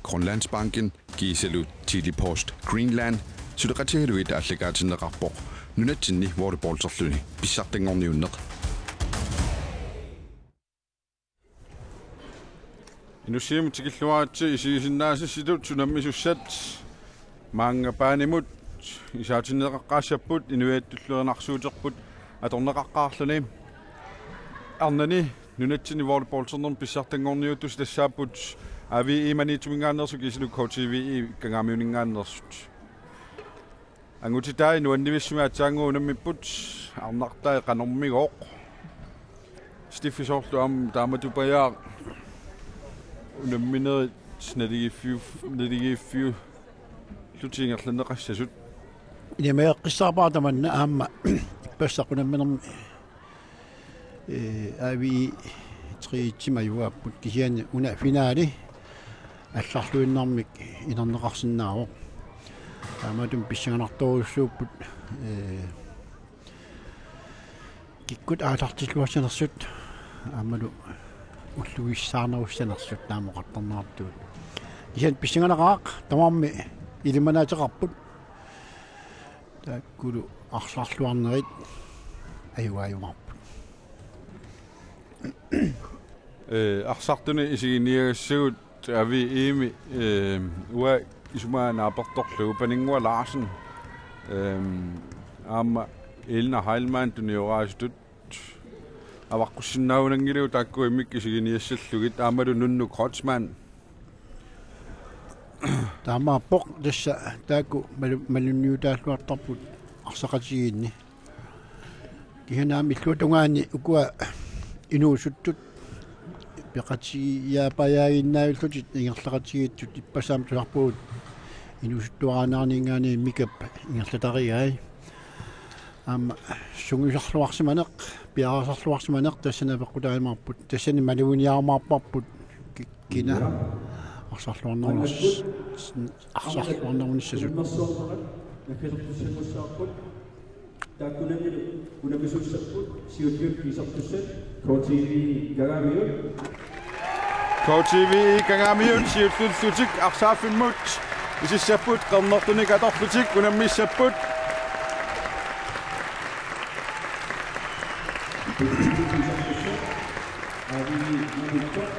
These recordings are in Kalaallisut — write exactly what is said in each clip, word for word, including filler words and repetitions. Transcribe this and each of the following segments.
Grønlandsbanken kiisalu Tele-Post Greenland suleqatigalugit aallakaatinneqarpoq nunatsinni volleyballterluni pissartanngorniunneq. Inussiamut tikilluaritsi isigisinnaasassitut unammisussat maanga paanimut isaatinneqaqqaassapput inuiattullu erinarsuuterput atorneqaqqaarluni. Arnani nunatsinni volleyballternermi pissartanngorniuttussat tassaapput A V I Maniitsuminngaanneersut kiisalu K T V I Kangaamiuninngaanneersut. Angutitai nuannivissummik aatsaannguaq unammipput, arnartai qanormigooq. Stiffi soorlu aamma taamatupajaaq unamminerit naligiiffiu-, naligiiffiullutik ingerlanneqassasut. Ilamiaqqissaarpara tamanna aamma ippassaq unamminermi, ee, A V I tre-tsimajuaapput kisianni una finaali allarluinnarmik inerneqarsinnaavoq. Taamaattumik pissanganartorujussuupput, ee, kikkut aallartilluassanersut aammalu ullugissaarnerussanersut naamik oqartarnerartugut. Kisianni pissanganaqaaq tamarmik ilimanaateqarput. Taakkulu arsarluarnerit ajugaajumaarput. Ee, arsartuni isiginiagassagut A V I-mi, ee, uanga isumaga naapertorlugu Paninnguaq Larsen, ee, aamma Elna Heilmann tunioraasutut avaqqussinnaajunnaanngilagut taakku immikkut isiginiassallugit aammalu Nunnu Kreutzmann. Taamaappoq tassa taakku malu-, malunniutaalluartarput arsaqatigiinni. Kisianni aamma illuatungaani ukua inuusuttut peqatigiiaapajaaginnaavillutik ingerlaqatigiittut ippassaq aamma tusarpugut inuusuttuaraannaaninngaanniit Mikap ingerlatarigai. Aamma sungiusarluarsimaneq, piareersarluarsimaneq tassani apeqqutaajumaarput, tassani maluginiarumaarparput ki-, kina arsarluarneruners-, arsarluarnerunissasut. Taakkunanngalu unammisussapput siulliullutik isertussat K T V I Kangaamiut. K T V I Kangaamiut siulliullutik arsaaffimmut isissapput, qernertunik atorlutik unammissapput.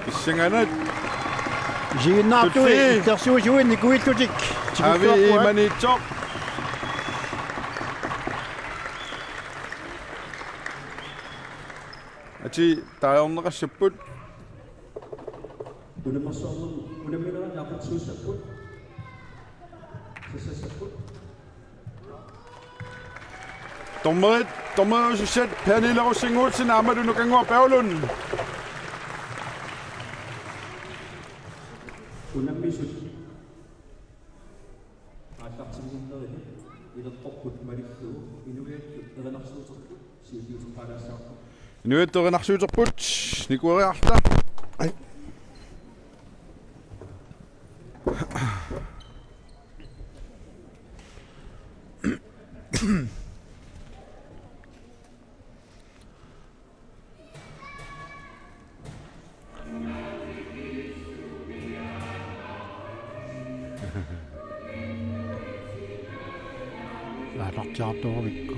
Pissanganaq. Isiginnaartui Tutsi. Illersuisuit nikuillutik. A V I Maniitsoq. Atii taajorneqassapput. Unammersuarnermi unamminerit naapertuussapput. Sassassapput. Dommerit, dommerisussat Pernille Rosing Olsen aammalu Nukannguaq Berglund. Unammisut aallartinninnerini ileqqorput malillugu inuiattut erinarsuuterput siulliuteqqaalaassavarput. Inuiattut erinarsuuterput nikueriarta. Ai. Aallartiartuuvikku.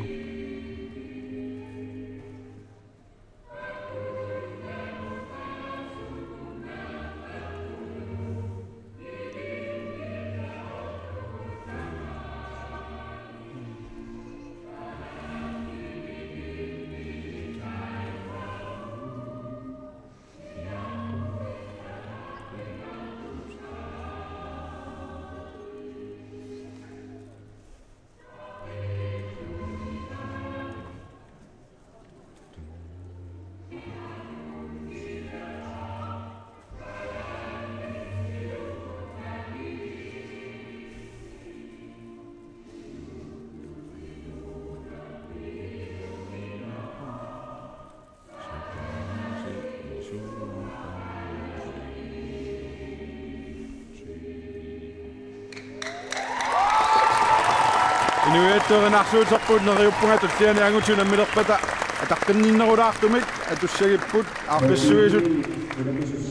Inuiattut erinarsuuterput neriuppunga tulliani angutit unammilerpata ataqqinninnerulaartumik atussagipput, aaqqissuisut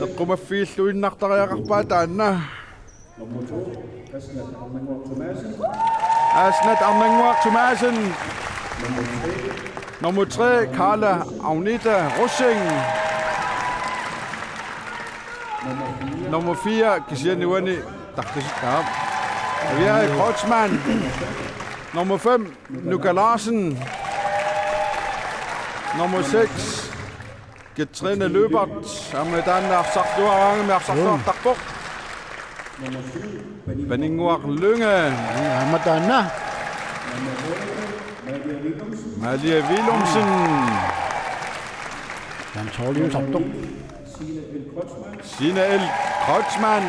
eqqumaffigilluinnartariaqarpaat taanna. Nummer to, Asnat Arnannguaq Thomassen. Asnat Arnannguaq Thomassen. Nummer tre, Karla Agnete Rosing. Nummer fire, kisianni uani tarkis-, ja. Aviaja Kreutzmann. Nummer fem, Nuka Larsen. Nummer seks, Katrine Løbert, aamma taanna arsarluaraangami arsarluartarpoq. Paninnguaq Lynge. Aamma taanna. Malia Willumsen. Taanna soorlu usartoq. Signe L. Kreutzmann.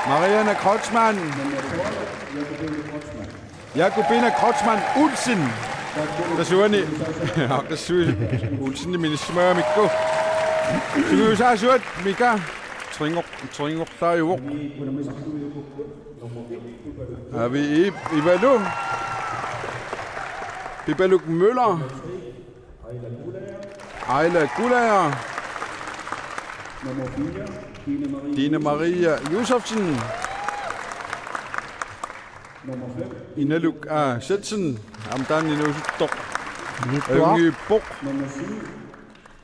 Marianne Kreutzmann. Jakobine Kreutzmann Olsen. Tassa uani. Aaqqissuis Olsenimik inissimagamikku. Sungiusaasuat Mika. Tringoq-, tringoqtaajuvoq. Avi Ip Ivalu. Pipaluk Møller. Aila Gulager. Dine Maria Josefsen. Inaluk A. Setsen. Aamma taanna inuusuttoq. Inuusuttoq. Ajunngippoq.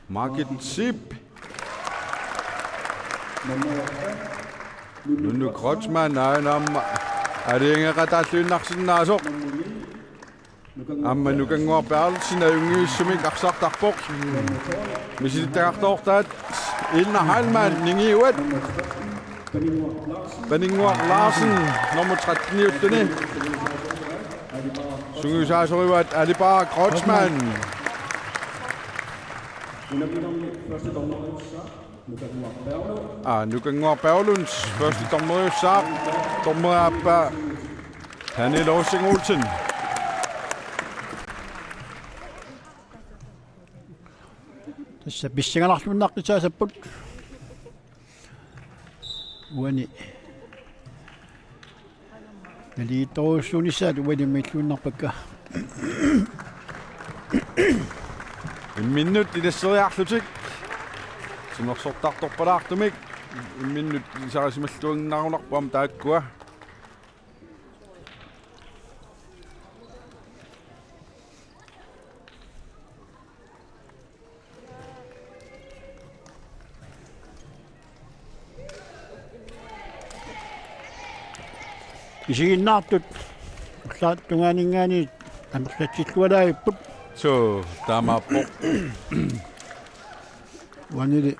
Margit Zip. Nunu Kreutzmann, aana aamma aalajangeeqataalluinnarsinnaasoq. Aamma Nukannguaq Berthelsen ajunngivissumik arsartarpoq. Misilittagartoortaat Elna Heilmann ningiuat. Paninnguaq Larsen nummer tretten-iulluni. Sungiusaasorivaat Alipara Kreutzmann. Aa, Nukannguaq Berglund første dommeriussaaq. Dommeri aappaa Hanne Losing Olsen. Tassa pissanganarluinnartussaasapput. Uani nalitorujussuunissaat uani miilluinnarpakka. Imminnut ilasseriarlutik timersortartorpalaartumik imminnut ilisarisimalluinnarunarpoq aamma taakkua. Isiginnaartut ullaap tungaaninngaanniit amerlatsillualaagipput. Suu, taamaappoq. Uanili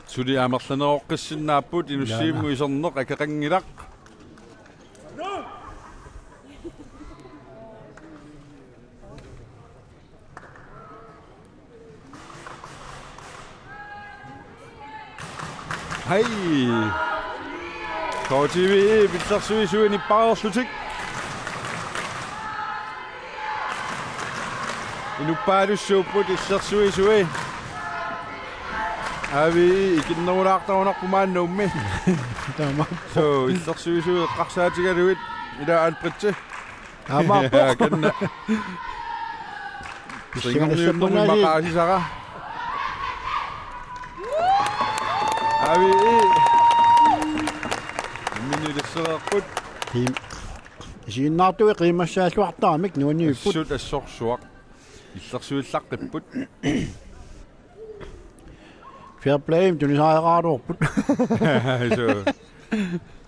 suli amerlaneroqqissinnaapput, inussivimmut iserneq akeqanngilaq. Hej. K T V E, illersuisui nippareerlutik. Inuppaalussuupput illersuisui. Avi ikinnerulaartarunarpoq maannummi. Taama. Suu, illersuisui eqqarsaatigalugit ila Albrecht. Taamaappoq. Kanna. Pissanganassapput. Ringorniunnermi maqaasisara. Avi. Imminnut ilissereerput. Tiim. Isiginnaartui qiimmassaalluartaramik nuanniipput. Assut assorsuaq. Illersuillaqqipput. Fair play, tunisariaqaraluarput. Suu.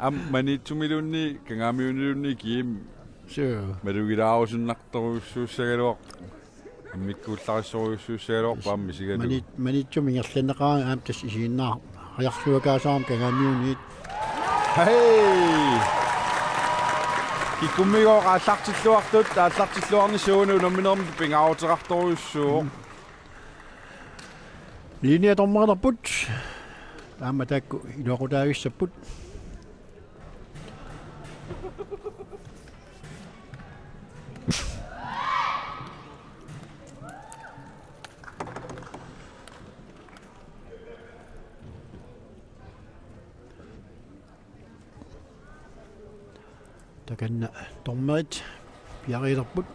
Aamma Maniitsumiluunniit, Kangaamiuniluunniit Kim. Suu. Malugilaarusunnartorujussuussagaluarpoq. Immikkuullarissorujussuussagaluarpoq aamma isigalugu. Mani-, Maniitsumi ingerlanneqaraangat aamma tassa isiginnaariarluakaasaramik Kangaamiuniit. Hej! Kikkummigooq aallartilluartut, aallartilluarnissaq uani unamminermi pingaaruteqartorujussuuvoq. Linje dommerilerput. Aamma taakku iluaqutaavissapput. Takanna dommerit piareerput.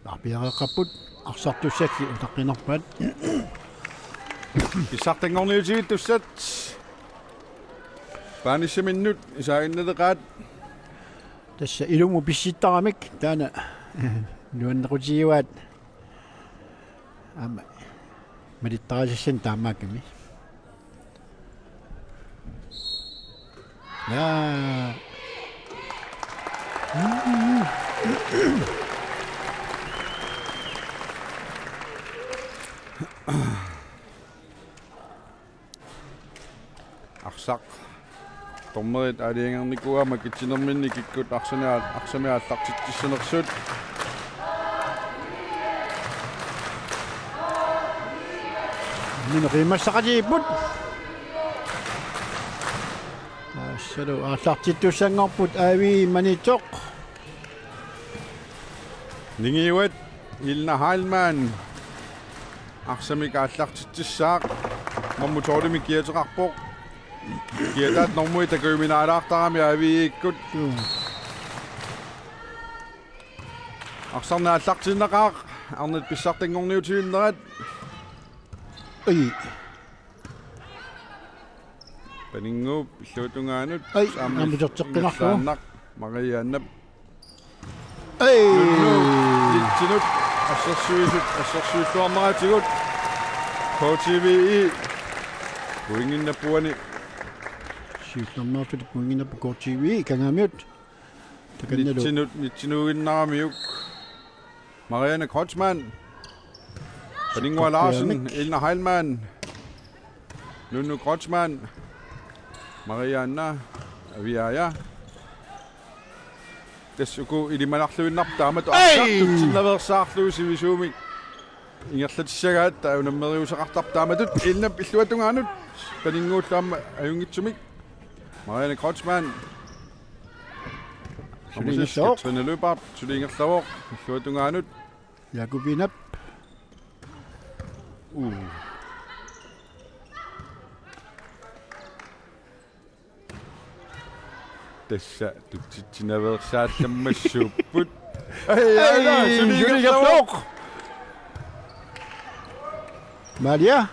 Aa, piareeqqapput. Arsartussalli utaqqiinnarpaat. Pissartanngorniutigiittussat. Paanissaminnut isaaginnaleqaat. Tassa ilumut pissittaramik taanna nuannequtigivaat. Aamma malittarisassat taamaakkami. Ja. Arsaq. Dommerit aalajangernikuuaat makitsinerminni kikkut arsani aal-, arsani aallartitsissanersut. Minut qiimmassaqatigiipput. Tassalu aallartittussanngorput A V Maniitsoq. Ningiuat Ilna Heilmann. Arsamik aallartitsissaaq. Normu tolvimik kiateqarpoq. Kiataat normui takujuminaalaartarami A V-ikkut. Arsarneq aallartiinnaqaaq. Arnat pissartanngorniutiginnerat. Ai. Paninnguup illuatungaanut. Ai, aamma aamma uterteqqinarlugu. Ingerlaannaq Mariannap. Ai. Nunnu Nitsinut assersuisut, assersuilluarneratigut. K T V I pointinnappoq uani. Siullermeersutit pointinnappoq K T V I Kangaamiut. Takannalu. Nitsinut, nitsinuuginnaramiuk. Marianne Kreutzmann. Paninnguaq Larsen, Ilna Heilmann. Nunnu Kreutzmann. Marianne Aviaja. Tassa uku ilimanarluinnarput taamatut. Ei! Arsaq tutsinnaveersaarlugu sivisuumik ingerlatissagaat, taava unammeriuseqartarpoq taamatut. Ilnap illuatungaanut. Paninnguullu aamma ajunngitsumik. Marianne Kreutzmann. Suli ingerlavoq. Katrine Løbert, suli ingerlavoq. Illuatungaanut. Jakobinap. Uh. Tassa tutsitsinaveersaallammassuupput. Ai, ai, ai, suli ingerlavoq. Malia.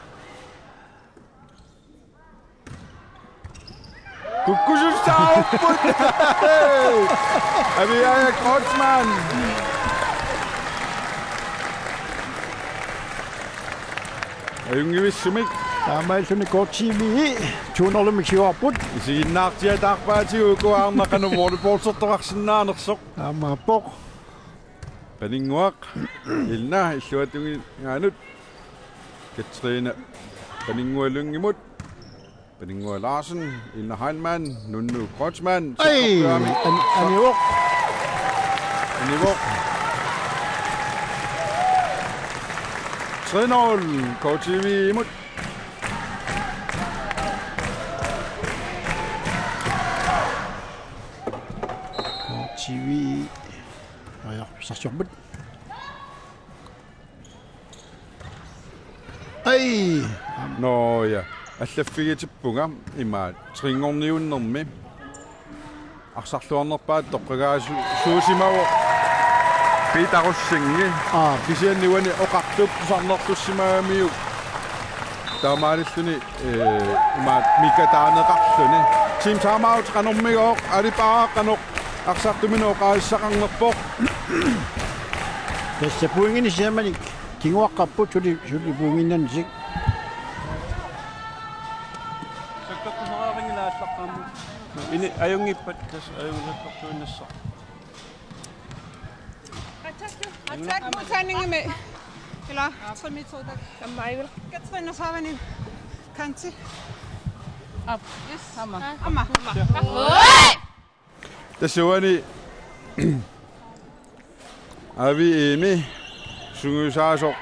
Kukkusussaapput. Aviaja Kreutzmann. Ajunngivissumik. Taamaalilluni K T V I to nul-imik siuarput. Isiginnaartiataarpaatigut uku arnat qanoq volleyballsertoqarsinnaanersoq. Aamma appoq. Paninnguaq. Ilna illuatungaanut. Katrine Paninnguaq Lyngimut. Paninnguaq Larsen, Ilna Heilmann, Nunnu Kreutzmann. Ai, an-, anivoq. Anivoq. Tre nul, K T V I-mut. K T V I. Aja, sarsumut. Ai! Nå ja, allaffigitippunga imaat trinngorniunnermi. Arsarluarnerpaat toqqagaasu-, suusimavoq Peter Rosing. Aa. Kisianni uani oqartup tusarnertussimagamiuk. Taamaalilluni, eh, imaat Mika taaneqarluni. Team timeout qanormigooq, Ali Baara qanoq arsartuminut oqaasissaqarnerpoq. Tassa pointinik sisamannik kinguaqqapput suli, suli pointinnannisik. Sakkortusoraanngilaq aallaqqaammut. Ini ajunngippat tassa ajunngilaq sakkortuinnassaq. Attack modtagning med. Eller tre meter der. Katrine Favani. Kanti. Op. Yes. Hammer. Hammer. Tassa uani A V E-mi sungiusaasoq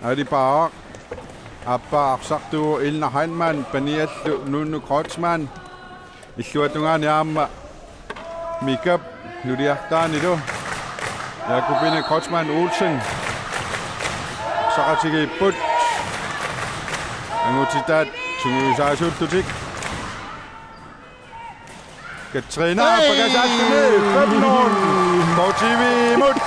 Ali Baara, aappaa arsartuuvoq Ilna Heilmann, paniallu Nunnu Kreutzmann, illuatungaani aamma Mikap nuliartaanilu Jakobine Kreutzmann Olsen. Arsaqatigiipput. Angutitaat sungiusaasuullutik. Katrine. Hey! Pakasaalluni fem nul. K T V-mut.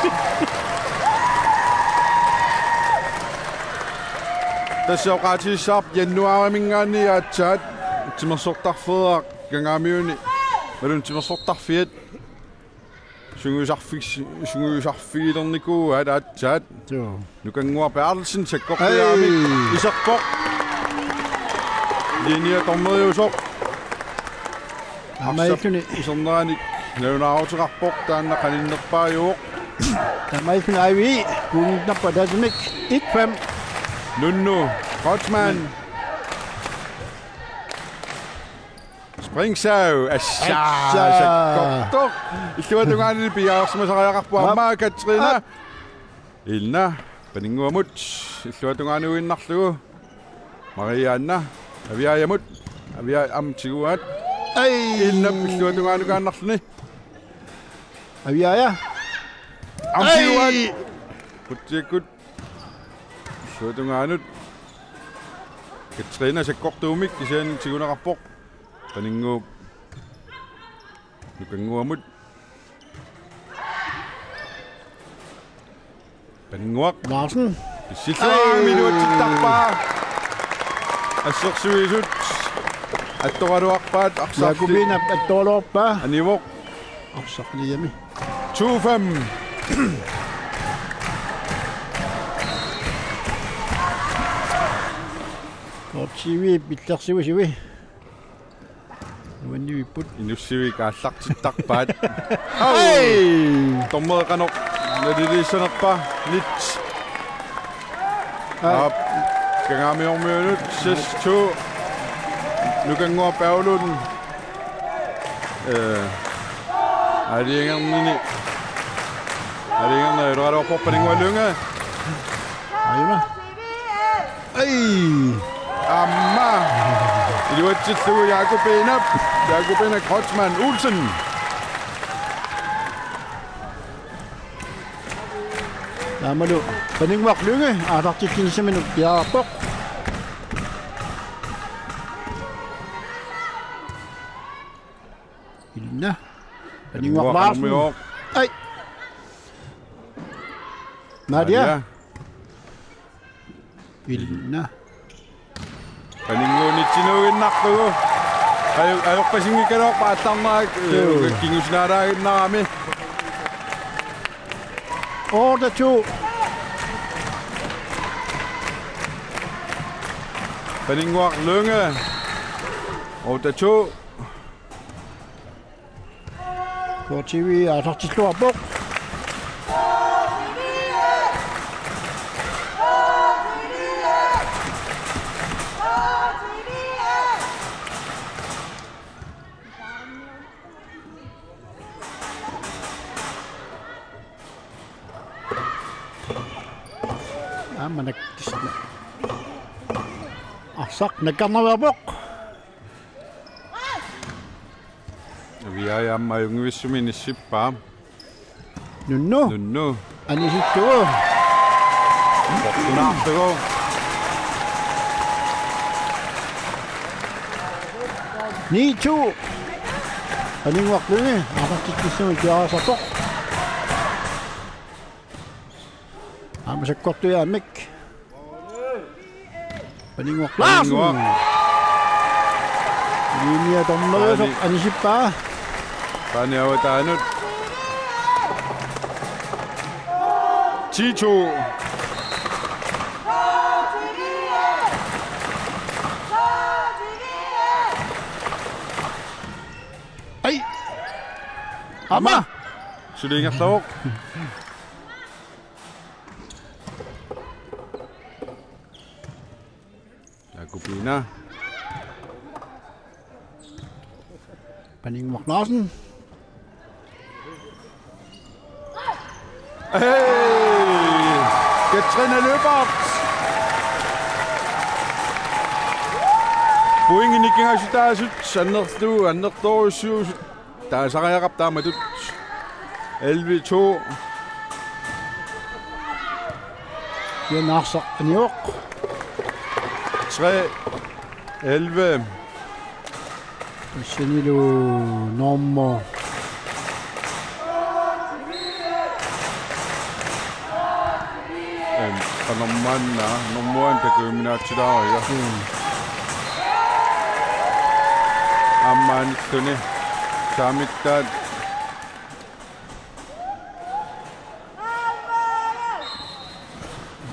Tassa oqaatigissavarput januaarimiingaanniit aatsaat timersortarfeeraq Kangaamiuni. Imaluunniit timersortarfiat sungiusarfis-, sungiusarfigilernikuuaat aatsaat. Joo. Nukannguaq Berthelsen sakkortuumik. Hej. Iserpoq. Linje dommeriusoq. Aamma illuni. Arsap iserneranik nalunaaruteqarpoq, taanna qaninnerpaajuvoq. Taamaalilluni A V I kuunnarpaa taasumik et fem. Nunnu Kreutzmann. Springsav, assa, assa, sakkortoq. Illuatungaanut piareersimasariaqarpoq aamma Katrina. Ap. Ilna, Paninnguamut, illuatungaanuinnarlugu. Marianna, Aviaajamut, Aviaja aamma tiguaat. Ai. Ilna, illuatungaanukaannarluni. Aviaja. Aamma tiguaat. Ai. Kutsikkut. Illuatungaanut. Katrina sakkortuumik kisianni tiguneqarpoq. Paninnguup. Nukannguamut. Paninnguaq. Larsen. Pissilluarami. Ai. Iluatsittarpaa. Assersuisut. Attoraluarpaat arsarli. Jakobinap attoraluarpaa. Anivoq. Arsaq niami. To fem. K T V pillersuisui. Nuannivipput. Inussivik aallartittarpaat. Au! Hej! Dommeri qanoq naliliissanerpa? Nit. Ai. Aap. Kangaamiormiunut seks to. Nukannguaq Paulun. Eh, aalajangernini. Aalajangernera iluaraluarpoq Paninnguaq Lynge. Ajuna. Ai. Aamma. Iluatsillugu Jakobinap. Jakobina Kreutzmann Olsen. Aammalu Paninnguaq Lynge aallartitsinissaminnut piareerpoq. Ilna. Paninnguaq Larsen. Ai. Nadia. Nadia. Ilna. Paninnguunitsinuinnarlugu. Aju-, ajorpasinngikkaluarpaa aallarnerat. Joo. Kingussinaalaaginnarami. Otte to. Paninnguaq Lynge. Otte to. K T V aallartilluarpoq. Aamma naktisna. Arsaq nakkarnaviarpoq. Aviaja aamma ajunngivissumik inissippaa. Nunnu. Nunnu. Anisittugu. Portunaartugu. Ni to. Paninnguaq Lynge. Aallartitsissummik piareersarpoq. Aamma sakkortuumik. Paninnguaq Larsen. Paninnguaq. Linje dommeriusoq. Aani. Anisippaa. Paani avataanut. Ti to. Ai. Aamma. Suli ingerlavoq. Jakobina. Paninnguaq Larsen. Hey! Katrine Lyberth. Pointit nikingassutaasut annertu-, annertoorujussuusut. Taasariaqarpoq taamatut. Elleve to. Jan Arsaq anivoq. Tre elleve. Tassanilu nummer. Øhm, Qanormaanna, normuan takujuminaatsilaariga. Aamma anilluni saamittaat.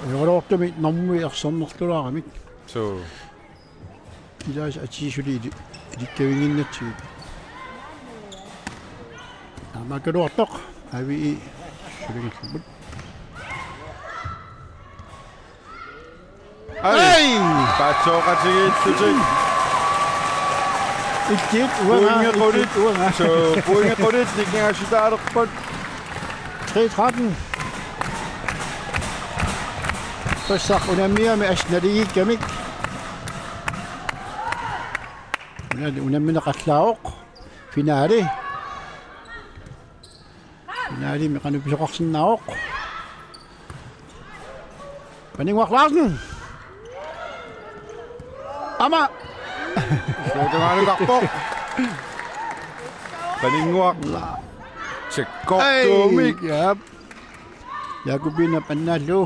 Ajoraluartumik normui ersernerlulaaramik. Suu. Ilaasa atii suli ili-, ilikkavinnginnatsigit. Taamaakkaluartoq. Avi sulingerlupput. Ai! Ai! Paatsooqatigiillutik. Illit uanga, pointit qulit. Illit uanga. Suu, pointit qulit nikingassutaalerput. Tre tretten. Tassa unammiami assut naligiikkamik. Una-, unammineqallaavoq. Finale. Finalemi qanoq pisoqarsinnaavoq. Paninnguaq Larsen. Aamma. Suutangaanukarpoq. Paninnguaq. La-, tsekkortuumik. Ai, jap. Jakobine pannaallu.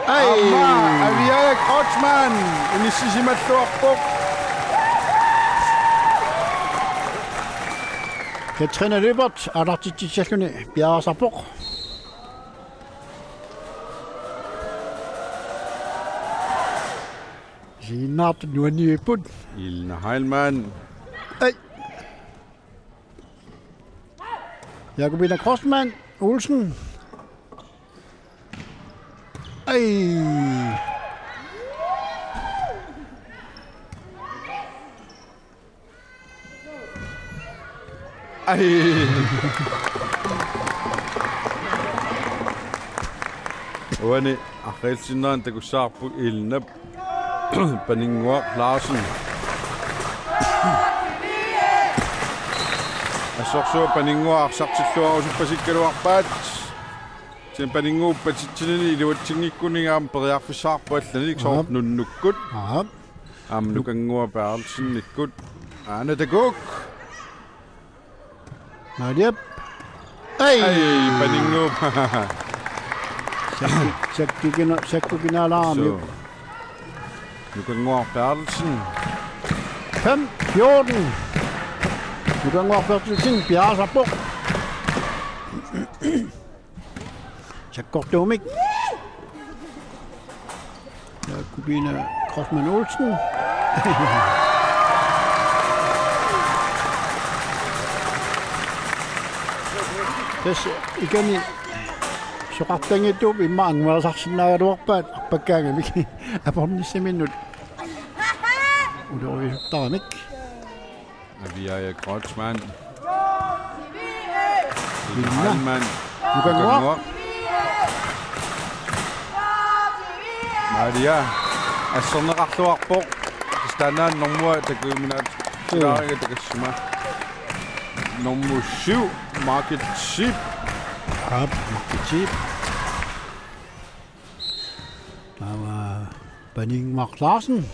Ai. Aamma Aviaja Kreutzmann inissisimalluarpoq. Katrine Lyberth aallartitsissalluni piareersarpoq. Isiginnaartut nuannivipput. Elna Heilmann. Ai. Jakobine Kreutzmann Olsen. Ai. Ai. Uani arriitsinnerani takussavarput Elnap Paninnguaq Larsen. Assorsuaq Paninnguaq arsartilluarusuppasikkaluarpaat. Tassa Paninnguup patitsinini iluatsinngikkunik aamma periarfissaqarpoq allanik soorlu Aap. Nunnukkut. Aap. Aamma Nukannguaq Berthelsennikkut. Aana takuuk. Mariap. Ai. Ai, Paninnguup. Sakki-, sakkukina-, sakkukinaalaarami. Suu. Nukannguaq Berthelsen. Fem fjorten. Nukannguaq Berthelsen piareersarpoq. Sakkortuumik. Jakobine Kreutzmann Olsen. Tassa ikani soqartanngitsuup immaqa angumalersarsinnaagaluarpaat arpakkaangamik apornissaminnut uloriusuttaramik. Aviaja Kreutzmann. Elna. Heilmann. Nukannguaq. Nukannguaq. Maria. Asserneqarluarpoq. Taanna normua takujuminaat. Suu. Ilaariga takassuma. Normu syv, Margit Zeeb. Aap, Margit Zeeb. Taava Paninnguaq Larsen.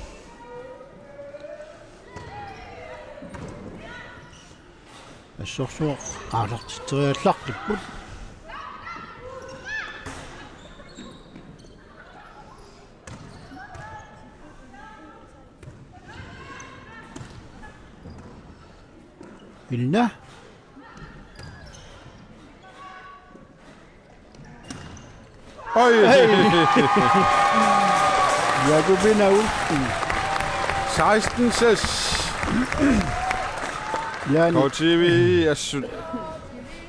Assorsuaq aallartitseriallartipput. Elna. Oj. Hey. Jakobine Olsen. Seksten seks. Jan. K T V assut.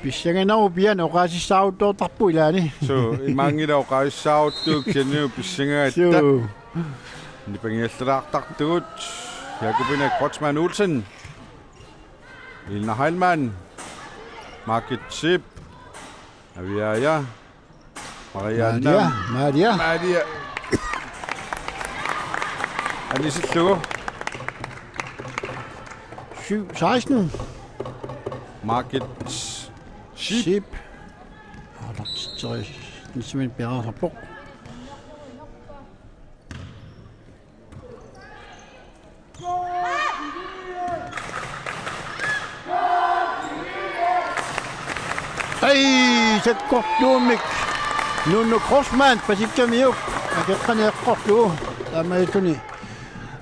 Pissanganaq pian oqaasissaaruttoortarpoq ilaanni. Suu, imaanngilaq oqaasissaaruttuuvoq kisianni pissangagatta. Suu. Nipangiallalaartartugut. Jakobine Kreutzmann Olsen. Elna Heilmann. Margit Zeeb. Aviaja. Marianne. Maria, Maria. Maria. Anisillugu. Syv seksten. Margit Zeeb. Zeeb. Aallartitseriarlugu piareersarpoq. Ai, sakkortuumik. Nuno Kreutzmann, pasikkamiuk. Akeqqani eqqorlugu. Taamaalilluni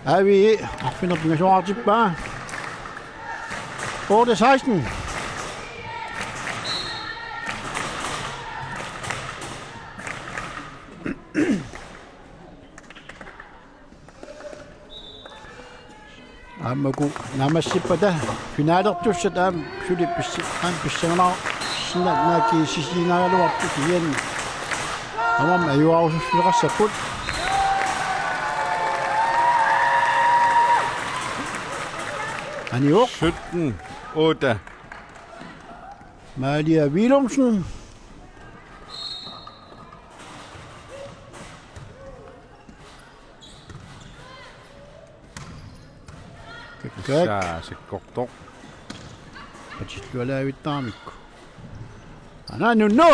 A V E arfineq-pingasoqartippaa. Otte seksten. Aamma uku naammassippata finalertussat aamma suli pissi-, aamma pissanganarsinnaannaakkiisisiinaagaluarput kisianni. Aamma ajuarusussuleqassapput. Anivoq. Sytten otte. Malia Willumsen. Kakkaak. Saa sakkortoq. Patillualaavittaramikku. Ana Nunno.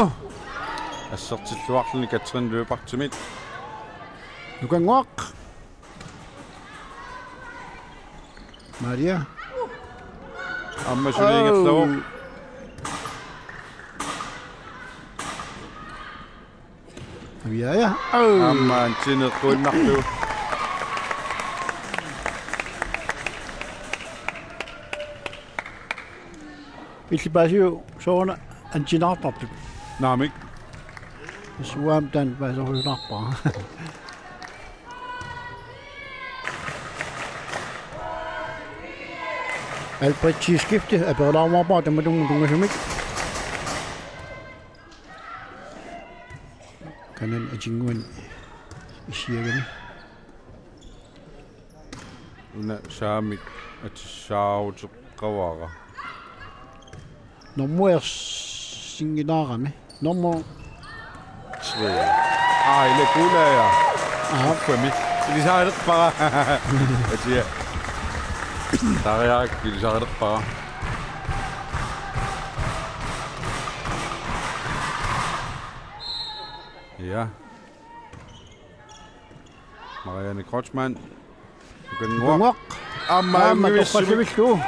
Assertilluarluni Katrin Løbertimit. Nukannguaq. Maria. Aamma suli ingerlavoq. Aviaja. Au. Aamma antsineqquinnarlugu. Illit paasiuk sooruna antsinaartartut? Naamik. Suaam taanna paasorujussuuarpara. Albrecht skifte aperlaarumaarpara tamatumunnga tunngasumik. Kanan atinnguani issiagami. Una saamik atissaaruteqaara. Normuersinngilaarami. Normu. Tre. Ai, le kuulaaja. Aha. Uffami. Ilisarilerpara. Atia. Tariaak ilisarilerpara. Ja. Marianne Kreutzmann. Nukannguaq. Nukannguaq. Aamma aamma unnivissumik toqqassavillugu.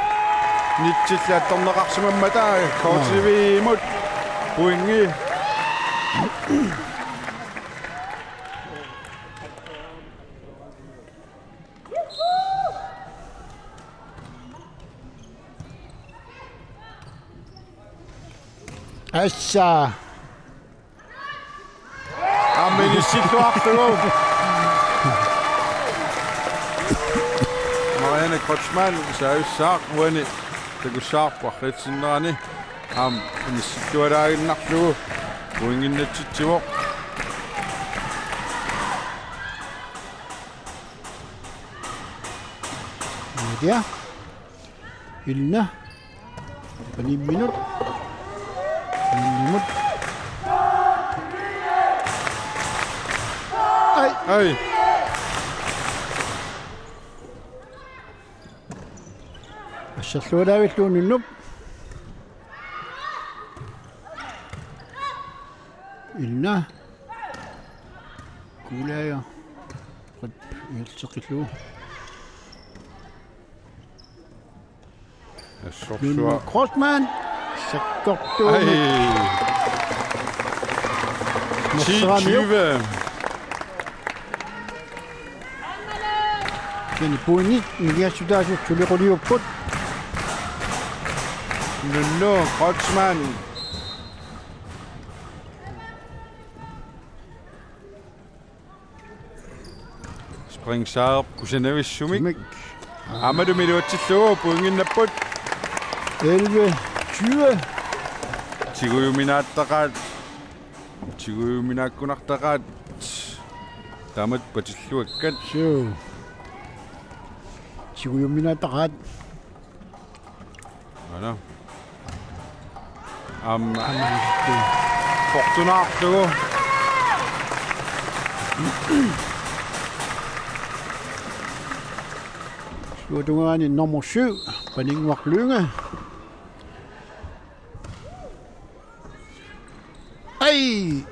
Nitsilli attorneqarsimammata K T V-mut pointi. Assa. Aamma inissilluarlugu. Marianne Kreutzmann saassaaq uani takussaarpoq arriitsinnerani. Aamma inissillualaaginnarlugu pointinnatsitsivoq. Nadia. Ilna. Panimminut. Ilnamut. Ai. Ai. Asserlualaavillugu Nunnup. Ilna. Kuulaaja. Rip. Ilseqillugu. Assorsua. Nunnu Kreutzmann. Sakkortuumik. Ai. Ti tyve. Kisianni pointit nikingassutaasut sulequliupput. Nunnu Kreutzmann. Springsaarp kusanavissumik. Sumik. Aammalumi iluatsillugu pointinnapput. Elleve tyve. Tigujuminaattaqaat. Tigujuminaakkunartaqaat. Taamatut patilluakkat. Suu. Tigujuminaattaqaat. Ana. Aamma. Aamma. Portunaarlugu. Suatungaani nummer syv, Paninnguaq Lynge. Ai!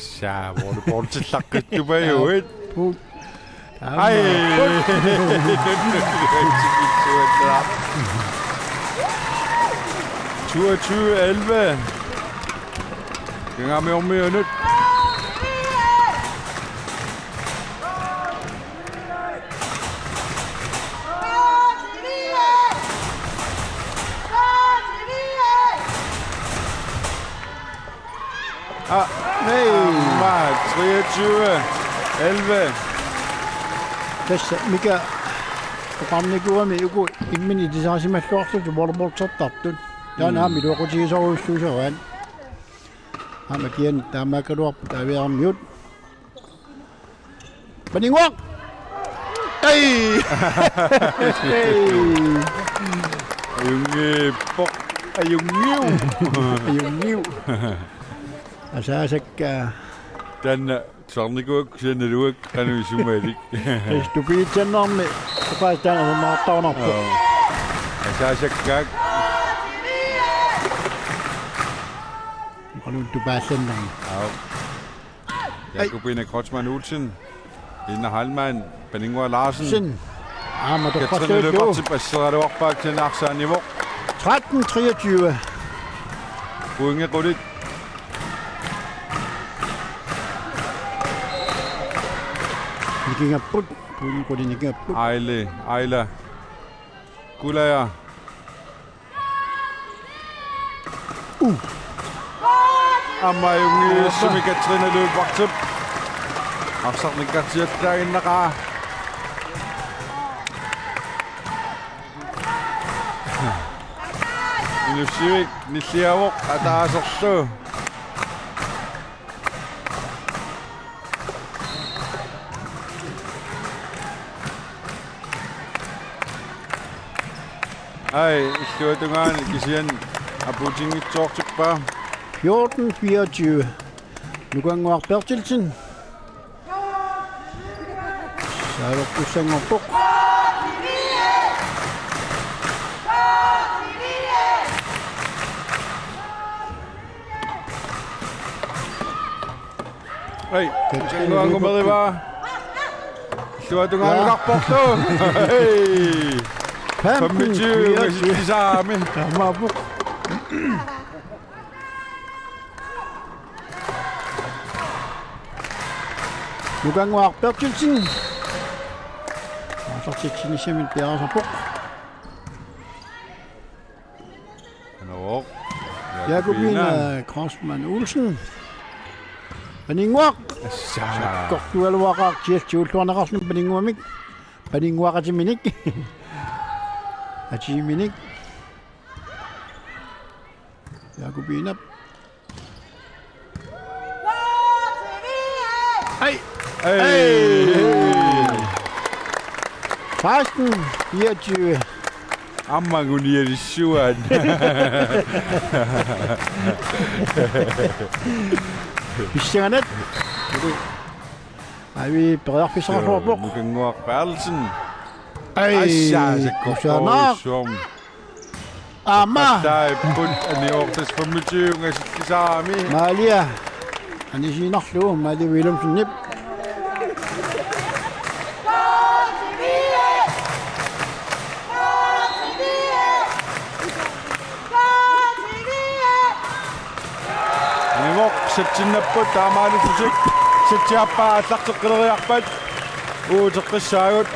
Saa, volleyballtillaqqittupajuit. Put. Ai. Toogtyve elleve. Kingami ommiunut. Ah, nej. Aamma treogtyve elleve. Tassa Mika oqarnikuugami uku imminut ilisarisimalluarlutik volleyballtertartut. Taanna aamma iluaqutigisorujussuusaraat. Aamma kisianni taamaakkaluarpoq Taaviarmiut. Paninnguaq! Ai! Ai! Ajunngippoq. Ajunngippoq. Ajunngippoq. Asaasakka. Taanna tusarnikuuakka kisianni naluakka qanoq isumalik. Tassa tupiitsannarmi. Upaas taanna maartaunarpoq. Aa. Asaasakkaak. Qanoq tupaallannarmi. Aa. Ai. Jakobine Kreutzmann Olsen. Ina Heilmann, Paninnguaq Larsen. Sin. Aamma Katrine torfassuillu. Løbertip asseraluarpaa kisianni arsaannivoq. Tretten treogtyve. Pointit qulit. Nikingapput. Pointit qulit nikingapput. Aile, Aila. Kulaja. Aamma ajunngitsumik Katrine Løbertip arsarnikkartiattaaginnaqaa. Inussivik nilliavoq ataaserlu. Ai, illuatungaani kisianni apuutinngitsoortippaa. Fjorten fireogtyve. Nukannguaq Berthelsen. Saalertussanngorpoq. Ai, Katrine Løbertip. Illuatungaanukarporlu. Ai. Femten, femogtyve, fireogtyve. Ungasillisaami. Taamaappoq. Nukannguaq Berthelsen. Arsartitsinissamik piareersarpoq. Anooq. Jakobine Kreutzmann Olsen. Paninnguaq. Assa. Sakkortugaluaqaaq kisianni siulliuneqarluni Paninnguamik. Paninnguaqatiminik. Atiminik. Jakobinep. Ai. Ai. Ai. Seksten fireogtyve. Aamma angunialissuaat. Pissanganaq. Ai, periarfissaqarluarpoq. Nukannguaq Berthelsen. Ai, assa, sakkortugaluarpoq. Aamma. Taapput aniortas femogtyve ungasillisaami. Maalia. Anisiinnarlugu Maalia Wilhelmsenip. Animoq satsinnapput taamaalillutik satsiappaa aallarteqqileriarpat uuteqqissaagut.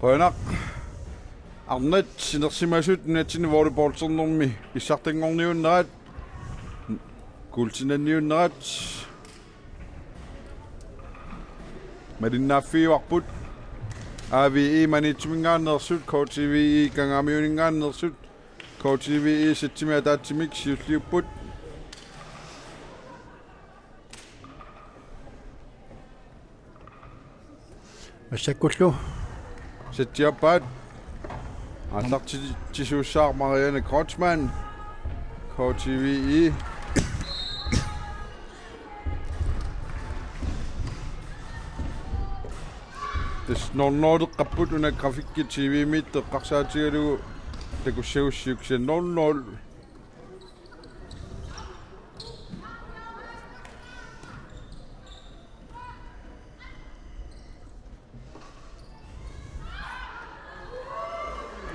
Qujanaq. Arnat sinersimasut nunatsinni volleyballternermi pissartanngorniunnerat, kuultinanniunnerat malinnaaffigivarput. A V E Maniitsuminngaanneersut, K T V E Kangaamiuninngaanneersut, K T V E sætsimik ataatsimik siulliupput. Massakkullu sætsiapaat aallartitsisuussaaq Marianne Kreutzmann, K T V E. Tassa nul nul-eqqapput, una grafikki T V-miittut eqqarsaatigalugu takussagussiuk kisianni nul nul.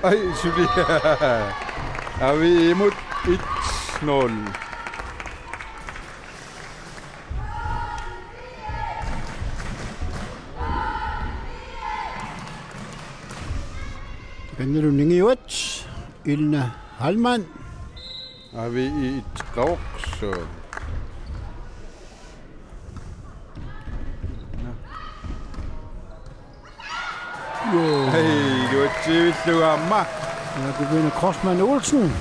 Ai, suli. A V E-mut et nul. Takannalu ningiuat Ilna Heilmann. A V E et-eqqavoq, suu. Joo. Hej, iluatsivillugu aamma. Jakobine Kreutzmann Olsen.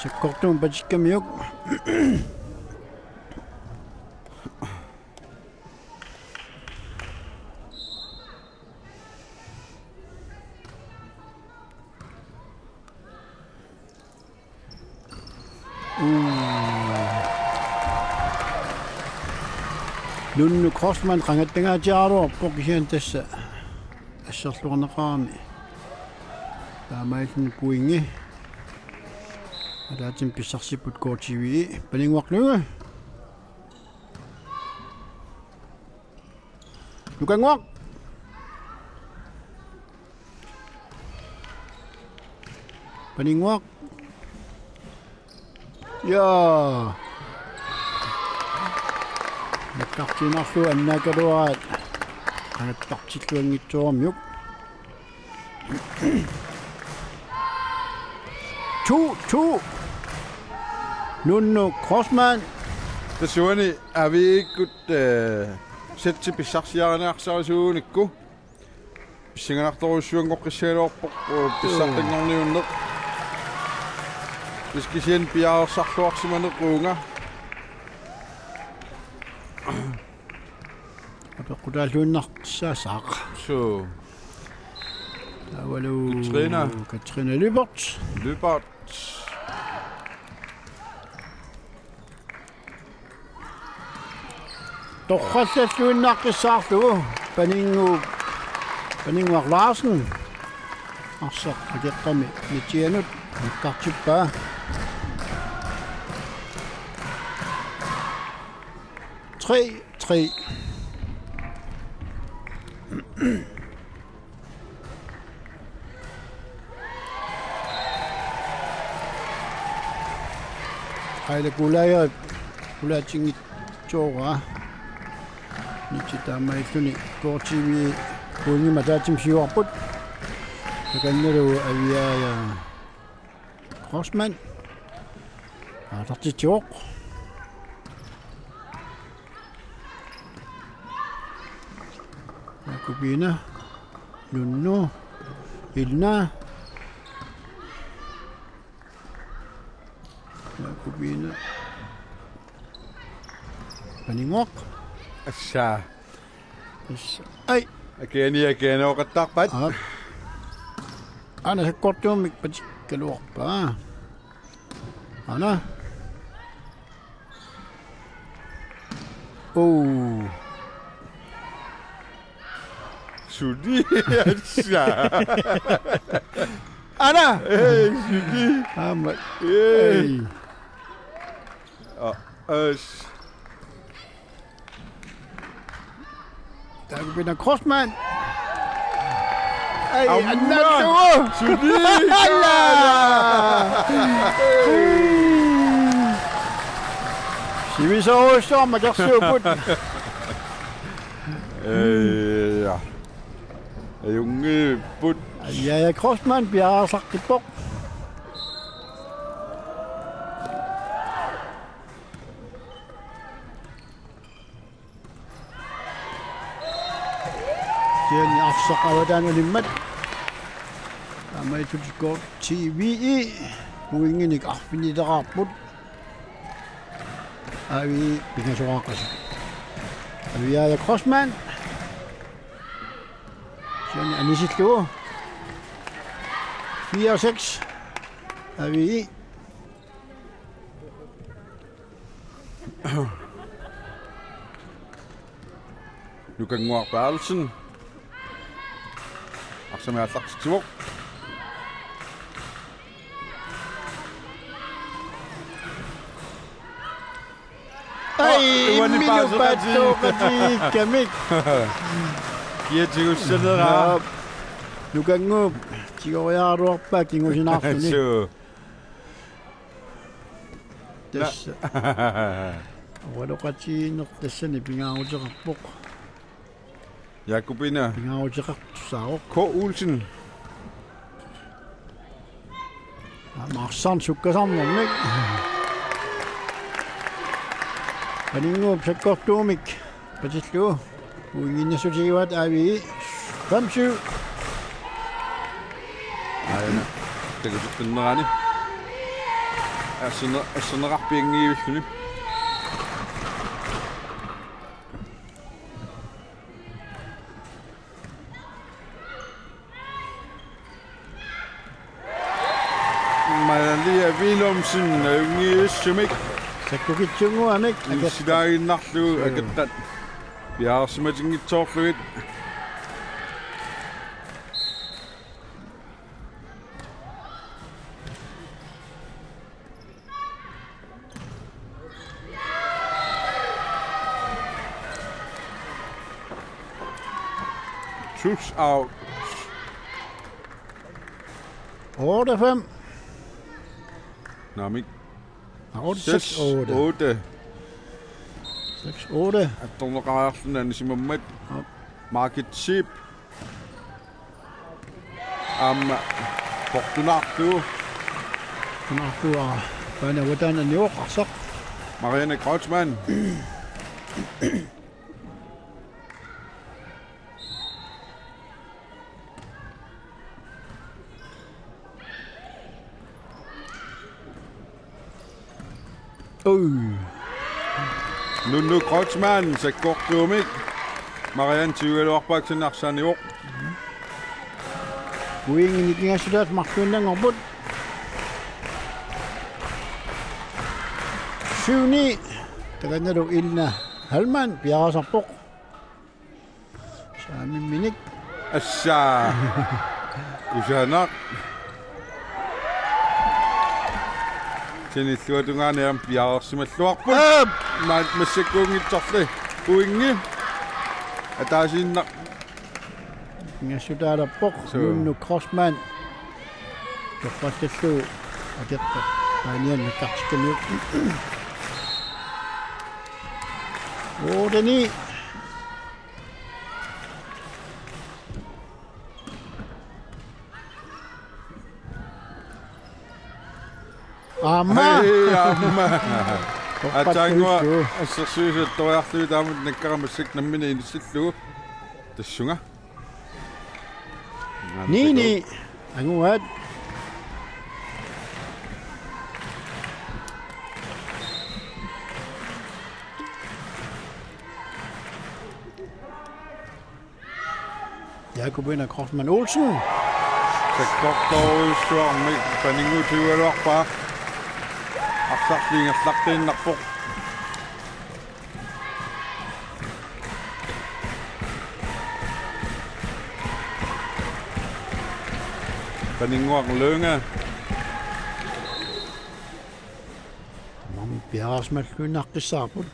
Sakkortuumik patikkamiuk. Uu. Nunnu Kreutzmann qangattangaatsiaraluarpoq, kisianni tassa asserluarneqarami. Taamaalilluni pointi. Ataatsimik pissarsipput K T V E. Paninnguaq Lynge. Nukannguaq. Paninnguaq. Jaa. Nakkartiinnarlugu annaakaluaraat. Qangattartilluanngitsooramiuk. To to. Nunnu Kreutzmann. Tassa uani A V E-kkut, eh, sætsi pissarsiariniarsarisuunikku pissanganartorujussuanngoqqissagaluarpoq, eh, pissartanngorniunneq. Tassa kisianni piareersarluarsimaneq uunga. Apeqqutaalluinnaqqissaassaaq. Suu. Taavalu Katrina. Katrina Lyberth. Lyberth. Torrallalluinnaqqissaarlugu Paninngu-, Paninnguaq Larsen. Arsaq akeqqami nitianut nakkartippaa. Tre tre. Aila Kuulaaja, Kuulaatinngitsoorpaa. Nitsi taamaalilluni K T V E pointimik ataatsimik siuarput. Takannalu Aviaja Kreutzmann. Aallartitsivoq. Jakobine. Nunnu. Ilna. Jakobine. Paninnguaq. Assa. Tassa. Ai. Akeqanngilaq, akeqanngilaq oqattaarpat. Aap. Aana sakkortuumik patikkaluarpaa. Aana. Oh. Suli, assa. Aana. Ei, suli. Aamma. Ei. Ei. Ah, as. Taakupina Kreutzmann. Ai, aamma. Annallugu. Suli. Alla. Sivisoorujussuarmik akersuupput. Ee, ja. Ajunngipput. Aviaja Kreutzmann piareersaqqippoq. Kisianni arsaq avataani unimmat. Taamaattumik T V E pointinik arfinileraarput. Avi pingasoqaqqasi. Aviaja Kreutzmann. Kisianni anisillugu. Fire seks. Avi. Nukannguaq Berthelsen. Arsamik aallartitsivoq. Ai, uani imminut paasooqatigiit. Paasooqatigiikkamik. Kia tigussaneraa. Naap. Nukannguup tigoriaraluarpaa kingusinaarluni. Suu. Tassa. Ualoqatigiinneq tassani pingaaruteqarpoq. Jakobine. Pingaaruteqartussaavoq. K. Olsen. Aamma arsaq sukkasarnermik. Paninnguup sakkortuumik patillugu. Uinginnassutigivaat Avi. Fem syv. Aana. Takusippinnerani. Asserne-, asserneqarpianngivilluni. Malia Willumsen, ajunngivissumik. Sakkukitsunnguamik. Inissilaaginnarlugu akeqqat piareersimatinngitsoorlugit. Shutout. Otte fem. Naamik. Otte seks otte. Seks otte. Attorneqariarluni anisimammat. Op. Margit Schiep. Aamma portunaarlugu. Portunaarlugu, aa, paani avataani anivoq arsaq. Marianne Kreutzmann. Ui. Nunnu Kreutzmann, sakkortuumik. Marianne tigugaluarpaa kisianni arsaanivoq. Uingi nikingassutaat marluinnanngorput. Syv ni. Takannalu Elna Hallmann piareersarpoq. Saamimminik. Assaa. Kusanaq. Kisianni illuatungaani aamma piareersimalluarput. Aap! Maat massakkuunngitsorli. Uingi. Ataasiinnaq. Ingassutaalerpoq. Suu. Nunnu Kreutzmann. Torrassallugu akeqqat. Paaniani nakkartikkamiuk. Otte ni. Aamma. Ai, aamma. Aatsaannguaq assersuisut toriarlugit taamatut nakkara massakkut nammineq inissillugu. Tassunga. Ni ni. Anguat. Jakobine Kreutzmann Olsen. Sakkortoorujussuarmik paninnguutigigaluarpaa. Arsarli ingerlaqqiinnarpoq. Paninnguaq Lynge. Maani piareersimalluinnaqqissaarput.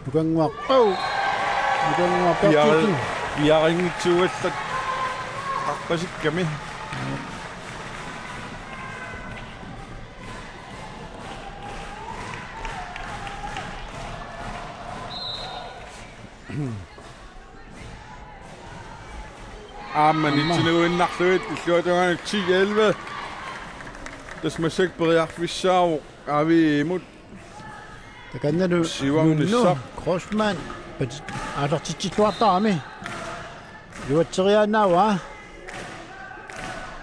Nukannguaq. Au. Nukannguaq Piare-, Berthelsen. Piarinngitsuugallarpasikkami. Aamma. Aamma nitsinneruinnarlugit illuatungaanut ti elleve. Tassa massakkut periarfissaavoq Aviimut. Takannalu siuarnissaq. Nunnu Grossmann. Pat-, aallartitsilluartarami. Iluatseriaannaavaa.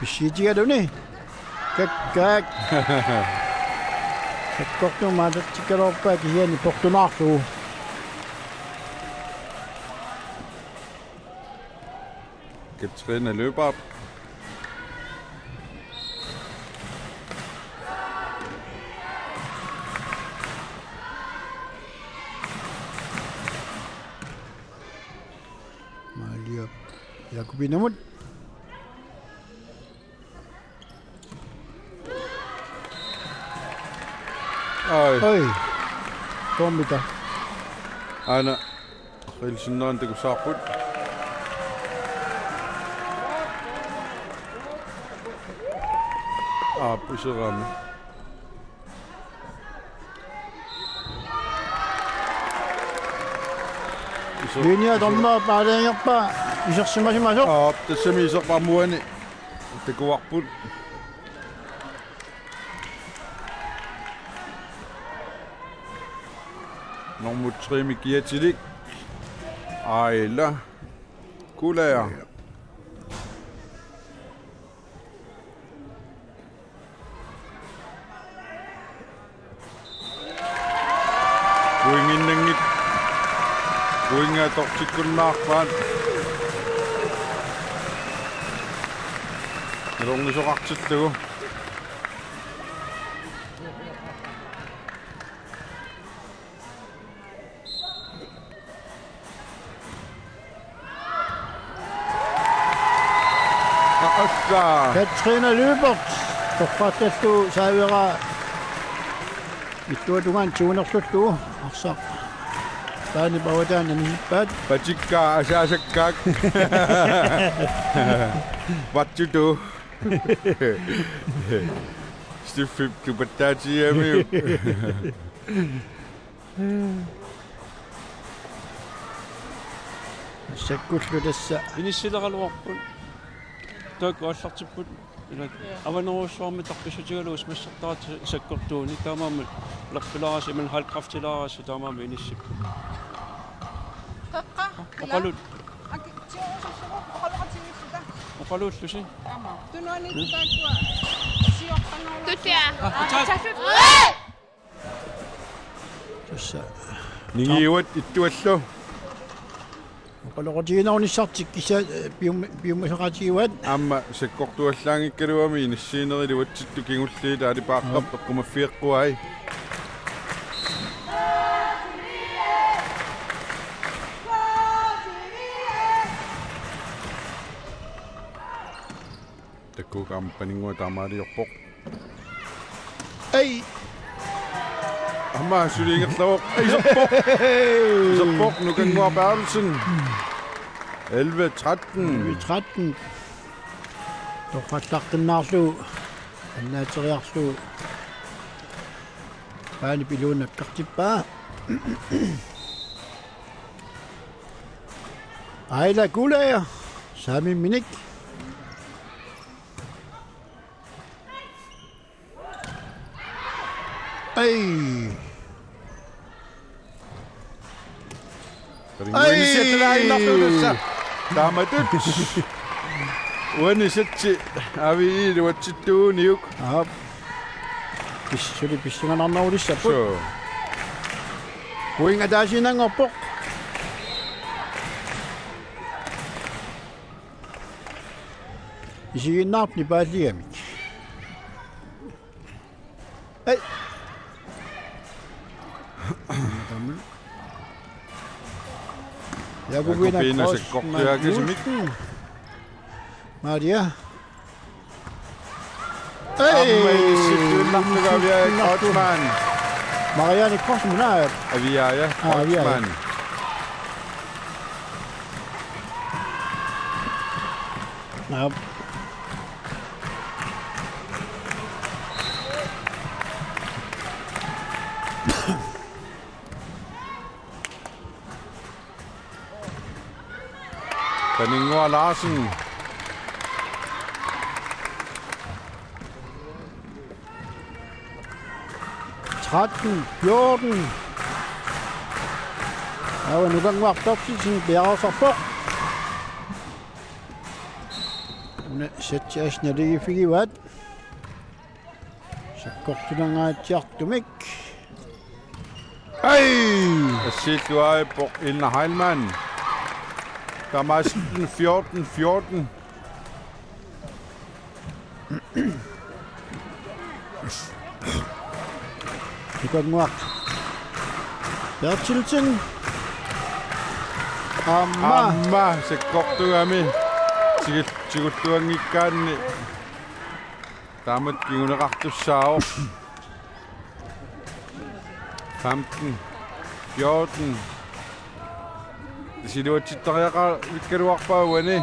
Pissiitigaluni. Kakkaak. Sakkortuumik aallartikkaluarpaa kisianni portunaarlugu. Katrine Lyberth. Malia Jakobinamut. Ai. Oi. Kommita. Aana. Qilsinnerani takussavarput. Aap, iserami. Iser-, linja iser-, dommer paalaangerpaa isersimasimasoq. Aap, tassami iserpaamuani takuarput. Nummer tre-mi kiatilik. Aila Kuulaaja. Uinginnanngit. Uinga tortikkunnaarpaat. Ilornisoqartillugu. Assa. Katrine Lyberth. Torrattallu saaveraa. Illuatungaanut tigunerlullugu. Arsaq. Paani pavataani anippaat. Patikka asaasakkaak. Vattutu. Stiffip tupattaatiami. Sakkullu tassa. Inissiligaluarput. Taakku aallartipput. Ila. Ja. Avanerujussuarmi tarpissutigalugu massakkut sakkortuunik taamaammat lappilaarassi imaluunniit halvkræftilaarassi taamaammat inissipput. Qeqqa. Oqalut. Aki, tiususugu, oqaloqatigiilluta. Oqaluullusi. Aamma. Tunuaniittut taakkua siortanngorlusi. Tuttia. Aa, taak-, taak-, Tassa. Ningiuat ittuallu. Oqaloqatigiinnerunissartik kisianni, eh, pium-, piumasaqaatigivaat. Aamma sakkortuallaanngikkaluami inissiinerit iluatsittut kingulliit aalipaartarput eqqumaffigeqquai. Takuuk aamma Paninnguaq taamaaliorpoq. Ai! Aamma suli ingerlavoq. Ai, iserpoq. Iserpoq, Nukannguaq Berthelsen. Elleve tretten. Elleve tretten. Torrallaqqinnaarlugu. Annaatseriarlugu. Paanip iluanut nakkartippaa. Aila Kuulaaja. Saamimminik. Ai. Ai. Ringuinsiatulaaginnarlugu tassa. Taamatut. Uani setsi Aviit iluatsittuuniuk. Aap. Pis-, suli pissanganarnerulissapput. Suu. Point ataasiinnanngorpoq. Isiginnaarput nipaalligamik. Ai. Jakobine Jakobine Grossmann sakkortuaakasumik. Olsen. Maria. Ai. Aamma inissittuinnarlugu Aviaja Grossmann. Marianne Grossmann, aa. Aviaja. Aa, Aviaja. Grossmann. Naap. Paninnguaq Larsen. tretten fjorten. Aua, Nukannguaq Berthelsen piareersarpoq. Una setsi assut naligiiffigivaat. Sakkortunerngaatsiartumik. Ai! Assiilluarpoq Elna Heilmann. Taamaasilluni fjorten fjorten. Nukannguaq Berthelsen. Aamma. Aamma sakkortugami. Tigul-, tigulluanngikkaanni. Taamatut kinguneqartussaavoq. Femten fjorten. Tassa iluatsittariaqavikkaluarpaa uani.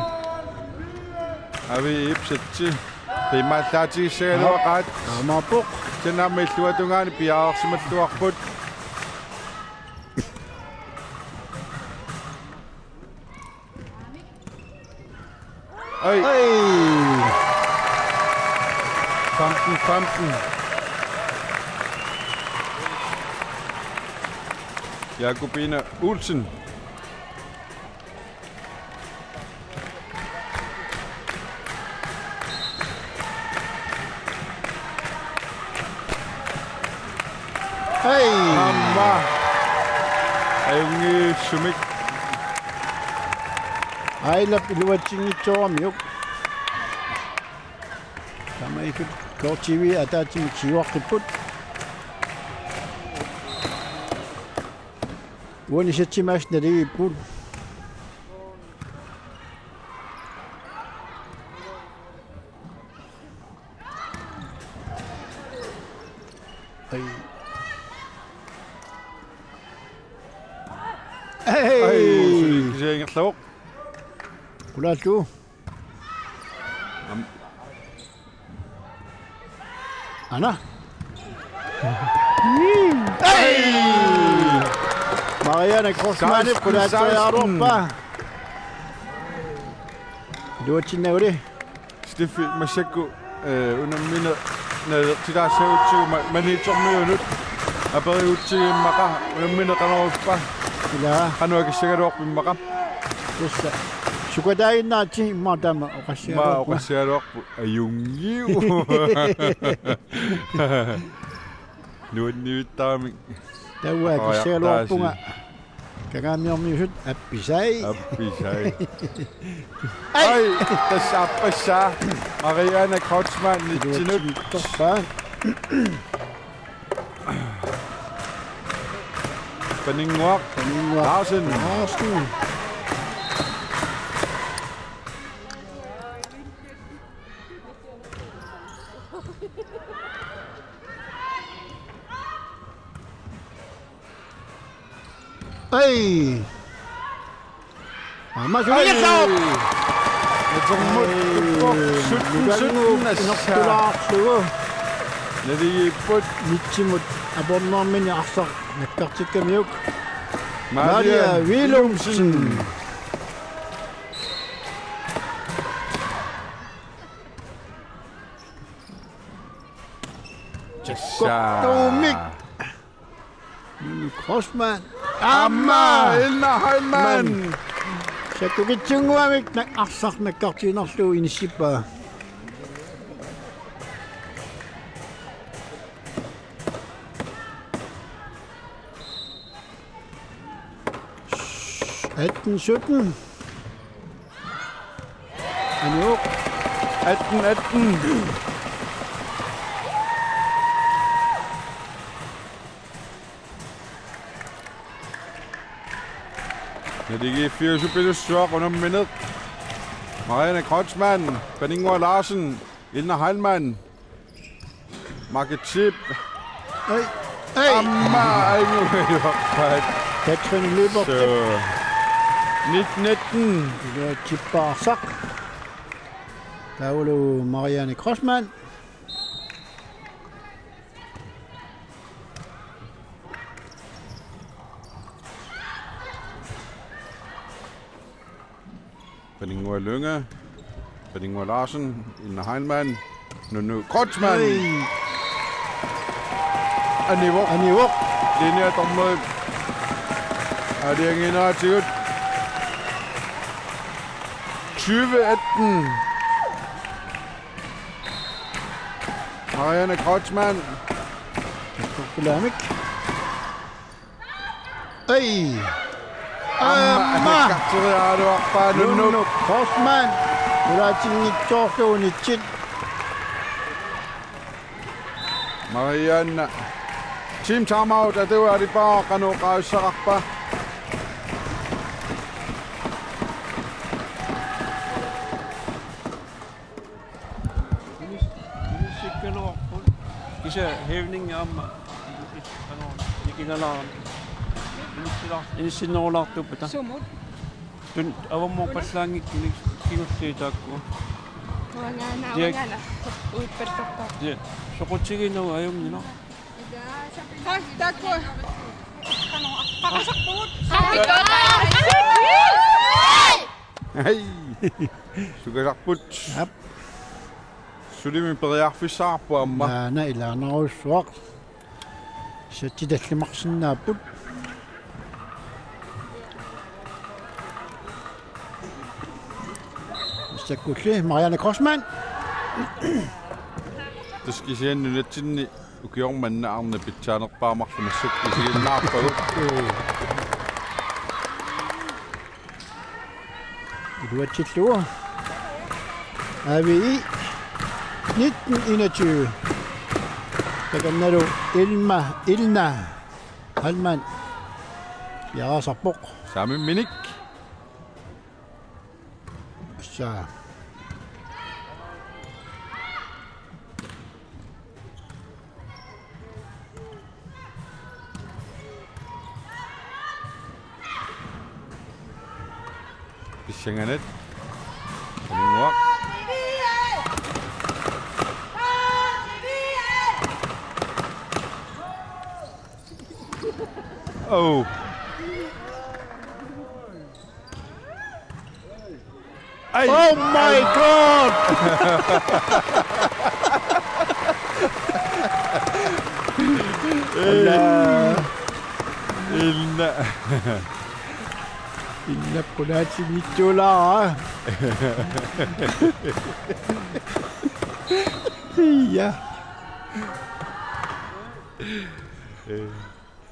Avi Ipsatsi. Qimmallaatigissagaluaqaat. Aamma. Aamma aappoq. Taanna aamma illuatungaani piareersimalluarput. Ai. Ai. Femten femten. Jakobine Olsen. Hej! Aamma. Ajunngitsumik. Ailap iluatsinngitsooramiuk. Taamaalillutik K T V ataatsimik siuartipput. Uani setsimik assut naligiipput. Ai. Ai, suli kisianni ingerlavoq. Qulaallugu. Am-. Ana. Ai! Marianne Kreutzmann, seksten, qulaatseriarluarpaa. Iluatsinnagu. Steffi, massakkut, eh, unammineq naleqqilaassagutsigu ma-, Maniitsormiunut aperigutsigit immaqa unammineq qanoq ippa? Ilaa. Qanoq akissagaluarpa immaqa? Tassa. Sukataaginnaritsi immaqa taama oqassigaluarpunga. Immaqa oqassigaluarput ajunngitsumik. Nuannivittaramik. Taava akissagaluarpunga. Kangaamiormiusut appisai. Appisai. Ai! Ai, tassa appassaa. Marianne Kreutzmann nitsinut. Torpaa. Paninnguaq. Paninnguaq Larsen. Larsen. Ai. Aamma suli. Ai. Atormut. Ai. Sytten sytten, Nukannguup inertulaarlugu. Naligiipput. Nitsimut apornermini arsaq nakkartikkamiuk. Maria, Maria Willumsen. Willumsen. Tassa. Sakkortuumik. Nunu Kreutzmann. Aamma. Aamma. Elna Heilmann. Sakkukitsunnguamik nak-, arsaq nakkartiinnarlugu inissippaa. Atten sytten. Anuuk. Atten atten. Naligiiffiusupilussuaq unammineq. Marianne Kreutzmann, Paninnguaq Larsen, Elna Heilmann. Margit Schiep. Ai. Ai. Aamma, ainguiluarpaat. Katrine Lyberth. Så. Nitten nitten. Iluatsippaa arsaq. Taavalu Marianne Kreutzmann. Paninnguaq Lynge, Paninnguaq Larsen, Elna Heilmann, Nunu Kreutzmann. Hej. Anivoq. Anivoq. Linjedommerit aalajangiinneratigut. Tyve atten. Marianne Kreutzmann. Pulaamik. Ei. Aamma. Aamma. Annikkarteriaraluarpaa Nunnuk. Nunnuk Kreutzmann. Pulaatinngitsoorlugu unitsit. Marianne. Team timeout atugaluarpaa, qanoq oqaasissaqarpa? Inis-, inissikkaluarput. Kisianni hævning aamma. Ano, nikingalaarami. Inissilaar-, inissinnerulaartuuppata. Sumut? Tun avammoorpallaanngikkunik kingulliit taakku. Uangaana, Jack. Uangaana. Uippallattarpoq. Ja, soqutiginagu ajunngilaq. Haa, taakku. Qaqasarpugut. Hej. Sukasaarput. Aap. Sulimi periarfissaqarpoq aamma. Naana ilaanarujussuaq. Satsit tallimarsinnaapput. Massakkulli Marianne Kreutzmann. Tassa kisianni nunatsinni ukioq manna arnat pitsaanerpaat marluk massakkut isiginnaarpagut. Iluatsillugu. A V I nitten enogtyve. Takannalu Elma, Elna Heilmann piareersarpoq. Saamimminik. Assa. Pissanganaq. Paninnguaq. Oh. Ai. Oh my God! Ilaa. Ilaa. Ilaa, pulaatinngitsoorlunga. Ja.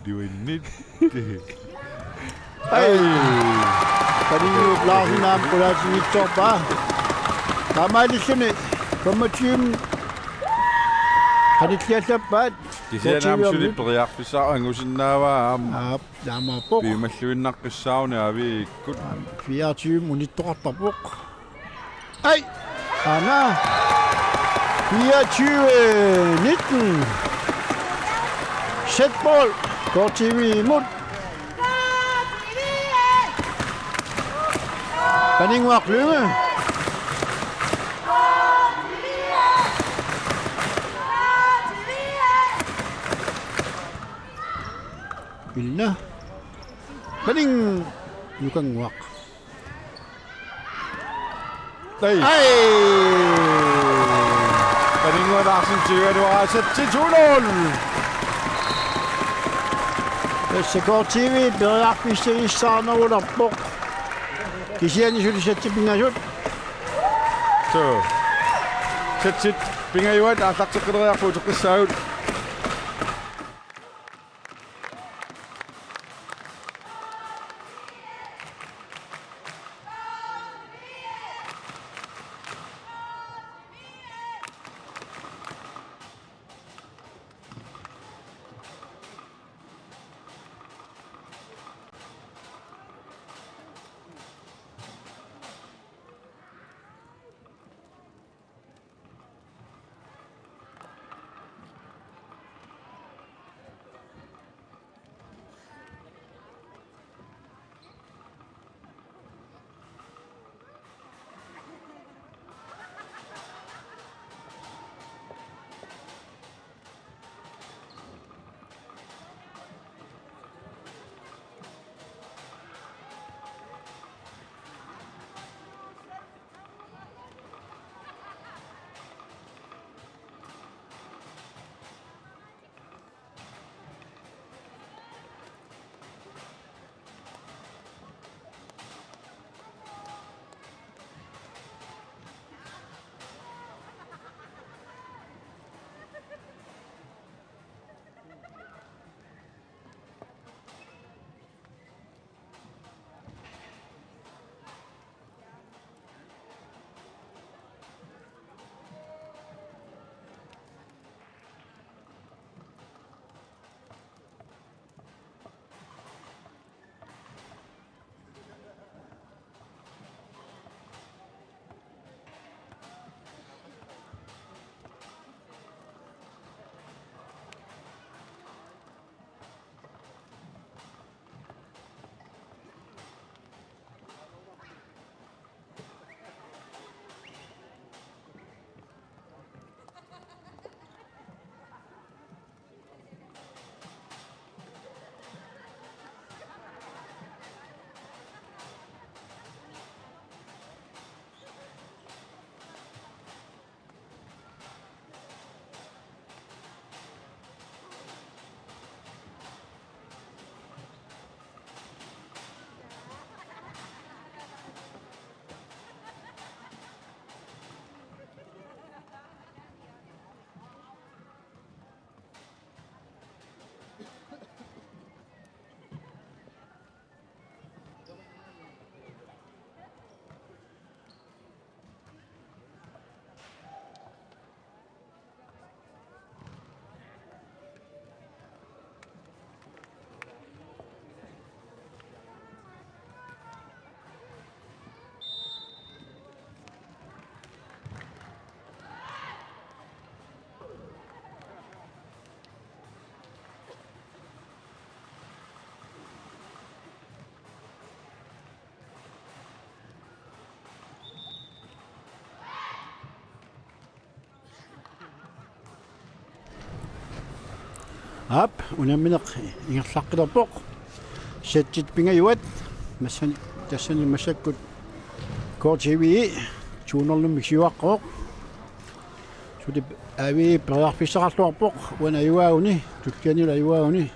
Duinnit. Ai. Paninnguup Larsen aamma pulaatinngitsoorpaa. Taamaalilluni femogtyve qanilliallappaat. Kisianni aamma suli periarfissaq angusinnaavaa aamma. Aap, taamaappoq. Piumalluinnaqqissaaruni A V I-kkut. Fireogtyve unittoqartarpoq. Ai! Aana. Fireogtyve nitten. Sætball. K T V imod. Paninnguaq Lynge. Ilaa. Paninnguaq. Ai. Ai. Paninnguaq Larsen tyvegaluaraa, sætti to nul. Tassa K T V periarfissagissaarnerulerpoq. Kisianni suli sættit pingasut. Suu. Sættit pingajuat aallarteqqileriarput uteqqissaagut. Aap, unammineq ingerlaqqilerpoq. Settit pingajuat. Massani, tassani massakkut K T V to nul-immik siuaqqavoq. Suli A V periarfissaqarluarpoq, uani ajugaaguni, tullianilu ajugaaguni.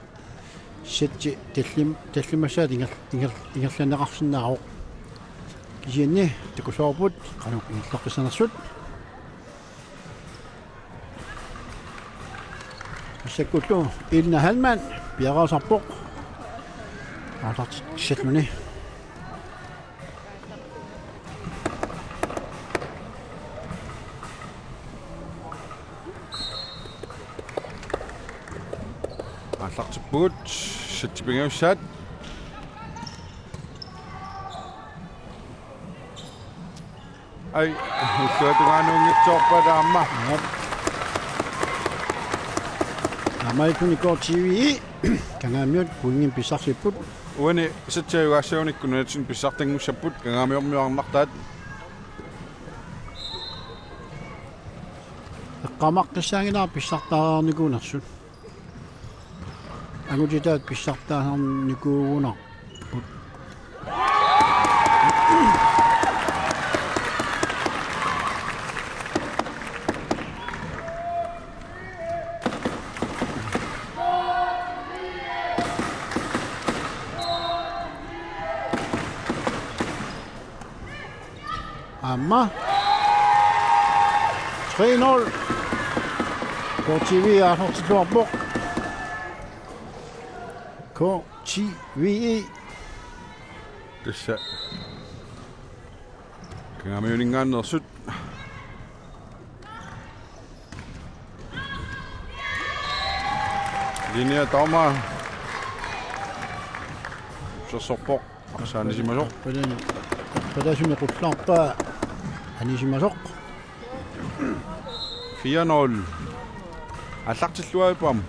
Setti tallim-, tallimassaat inger-, inger-, ingerlanneqarsinnaavoq. Kisianni takusoorput qanoq ingerlaqqissanersut. Massakkullu Elna Hallmann piareersarpoq. Aallartitsilluni. Aallartippugut, settit pingajussaat. Ai, illuatungaanuunngitsoorpaa aamma. Aap. Aamma illunik K T V Kangaamiut pointinik pissarsipput. Uani settit ajugaassagunikku nunatsinni pissartanngussapput, Kangaamiormiut arnartaat. Eqqaamaqqissaanngilaq pissartaareernikuunersut. Angutitaat pissartaareernikuugunarput. Aamma. Tre nul. K T V aallartilluarpoq. K T V. Tassa Kangaamiuninngaanneersut. Linja dommer. Sersorpoq. Arsaq anisimasoq. Arpalani-, arpalasunit qullarpaa anisimasoq. Fire nul. Aallartilluarput aamma.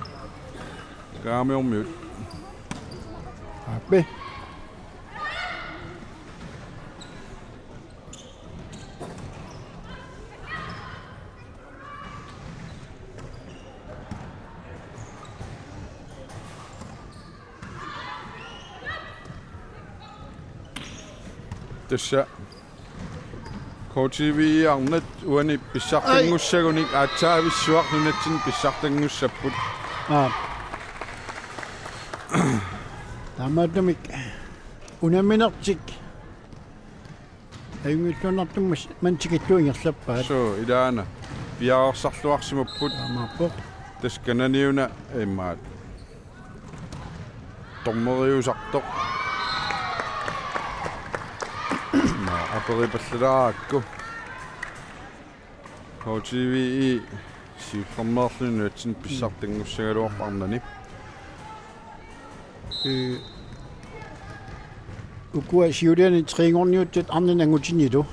Kangaamiormiut. Aappi. Tassa K T V arnat uani pissartanngussagunik aatsaavissuaq nunatsinni pissartanngussapput. Aap. Taamaattumik unamminertik ajunngilluinnartumik mas-, maani tikillugu ingerlappaat. Suu, ilaana. Piareersarluarsimapput. Taamaappoq. Tassa kananiuna immaqa dommeriusartoq. Naa, aperipallalaarakku. K T V siullermeerluni nunatsinni pissartanngussagaluarpoq arnani. Ee, ukua siuliani tre-nngorniuttut arnani angutinilu.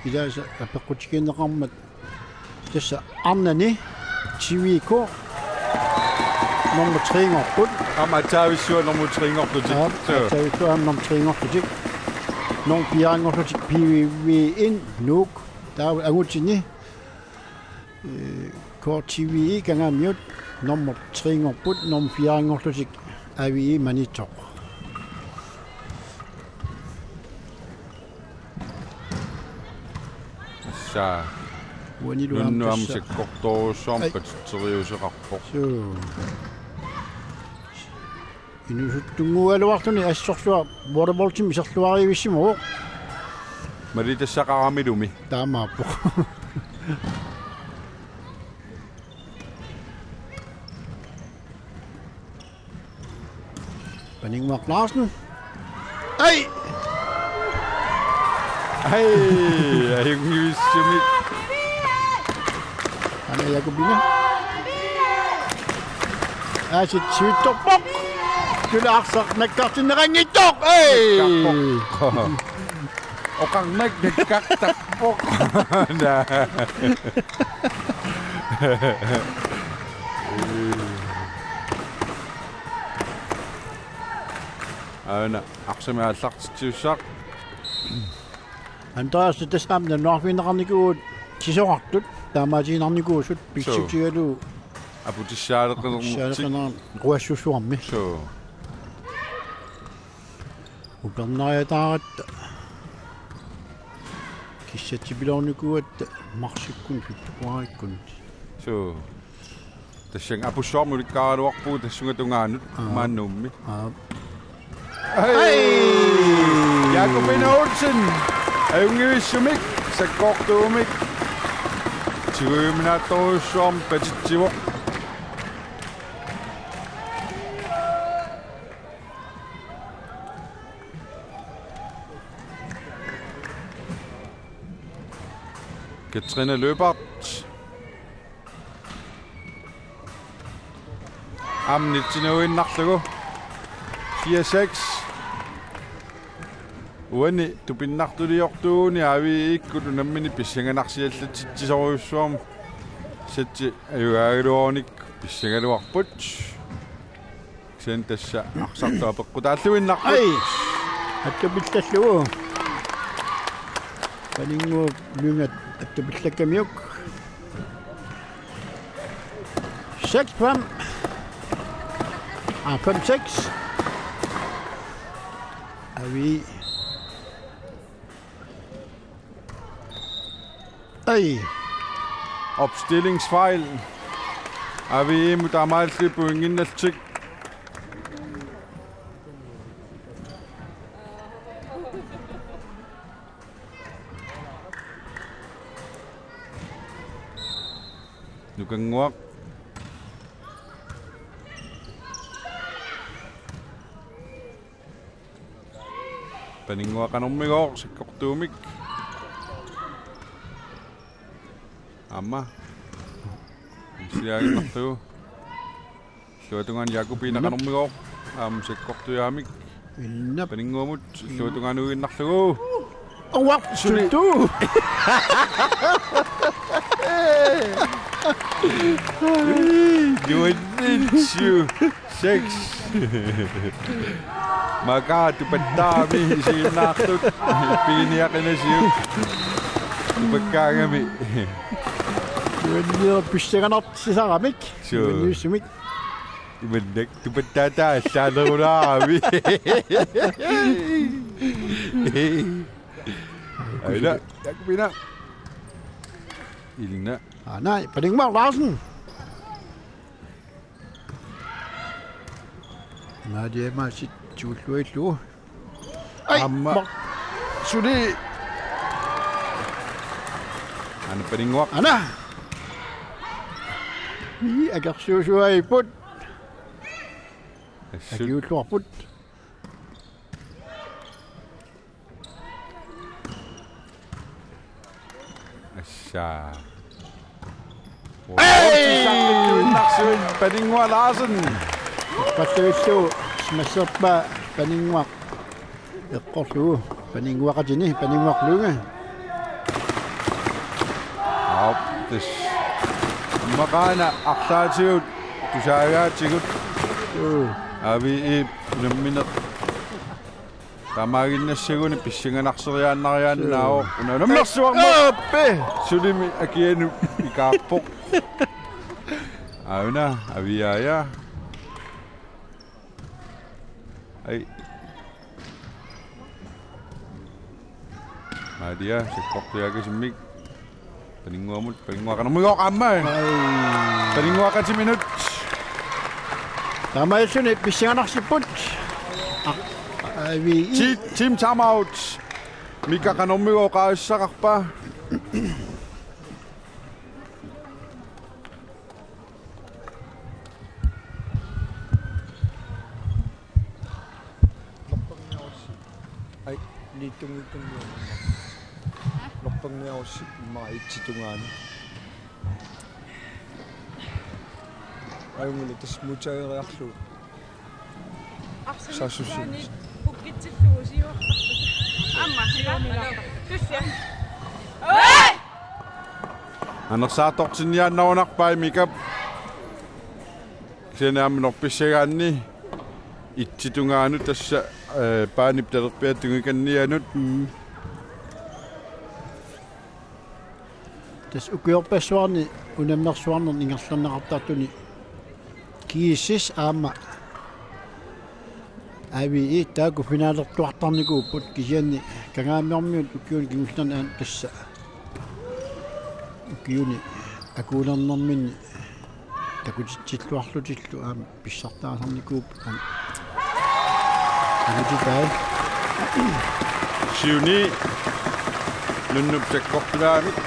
Ilaasa apeqqutigineqarmat tassa arnani T V K nummer tre-nngorput. Aamma aatsaavissuaq nummer tre-nngorlutik. Aap, suu. Aatsaavissuaq aamma nummer tre-nngorlutik. Nummer fire-nngorlutik P V V N Nuuk. Taava angutini. Ee, K T V Kangaamiut nummer tre-nngorput, nummer fire-nngorlutik A V I Maniitsoq. Tassa. Uanilu aamma nunnuam tassa sakkortoorujussuarmik. Ai. Patsitseriuseqarpoq. Suu. Inuusuttunnguugaluarluni assorsuaq volleyballtimik iserluarivissimavoq. Malitassaqaramilumi. Taamaappoq. Paninnguaq Larsen. Ai! Ai, ajunngivissumik. Ana Jakobine. Aasiit sivitsorpoq. Suli arsaq nakkartinneqanngitsoq. Ei! Nakkarpoq. Oqarnak nakkartarpoq. Naa. Aana, arsamik aallartitsiussaaq. Andreas, tassa aamma nalunaarfigineqarnikuuvugut sisorartut, taamaatiinnarnikuusut. Suu. Pissutigalugu aputissaaleqinermik. Aputissaaleqinermik quassusuarmi. Suu. Upernariataaratta. Kissatsipiloornikuugatta marsikkut februaarikkut. Suu. Tassannga apussuarmut ulikkaaraluarpugut tassunga tungaanut. Aa. Maannummi. Aa. Hej! Hej! Jakobine Olsen. Ajunngivissumik, sakkortuumik. Tigujuminaattorujussuarmik patitsivoq. Katrine Løbert. Aamma nitsinuinnarlugu. Fire seks. Uani tupinnartuliortuuguni A V E-kkut unammineq pissanganarsiallatsitsisorujussuarmik. Sætsi ajugaagaluarunik pissangagaluarput. Kisianni tassa arsartut apeqqutaalluinnarput. Ai! Attupillallugu. Paninnguup Lynge attupillakkamiuk. Seks fem. Ah, fem seks. A V E. Ai. Opstillingsfejl. A V E-mut taamaalillutik pointinnaallutik. Nukannguaq. Paninnguaq qanormigooq sakkortuumik. Aamma. Insiaginnarlugu. Illuatungaani Jakobine qanormigooq. Aamma sakkortujaamik. Innap. Paninnguamut illuatungaanuinnarlugu. Uaq, suli. Tuttu. Nuannitsiu. Seks. Maka tupattaami isiginnaartut. Piginiaqinasiuk. Tupakkaangami. Nuanniit pissanganarsisaramik. Suu. Nuanniissumik. Imannak tupattaataa allaalerulaarami. Aila, Jakobine. Ilna. Aa, nej, Paninnguaq Larsen. Nadia Masit tuulluillu. Ai, aamma. Suli. Aana Paninnguaq. Aana. Ii, akersuusuaiput. Assut. Akiulluarput. Assa. Ei! Paninnguaq Larsen. Passuillu simasserpaa Paninnguaq. Eqqorlugu Paninnguaqatini, Paninnguaq Lynge. Aap, tassa. Maqaana arlaatigut tusaagaatigut. Uu. A V E unammineq. Taamaaginnassaguni pissanganarseriaannariaannaavoq. Una unammersuarmut. Aappi! Sulimi akianut ikaarpoq. Auna, aviaja. Ai. Maria, sakkortujaakasimmik. Paninnguamut, Paninnguaq qanormigooq aamma. Ai. Paninnguaqatiminut. Taamaalluni pissanganarsipput. Aa, ai, vi-, i- Ti-, team timeout. Mika qanormigooq qaasissaqarpa? Ai, liittunngitsunniunnaq. Lorperniarussi immaqa itsi tungaanut. Ajunngilaq tassa mutsageriarlugu. Saassussiummik. Pukkitsillugu siuartarput. Aamma, siuartarput. Tussiaq. Anersaartortinniaannarunarpai Mikap. Kisianni aamma norpissagaanni itsi tungaanut tassa, eh, paanip talerpiata tungikannianut. Mm. Tassa ukiorpassuarni unammersuarnerni ingerlanneqartartuni G S S aamma A V I taakku finaalertuartarnikuupput, kisianni Kangaamiormiut ukiuni kingullerni aamma tassa ukiuni akuulernerminni takutitsilluarlutillu aamma pissartaasarnikuupput aamma. Angutitai. Siuni. Nunnup sakkortulaamik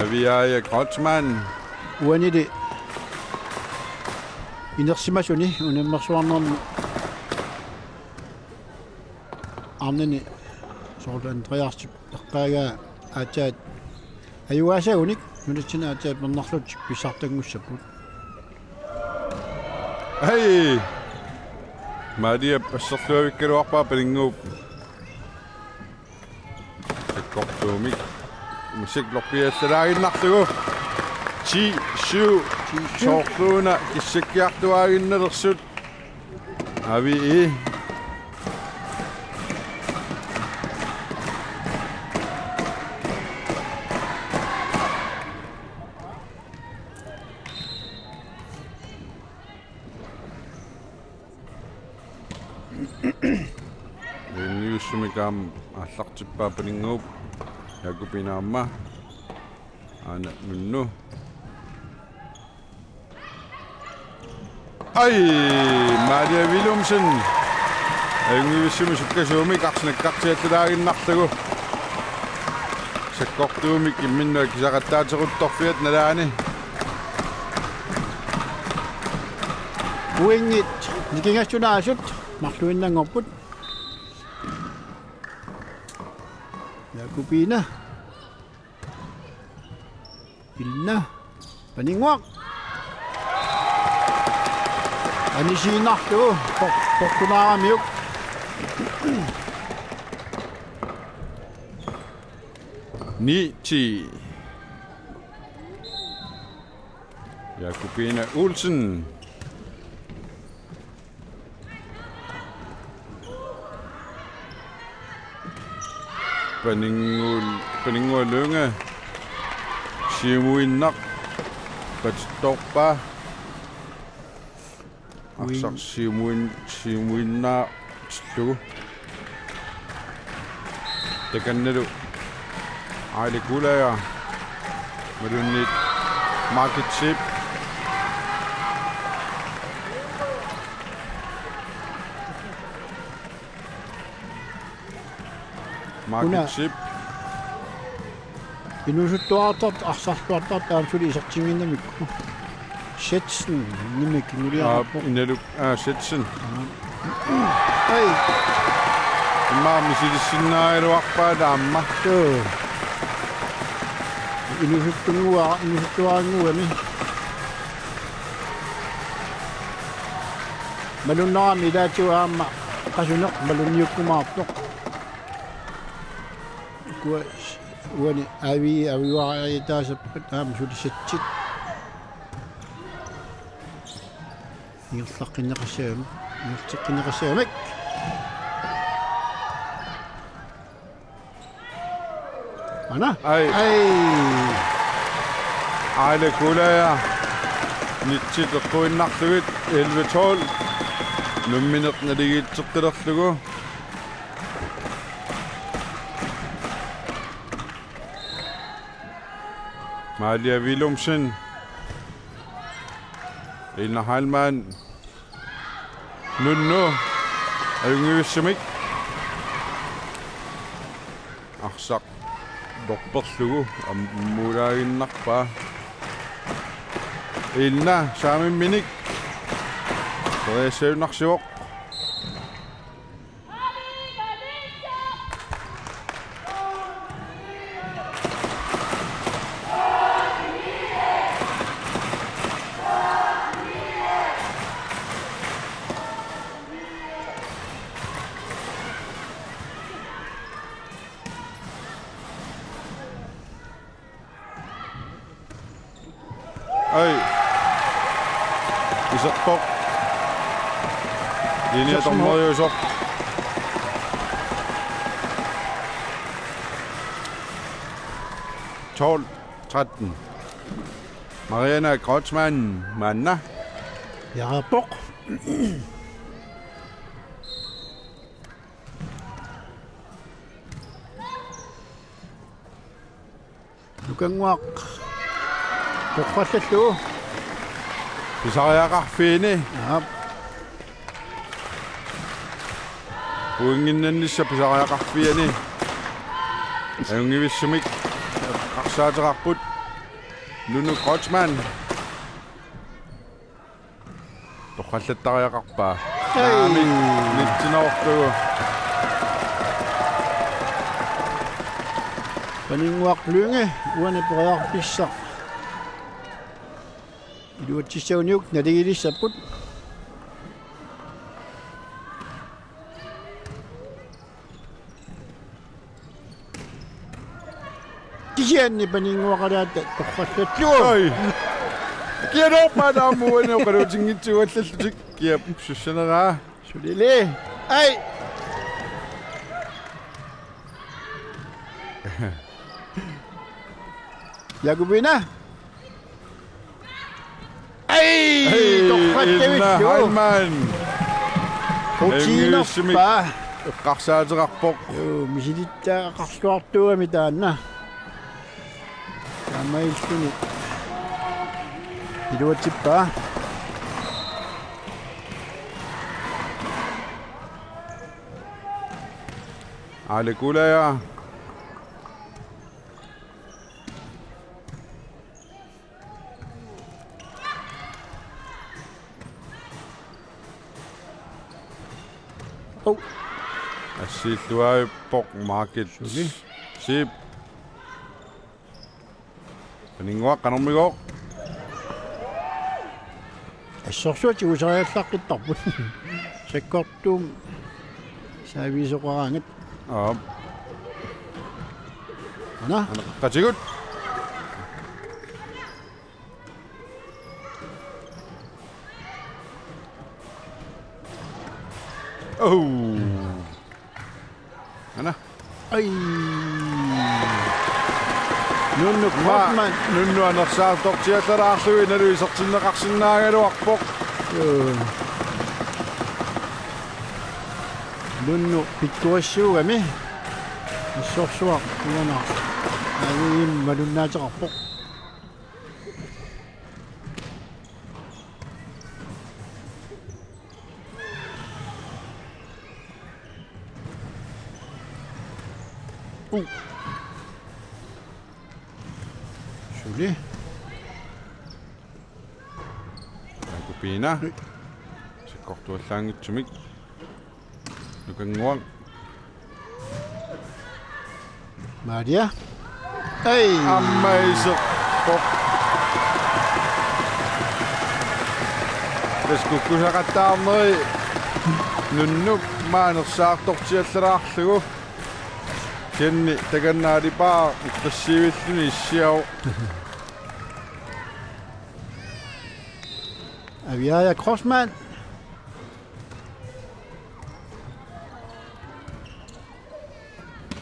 Aviaja Kreutzmann. Uanili inersimasuni unammersuarnermi arnani soorlu Andreasip eqqaagaa aatsaat ajugaasaagunik nunatsinni aatsaat pernarlutik pissartanngussapput. Hej! Maaliap asserluavikkaluarpaa Paninnguup sakkortuumik. Musiklorpiallalaaginnarlugu. Ti syv. Ti syv. Soorluuna kissakkiartuaaginnalersut. Avi. Ajunngivissumik aamma aallartippaa Paninnguup. Jakobine aamma. Aana Nunnu. Ai, Maria Willumsen. Ajunngivissumik sukkasuumik arsaannik nakkartiallalaaginnarlugu. Sakkortuumik imminnut akisaqattaateruttorfiat nalaani. Pointit nikingassunaasut marluinnanngorput. Jakobine. Ilna. Paninnguaq. Anisiinnarlugu. Por-, portunaaramiuk. Ni ti. Jakobine Olsen. Paninnguaq, Paninnguaq Lynge. Siumuinnaq. Patittoorpaa. Arsaq siumuin-, siumuinnaatillugu. Takannalu. Aili Kuulaja. Malunnit Margit Zeeb. Margit Zeeb. Inuusuttuartartut, arsarluartartut aamma suli isertinnginnamikku. Schätzen nimik nuliarappo. Aa, inaluk, aa, Schätzen. Ai. Immaqa misilissinnaagaluarpaa taama. Joo. Inuusuttunnguara, inuusuttuarannguami. Malunnarami ilaatigut aamma qasuneq malunniukkumaartoq. Ukua uani avi aviuariataasappat aamma sulisatsit. Ingerlaqqinneqassagamik, ingerlaqqinneqassagamik. Aana? Ai. Ai. Aili Kuulaja. Nitsit eqquinnarlugit elleve tolv. Nammineq naligiitseqqilerlugu. Malia Willumsen. Ilna Heilmann. Nunnu. Ajunngivissumik. Arsaq. Dorperlugu. Am-, muulaaginnarpaa. Ilna. Saamimminik. Periassajunnaarsivoq. Ai. Iserpoq. Linja dommeriusoq. Tolv tretten. Mariana Kreutzmann, maanna. Jaarpoq. Nukannguaq. Torrallallugu. Pisariaqarfiini. Aap. Pointinnannissaq pisariaqarfiani. Ajunngivissumik eqqarsaateqarput. Nunu Kreutzmann. Torrallattariaqarpaa. Hei. Naamik, nitsinerorlugu. Paninnguaq Lynge, uani periarfissaq iluatsissaguniuk naligilissapput. Kisianni Paninnguaqalaat torrallallugu. Oi. Kianorpaat aamma uani oqaluutinngitsuugallallutik. Kiap sussaneraa. Sulili. Ai. Jakobine. Ai, hei, torrallavillugu. Elna Heilmann. Rutiinerpaa. Eqqarsaateqarpoq. Juu, misilittagaqarluartuugami taanna. Taamaalilluni iluatsippaa. Aali Kuulaja. Oh. Assiilluarpoq Markit. Suli. Siip. Paninnguaq qanormigooq. Assorsuaq tigusariallaqqittarput. Sakkortuumik saaviisoqaraangat. Aap. Ana. Ana, qatigut. Oh. Ana. Ai. Nunnu Kreutzmann. Nunnu anersaartortiallalaarlugu inalu isertinneqarsinnaagaluarpoq. Joo. Nunnu pikkorissuugami. Assorsuaq uanga. Aviim malunnaateqarpoq. Uh. Suli. Jakobine. Ui. Sakkortuallaanngitsumik. Nukannguaq. Maria. Ei. Aamma iserpoq. Tassa kukkusaqattaarneri Nunnup anersaartortiallalaarlugu. Kisianni takanna Alipaaq iqqissiivilluni issiavoq. Aviaja Kreutzmann.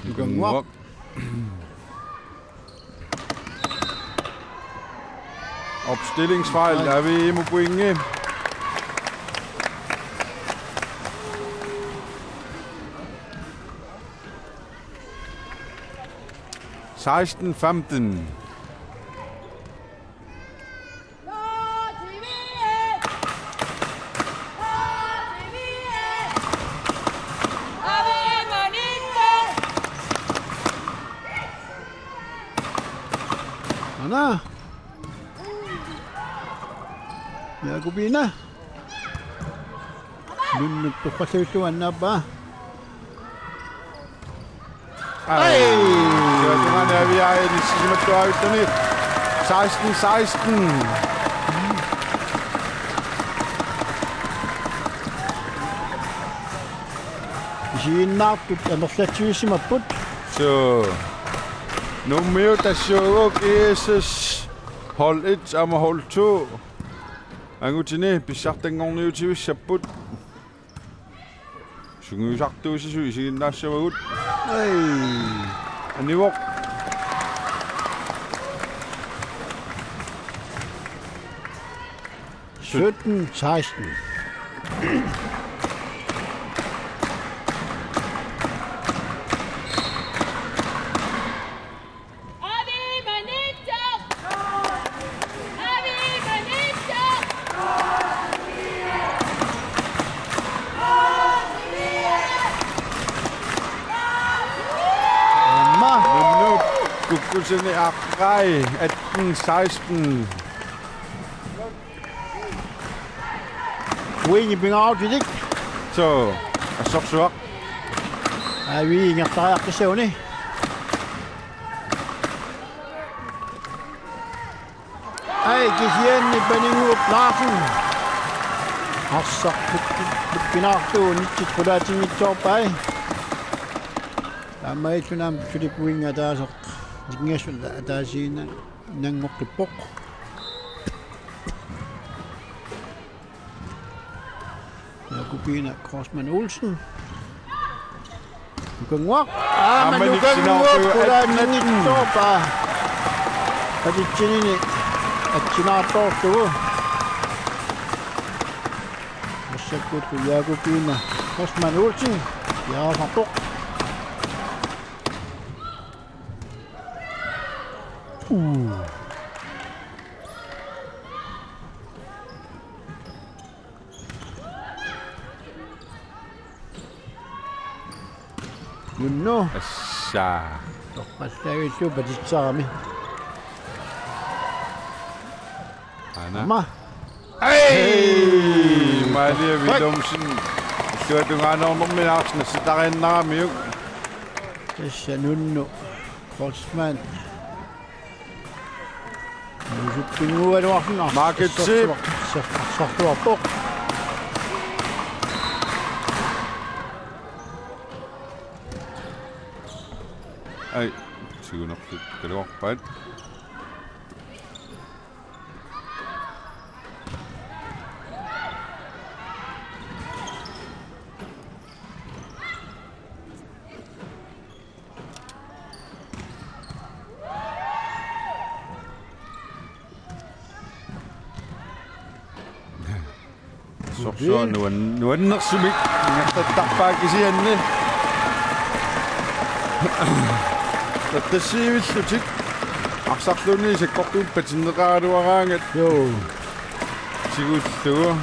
Nukannguaq. Opstillingsfejl, Aviimut pointi. Seksten femten. Ana. Jakobine. Nunnup torrallavillugu annaappaa. Ai. Ai. Sivatungaani Aviaja inissisimalluarluni. Seksten seksten. Isiginnaartut amerlatsivissimapput. Suu. Nummiut tassuuguk I S S hold et aamma hold to. Angutini pissartanngorniutivissapput. Sungiusartuussisoq isiginnaassavagut. Ai. Anivoq. Sytten seksten. Aamma Nuuk kukkusani aqqai, atten seksten. Uini pingaarutilik. Suu, assorsuaq. Avi ingerlariaqqissaguni. Ai, kisianni Paninnguup Larsen. Arsaq puk-, pukinaartugu nitsit qulaatinngitsoorpai. Taamaalilluni aamma suli pointi ataaseq. Nikingassut ataasiinnaq nanngoqqippoq. Jakobine Kreutzmann Olsen. Nukannguaq. Aamma Aamma Nukannguaq, Nukannguaq, qulaanninngitsoorpaa. Atitsinini atsinaartoorlugu. Massakkut Jakobine Kreutzmann Olsen. Jaasartoq. Uu. Nunnu. Assa. Torpallavillu patitsisarami. Aana. Aamma. Ai! Hej! Malia Willumsen. Illuatungaanut minaarsna sitarinnaramiuk. Tassa Nunnu Kreutzmann. Nuusuppinngualuarluni. Marketsi. Arsartuarpoq. Ai, tigunerluk kaluarpaat. Sorsuaq nuan-, nuannersumik ingerlattarpaa kisianni. Tattassiivillutik arsarluunniit sakkortuut patinneqaraluaraangat. Joo. Tigullugu.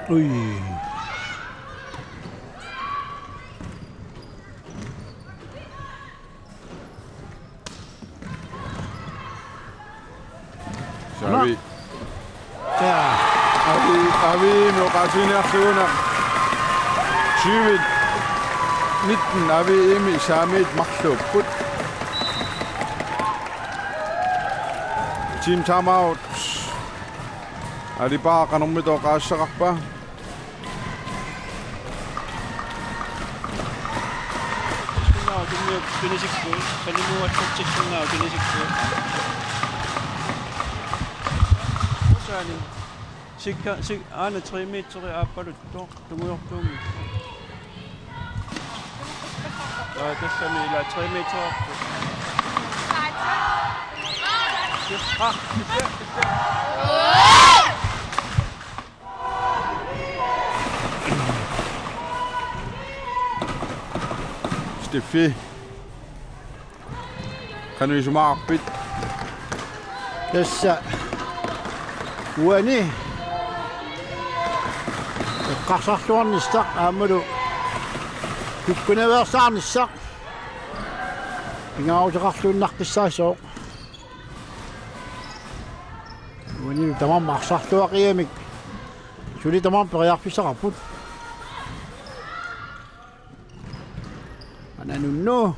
Ui. Savi. Ja. Avi, Aviimi oqaasiniarlugu una. Tyve nitten Aviimi saamiit marluupput. Team timeout. Alipaa qanormita oqaassaqarpa? Sunnaava tunniup tunisikkuit, panimuatsatsiksunnaava tunisikkuit. Usaani. Sikka, sik-, aana tre meteri aappaluttoq, tungujortuummi. Aa, tassami ila tre meter. Ah, Steffi. Qanoq isumaqarpit? Tassa. Uani. Eqqarsarluarnissaq aammalu. Kukkunaveersaarnissaq. Pingaaruteqarluinnaqqissaassooq. Uani tamarmik arsarluaqigamik. Suli tamarmik periarfissaqarput. Aana Nunnu.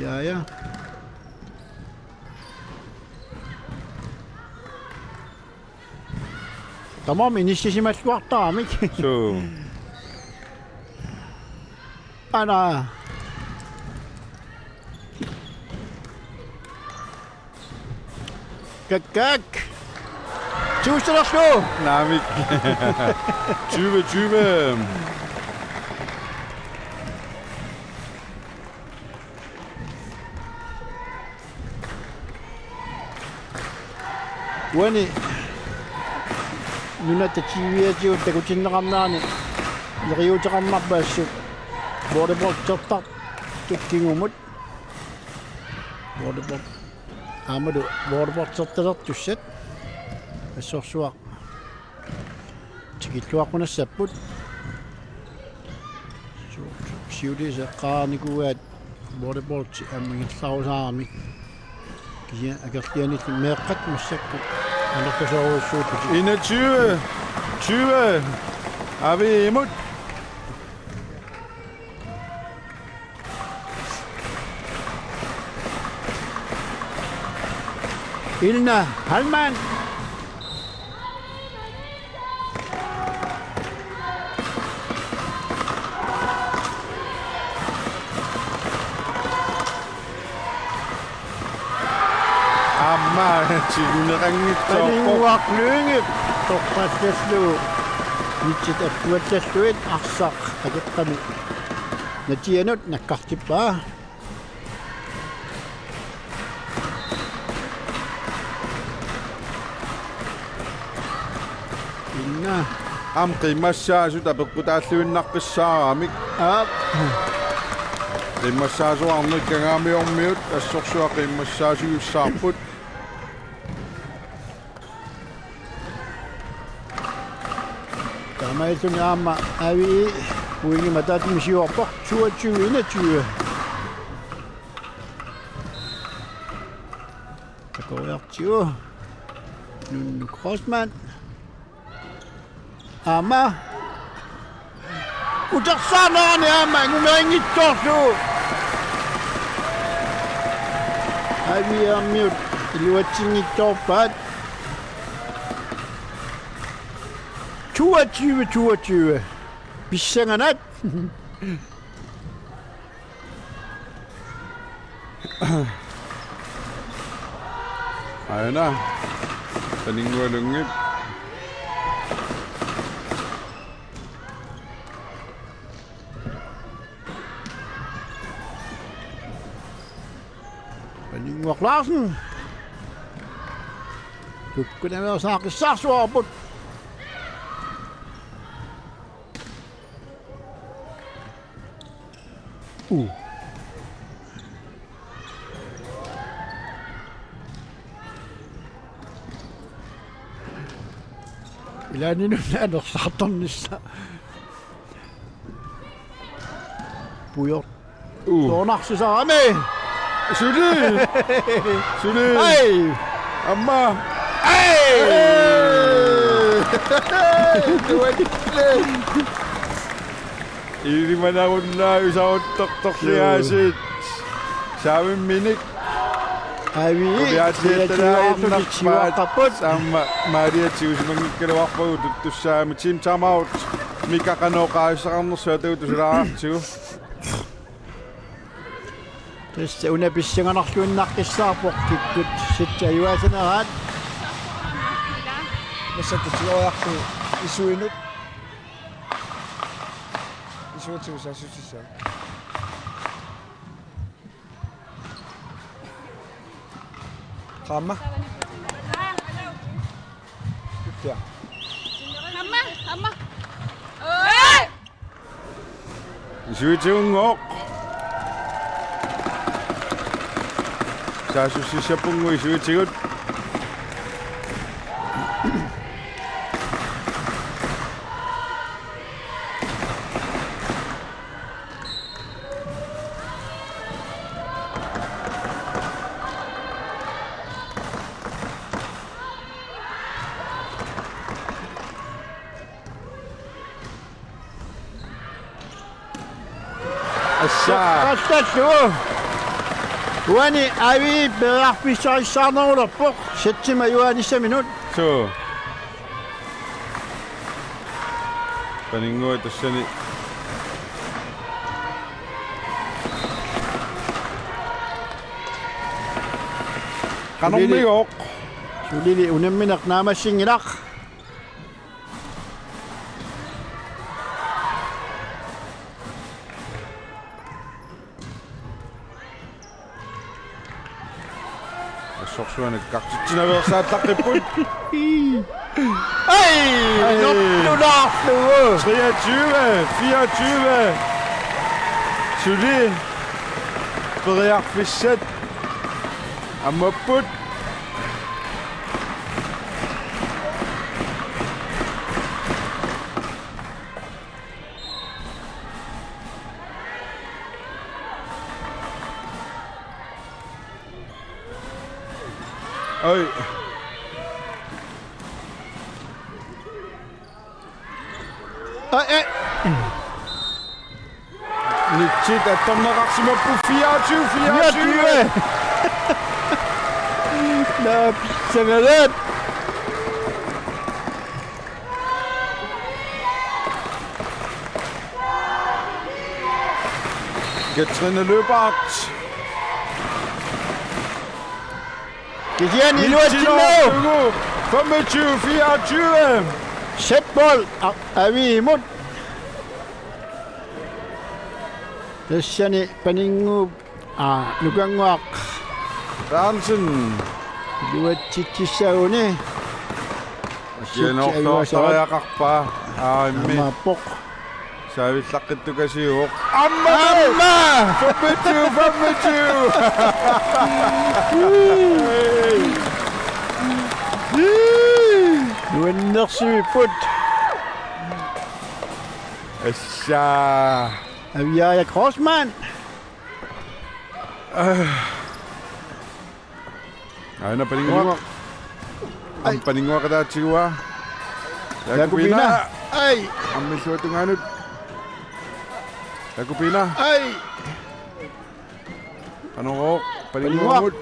Ja, ja. Tamarmik inissisimalluartaramik. Suu. Aana. Kak, kak. Tusind og slå! Naamik. Tyve tyve. Uani Nunatta T V-atigut takutinneqarnerani neriuuteqarnerpaasut volleyball-ertartut kingumut. Volleyball. Aammalu volleyball-ertalertussat. Assorsuaq tikilluaqqunassapput. Su-, su-, siuliisa eqqaanikuugaat volleyball-i aamma ingerlarusaarami. Kisianni akerlianillu meeqqat massakkut anertusoorujussuupput. Enogtyve tyve. Aviimut. Ilna Halman. Aamma, tinneqanngitsoorpoq. Paninnguaq Lynge toqqassallugu. Mitsit appuallallugit arsaq akeqqami natianut nakkartippaa. Inna. Aamma qiimmassaasut apeqqutaalluinnaqqissaaramik. Aap. Qiimmassaasoqarnermik Kangaamiormiut assorsuaq qiimmassaasujussuusarput. Taamaalilluni aamma Avi pointimik ataatsimiigiuarpoq, toogtyve enogtyve. Takoriartigu. Nunnu Kreutzmann. Aamma. Utersaarnerani aamma ngumeringitsoorlu. Aviarmiut iluatsinngitsoorpaat. Toogtyve toogtyve. Pissanganaq. Aana. Paninnguaq Lynge. Paninnguaq Larsen. Tukkunaveersaaqissaarsuarput. Uh. Ilaanni nunna anersaartornissaa. Pujor. Uh. Soornarsisaarami. Suli. Suli. Ai. Aamma. Ai. Ai. Tualle. Ilimanarunnaarusaruttortorliaasiit. Saavimminik. Avi. Kuliaatiattalaainnarpaat. Siuaqqapput. Aamma maaliatigut simanngikkaluarpagut tuttussaammat. Team timeout. Mika qanoq oqaasissaqarnersoq atagu tusulaartigu. Tassa una pissanganarluinnaqqissaarpoq kikkut setsit ajuaassaneraat. Massakkut tigoriarlugu isuinut. Isuatigut saassussissaaq. Qaammat. Pittia. Aamma, aamma. Oi! Isuitsigunngooq. Saassussissapput isuitsigut. Assa. Toqqassallugu. Uani Avi periarfissarissaarnerulerpoq setsimik ajugaanissaminnut. Suu. Paninnguaq tassani. Qanormigooq. Sulili unammineq naammassinngilaq. Assorsuaq nakkartitsinaveersaallaqqipput. Ai! Ai! Nuttunaarlugu! Treogtyve fireogtyve. Suli periarfissat ammapput. Oj. Oj, oj. Nutsit attorneqarsimapput fireogtyve fireogtyve. Fireogtyve. Nå, pissangalat. Katrine Lyberth. Kisianni iluatsinnagu. Femogtyve fireogtyve. Setbold a-, Aviimut. Tassani Paninnguup, aa, Nukannguaq Berthelsen. Iluatsitsissaguni. Sianortoortariaqarpaa. Aa, immi. Aammaappoq. Saavillaqqittukasiuvoq. Aamma! Aamma! Femogtyve femogtyve! Nuannersuipput. Assa. Aviaja Kreutzmann. Aana Paninnguaq. Paninnguaq. Ai. Paninnguaq ataatsigua. Jakobina. Jakobina. Ai. Aamma illuatungaanut. Jakobina. Ai. Qanoq Paninnguamut. Paninnguaq.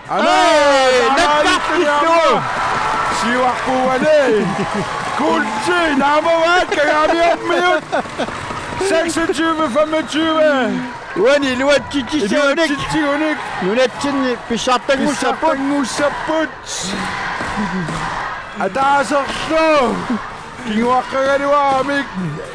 Aana. Ai, taamaalittuniarpoq. Nakkartillugu. Siuarpuuani. Kuulti naamavaat Kangaamiormiut. Seksogtyve femogtyve. Uani iluatsitsissaanik. Iluatsitsigunik. Nunatsinni pissartanngussapput. Pissartanngussapput. Ataaserlu. Kinguaqqagaluaramik.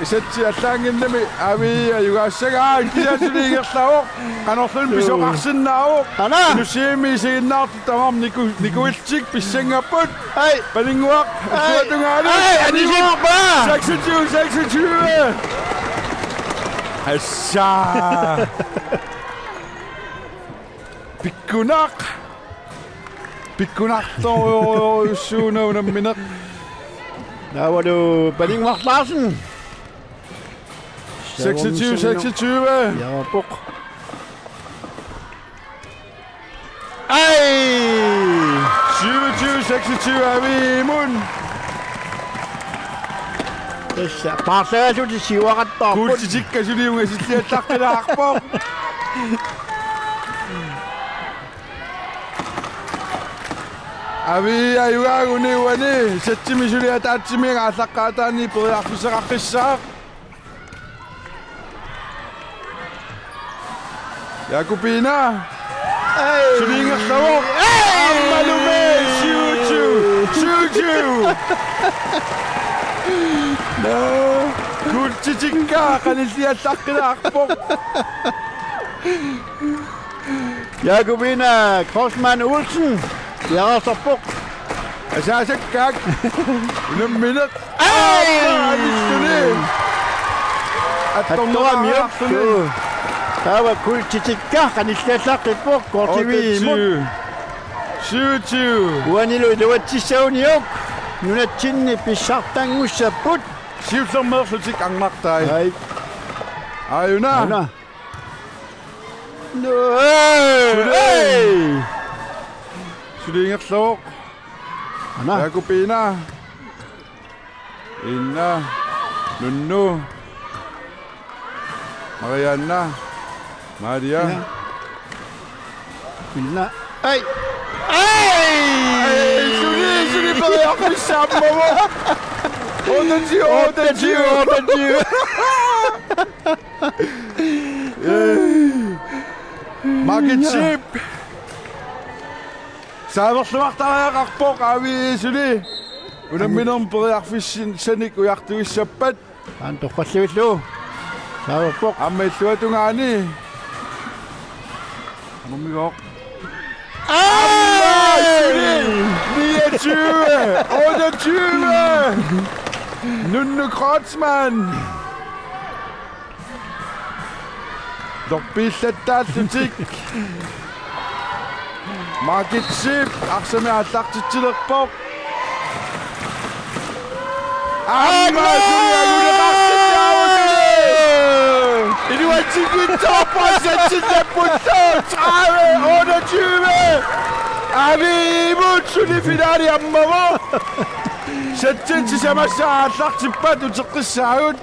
Satsi allaanginnami. Avi ajugaassagaat. Kisianni suli ingerlavoq. Qanorluunniit pisoqarsinnaavoq. Aana. Inussiammi isiginnaartut tamarmik niku-, nikuillutik pissangapput. Ai. Paninnguaq. Ai. Illuatungaanut. Ai, anisiorpaa. Seksogtyve seksogtyve. Assa. Pikkunaq. Pikkunartorujussuuvoq unammineq. Naavalu Paninnguaq Larsen. Seksogtyve seksogtyve. Jakob. Ai! Syvogtyve seksogtyve Aviimut. Tassa paarlaassutit siuaqattaarput. Kuultitikka suli ungasilliallaqqilaarpoq. Avi ajugaaguni uani satsimi suli ataatsimiit aallaqqaataani periarfissaqaqqissaaq. Jakobina. Ai. Suli ingerlavoq. Ai. Aammalumi syvogtyve. Syvogtyve. Nå. Kuultitikka qanilliallaqqilaarpoq. Jakobina Kreutzmann Olsen. Piareersarpoq. Asaasakkaak. Unammineq. Ai! Anissuni. Attoramiuk. Attoramiuk. Taava kuultitikka qanilliallaqqippoq kortiviimut. Otteogtyve. Syvogtyve. Uanilu iluatsissaguniuk. Nunatsinni pissartanngussapput. Siullermeerlutik arnartai. Ai. Aajuna. Aajuna. Nå, hey! Suli. Hey! Suli ingerlavoq. Aana. Jakobina. Inna. Nunnu. Marianna. Maria. Ja. Inna. Ai. Ai! Ai, suli, suli periarfissaq ammavoq. Otteogtyve, otteogtyve. Otteogtyve, otteogtyve. Margit Zeeb. Taaverluartariaqarpoq A V E suli. Unamminermi periarfissanik ujartuissappat. Aamma torrallugu. Saaverpoq. Aamma illuatungaani. Anumigoq. Ej! Niogtyve, otteogtyve. Nunno Kreutzmann. Lorpiillattaallutik. Margit Zeeb arsamik aallartitsilerpoq. Aamma suli anguneqarsinnaavoq. Iluatsinngitsoorput, satsinnaapput, tredive otteogtyve. A V E-mut suli finale ammavoq. Satsit sisamassaat aallartippaat uteqqissaagut.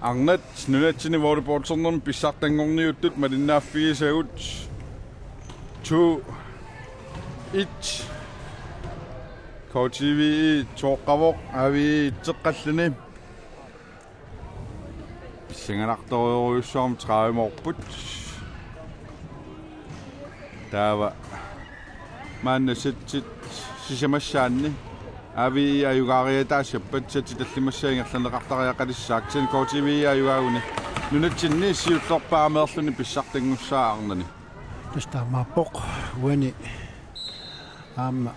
Arnat nunatsinni volleyballsernermi pissartanngorniuttut malinnaaffigisagut to et. K T V E toqqavoq A V E etteqqalluni. Pissanganartorujussuarmik tredive-orput. Taava maanna setsit sisamassaanni A V E ajugaariataassappat setsit tallimassaat ingerlanneqartariaqalissaaq, kisianni K T V E ajugaaguni nunatsinni siullerpaamik amerluni pissartanngussaaq arnani. Tassa taamaappoq uani aamma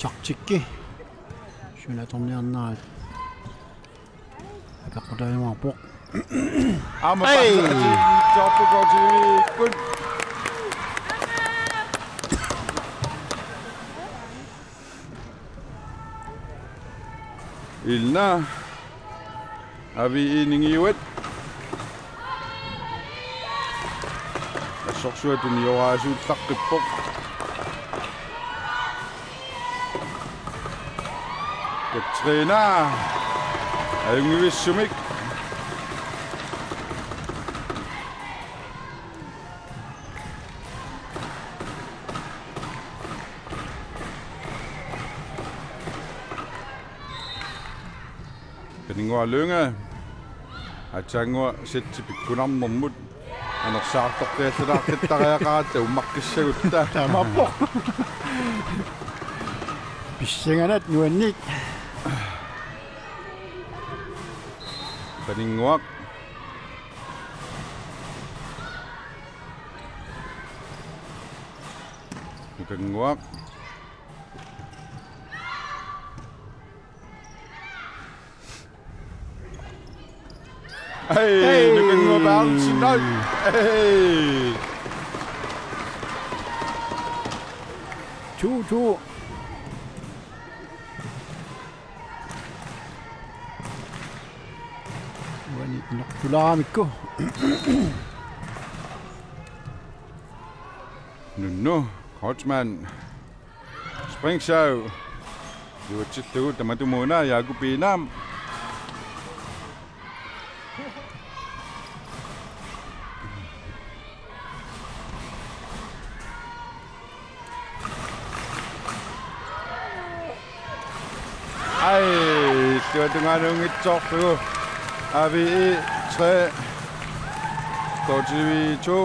taktikki suna atorniarnerat apeqqutaajumaarpoq. Aamma Hej! Paasaqatigiitsoorput K T V-ikkut. Ilna. Aviit ningiuat. Assorsuaq tunioraasuullaqqippoq. Katrina. Ajunngivissumik. Paninnguaq Lynge. Aatsaannguaq setti pikkunarnermut anersaartortiallalaartittariaqaratta ummaqqissagutta. Taamaappoq. Pissanganaq nuanneq. Paninnguaq. Nukannguaq. Hej, hej! Nukannguaq Berthelsen, nej. Hej. To to. Uani nortulaaramikku. Nunnu Kreutzmann. Springsaw. Iluatsillugu tamatumuuna Jakobina. Ai, illuatungaanuunngitsoorlugu. Aviit tre. K T V to.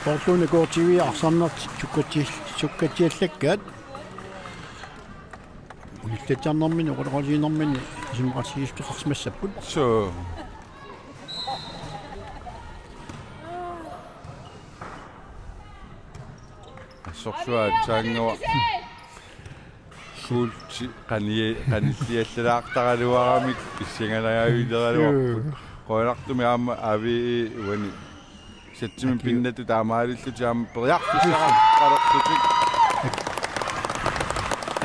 Portuunik K T V arsarnertik sukkatsial-, sukkatsiallakkaat. Unillatsarnermini, oqaloqatigiinnermini isumaqatigiissuteqarsimassapput. Suu. Assorsuaq aatsaannguaq. Suulti qani-, qanilliallalaartaraluaramik pissanganajavilleraluarput. Joo. Qujanartumik aamma Aviit uani setsimik Aki-, pinnatut taamaalillutik aamma periarfissaqarlutik.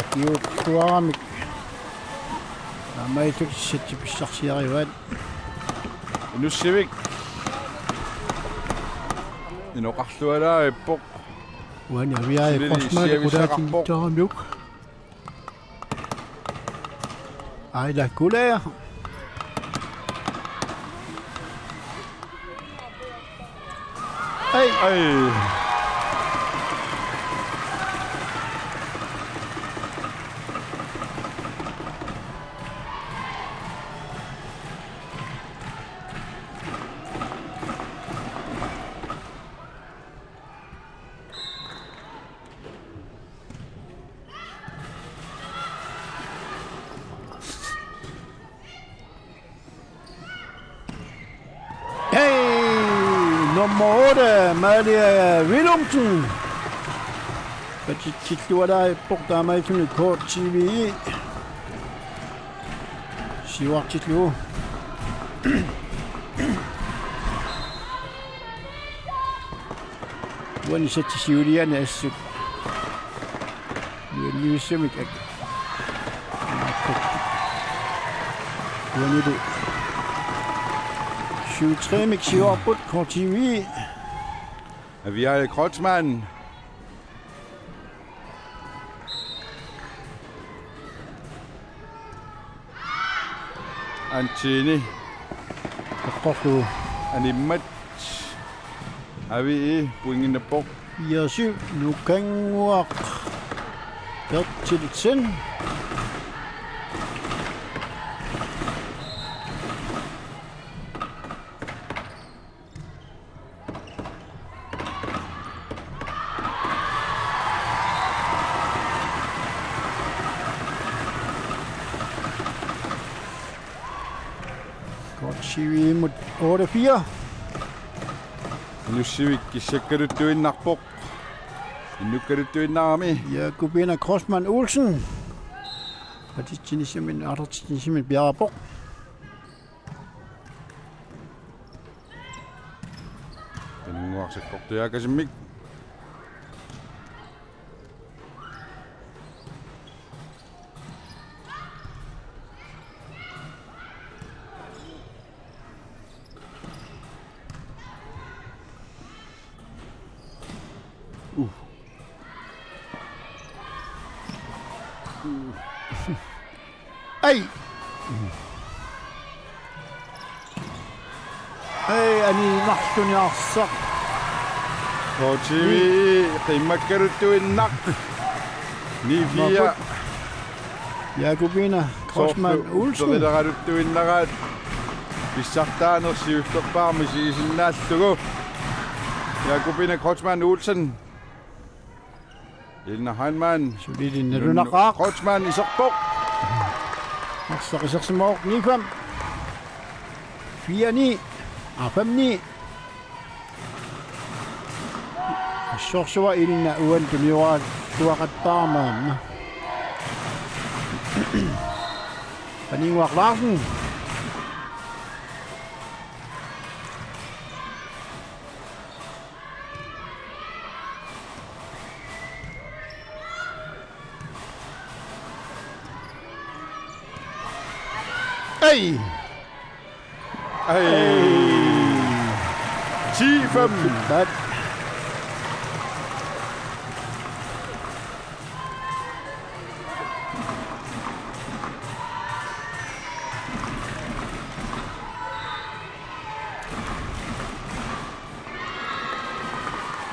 Akiuuttuaramik. Taamaalillutik setsi pissarsiarivaat. Inussivik. Inoqarlualaarpoq. Uani Aviaja Kreutzmann qulaatigiittaramiuk. Aila Kuler. Ai. Ai. Hej, nummer otte, Malia Willumsen. Patitsillualaarpoq taamaalilluni K T V. Siuartillugu. Uani setsi siuliani assut. Uani vissumik ak-. Uanilu. Syv tre-mik siuarput K T V. Aviaja Kreutzmann. Antini. Eqqorlugu. Animmat. Aviit pointinnappoq. Jersey Nukannguaq. Berthelsen. Godt, Siviimut otte fire. Nussivik kissakkaluttuinnarpoq. Innukkaluttuinnarami. Jakobine Kreutzmann Olsen. Atitsinissamik, aalartitsinissamik piareerpoq. Pinnguarsakkortujaakasimmik. Uh. Ai. Ai, ani marluniarsaq. H T V qimmakkaluttuinnaq. Ni fire. Jakobine Kreutzmann Olsen. Terileraluttuinnaraat. Pissartaanersi ullerpaarmi sigisinnaallugu. Jakobine Kreutzmann Olsen. Elna Heilmann. Suli nalunaqaaq. Kreutzmann iserpoq. Arsaq isersimavoq ni fem. Fire ni. Ah, fem ni. Assorsuaq Elna uani tunioraat tuaqattaarmaamma. Paninnguaq Larsen. Ai. Ai. Ti fem. Bat.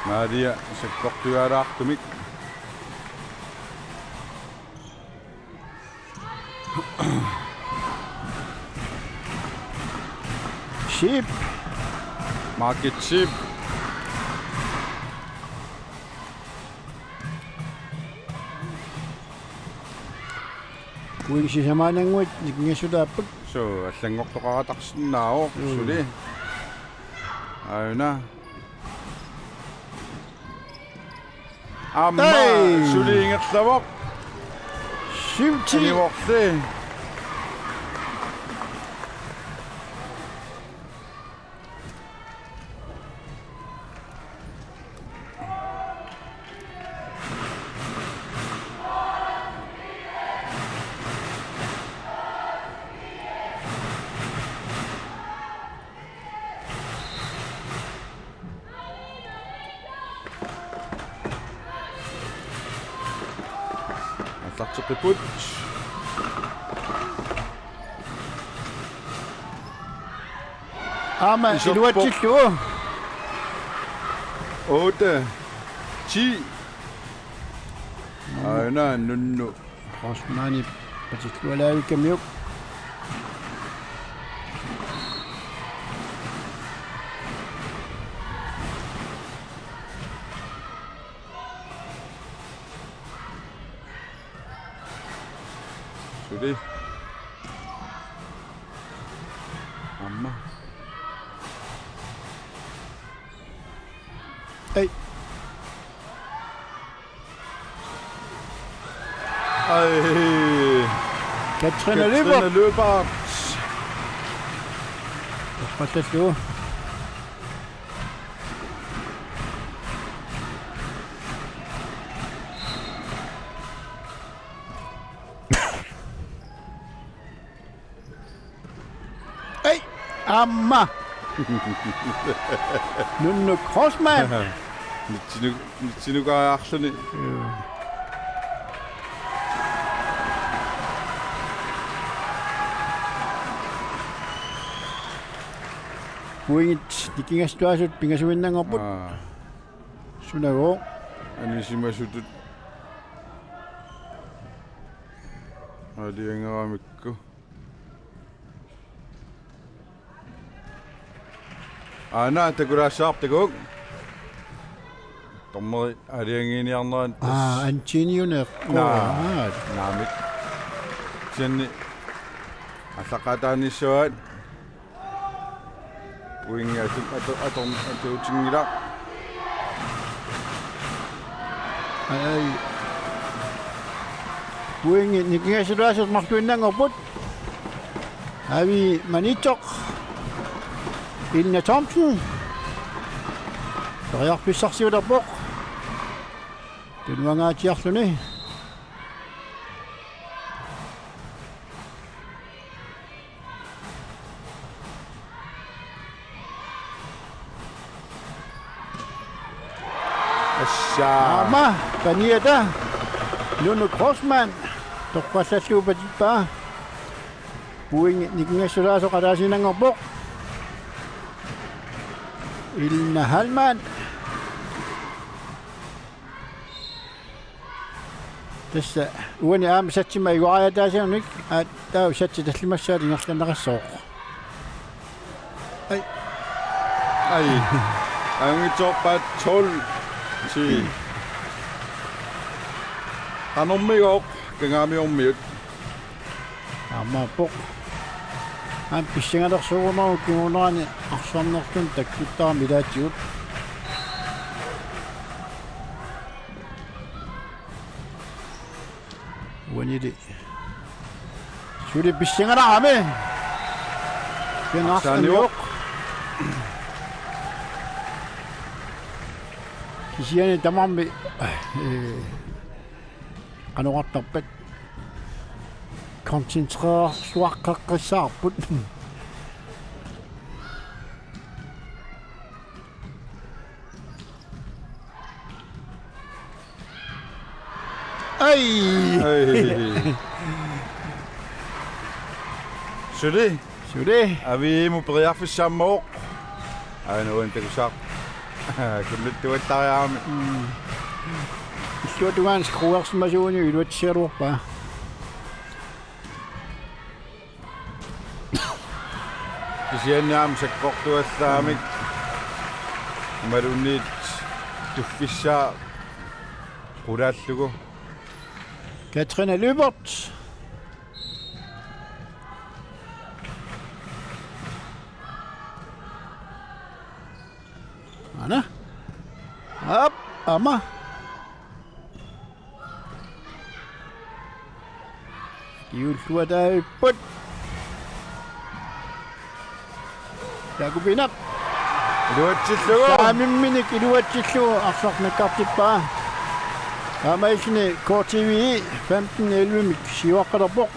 Maria sakkortugaalaartumik. Sheep. Margit Sheep. Uingi sisamaannguit nikingassutaapput. Suu, allanngortoqaratarsinnaavoq. Mm. Suli. Aajuna. Aamma. Ei! Suli ingerlavoq. Syv ti. Anivorli. Aallarteqqipput. Aamma iserpoq. Iluatsillugu. Otte. Ti. Aajuna Nunnu. Rosmanip patillualaavikkamiuk. Suli. Aamma. Ei. Ai. Katrine Lyberth. Katrine Lyberth. Orpallallugu. Ei, aamma. Nunnu Kreutzmann. Nitsinu-, nitsinukariarluni. Joo. Pointit nikingassutaasut pingasuinnanngorput. Aa. Sunagooq. Anisimasutut. Aalajangeramikku. Aana takulaassavarput takuuk. Dommeri aalajangiiniarneranut. Aa, Antiniuneq. Naa. Aa. Naamik. Kisianni aallaqqaataanissavaat. Pointi atu-, atu-, atu-, atuutinngilaq. Ai. Pointi nikingassulaasut marluinnanngorput. Avi Maniitsoq. Ilna Thomsen. Periarfissarsiulerpoq. Tunuangaatsiarluni. Assa. Aamma paniata Lunu Grossmann toqqallallugu patippaa. Pointi nikingassulaasoq ataasiinnanngorpoq. Ilna Hallmann. Tassa uani aamma satsima iguariataasiunik, aa, taava satsi tallimassaat ingerlanneqassooq. Ai. Ai. Ajunngitsoorpaat tolv ti. Qanormigooq Kangaamiormiut. Aammaappoq. Aamma pissangalersuugunarpoq kingunerani arsarnertun takkuttaarami ilaatigut. Uanili. Suli pissangalerami. Kinaarsaaniuq. Arsarniuq. Kisianni tamarmi, eh, qanoq oqartarpat. Koncentrersuaqqeqqissaarput. Ai! Ai. Suli. Suli. Aviimut periarfissaammagu. Aana uani takusaaq. Kunnuttuattariarami. Mm. Illuatungaani skruersimasuunik iluatsiaraluarpaa. Kisianni aamma sakkortuallaamik. Imaluunniit tuffissaa qulaallugu. Katrine Lyberth. Aana. Aap, aamma. Juulluataavippoq. Jakobinap. Iluatsillugu. Saamimminik iluatsillugu arsaq nakkartippaa. Taamaasilluni K T V femten elleve-mik siuaqqalerpoq.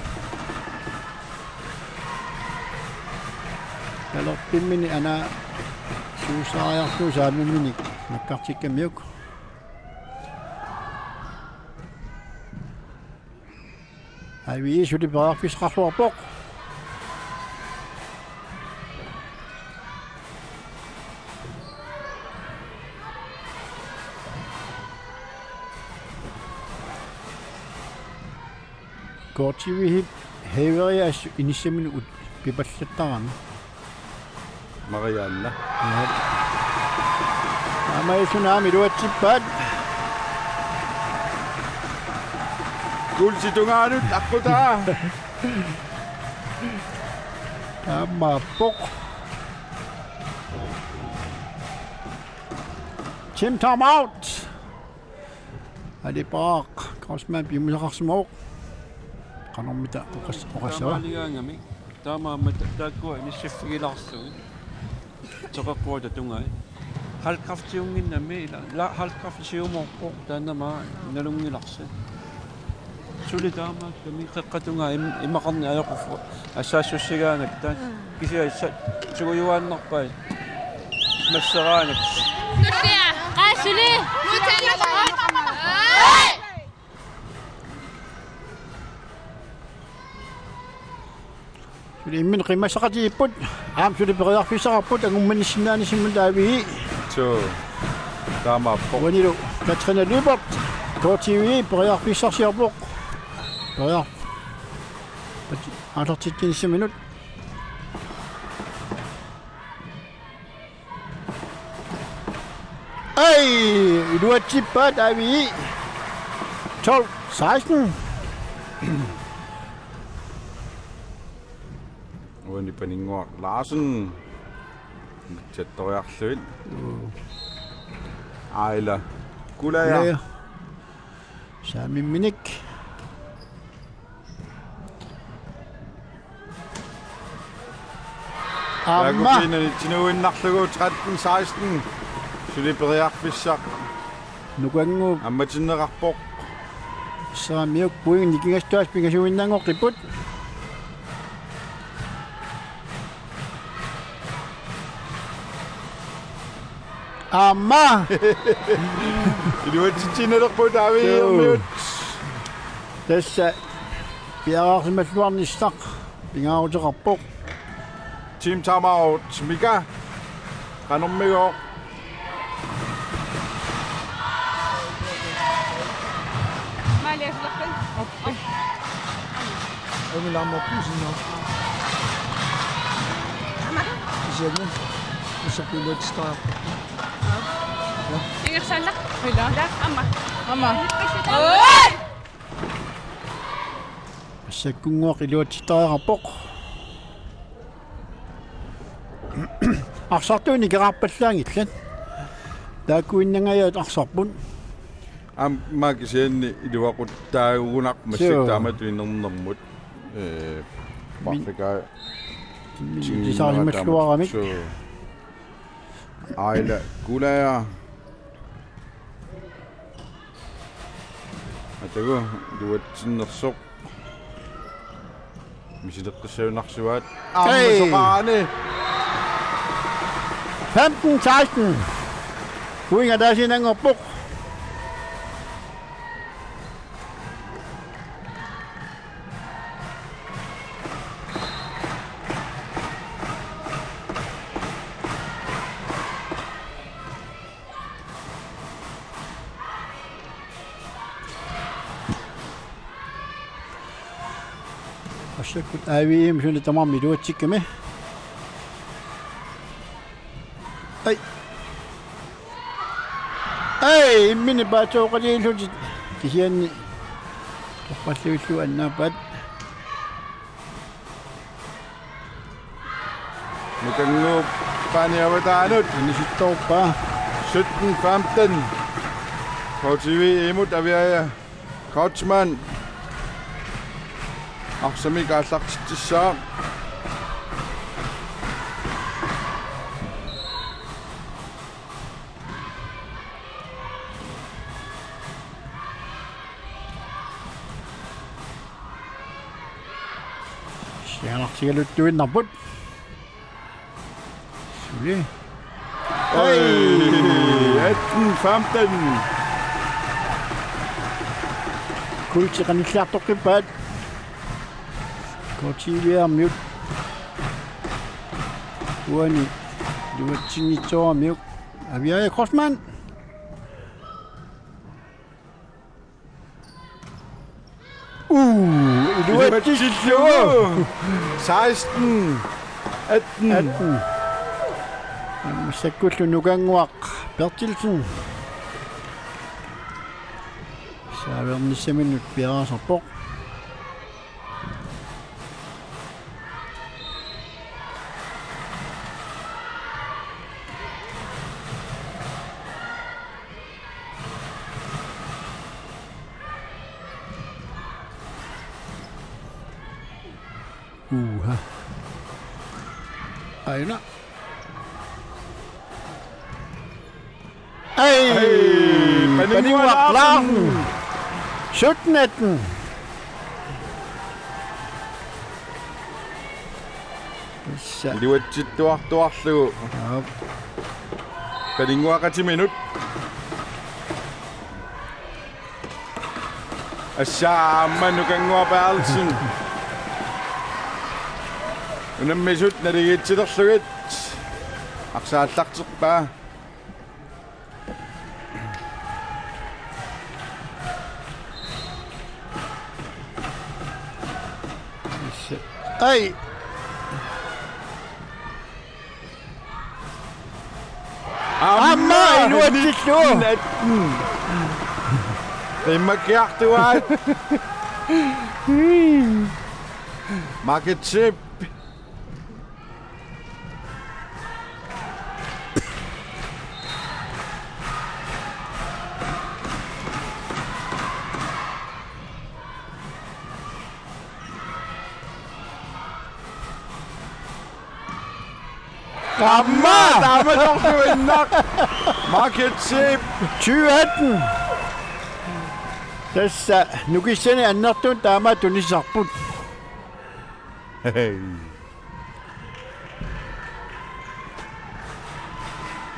Talerpimmini ana suusaariarlugu saamimminik nakkartikkamiuk. Avi suli periarfissaqarluarpoq. K T V-p hæveriassaq inissaminut pipallattarami. Marianne. Aamma isunami iluatsippaat. Kuulsi tungaanut aqqutaa. Aamma poq. Team time out. Alipaaq Grossmann piumasaqarsimavoq. Qanormita oqas-, oqassava? Taamaaligaangami. Taamaammat ta-, taakkua inissiffigilaarlugit. Toqeqquata tungai. Halfkræftiunnginnami ila. La halfkræfti siumoorpoq taannama nalunngilarsi. Suli taamaakkami qeqqata tungaa im-, imaqarneq ajoquffa. Assaassussigaangatta. Kisianni sa-, sugujuaannarpai. Masseraangat. Qaa suli. Suli imminut qiimmassaqatigiipput. Aamma suli periarfissaqarput angummanissinnaanissimmata Avi. Suu. Taamaappoq. Uanilu Katrine Lyberth. K T V periarfissarsiorpoq. Periar- Aallartitsinissaminut. Ai, iluatsippaat A V I. Tolv seksten. Uani Paninnguaq Larsen. Chattoriarlugit. Aila Kulaja. Kulaja. Saamimminik. Aamma. Taakku pinani tinuinnarlugu tretten seksten. Suli periarfissaq. Nukannguup. Ammatinneqarpoq. Saamiuk puing nikingastaas pingasuinnanngoqqipput. Aamma. Iluatsitsiinnarput A V I-ermiut. Tassa piareersimalluarnissaq pingaaruteqarpoq. Team timeout, Mika. Qanormigooq. Maaliasulaqpin. Oppi. Amilaamma pusinno. Kisianni. Massakkut iluatsittarput. Ingerlaannaq. Ila. Ila, aamma. Aamma. Oi! Massakkut Nukannguaq iluatsittariaqarpoq. Arsartuunik ikerarpallaanngillat. Taakkuinnangajaat arsarput. Aamma kisianni iluaquttaagunarpoq massakkut. Suu. Taamatut inernermut. Ee, min-, parfikaa. Min-, tisaarsimalluaramik. Suu. Aila Kulaja. Atagu iluatsinnersoq. Misileqqissajunarsuaat. Aamma. Hej. Soqarani. Femten seksten. Point ataasiinnanngorpoq. Massakkut A V I-mi suli tamarmi iluatsikkami. Ai. Ai, imminut paatsoqaliillutik kisianni torrallugillu annaappaat. Nukannguup paani avataanut. Inisittoorpaa. Sytten femten. K T V imut Aviaja Kreutzmann. Arsamik aallartitsissaaq. Sianartigaluttuinnarput. Suli. Oi, atten femten. Kuulti qanilliartoqqippaat. K T V-ermiut. Uani iluatsinngitsooramiuk. Aviaja Kreutzmann. Uu, iluatsillugu. Iluatsillugu. Seksten atten. Atten. Massakkullu Nukannguaq Berthelsen. Saavernissaminut piareersarpoq. Uha. Aina. Ai, ai, Paninnguaq Larsen. Sytten atten. Tassa. Iluatsittuartuarlugu. Aap. Paninnguaqatiminut. Tassa aamma Nukannguaq Berthelsen. Unammisut naligiitsilerlugit arsaq aallartipaa. Ai. Aamma iluatsillugu. Nitten atten. Qimakkiartuaat. Market Chip. Aamma! Taamatorluinnaq. Market Chip. Tyve atten. Tassa nukissanik annertuumik taama tunisarput. Hey.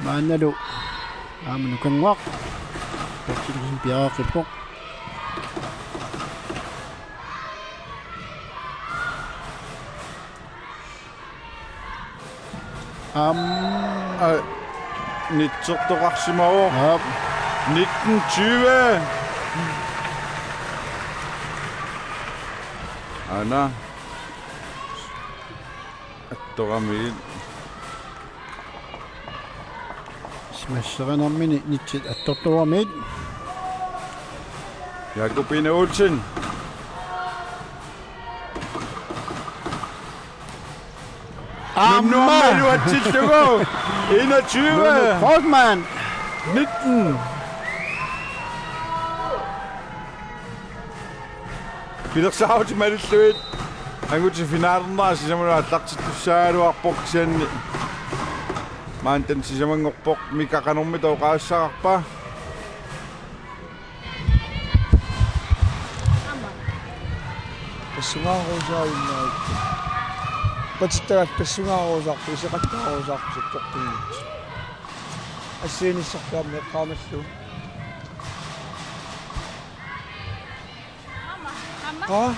Maannalu aamma nukannguaq. Bertelsen piareeqqippoq. Aamma. Aa, nitsertoqarsimavoq. Aap. Nitten tyve. Aana. Attoramiit. Smash-erinermini nitsit attortoramiit. Jakob Ine Olsen. Aamma. Nunnuarmilu atsillugu. Enogtyve. Nunu Kreutzmann. Nitten. Pilersaarutit malillugit angutit finalernera sisamanut aallartittussaagaluarpoq kisianni. Maanna taanna sisamanngorpoq, Mika qanormita oqaassaqarpa? Tassungaarusaarunnaarput. Patittagaat tassungaarusaarput, iseqattaarusaarput sakkortunnguit. Assigiinngissortaammi eqqaamallugu. Aa?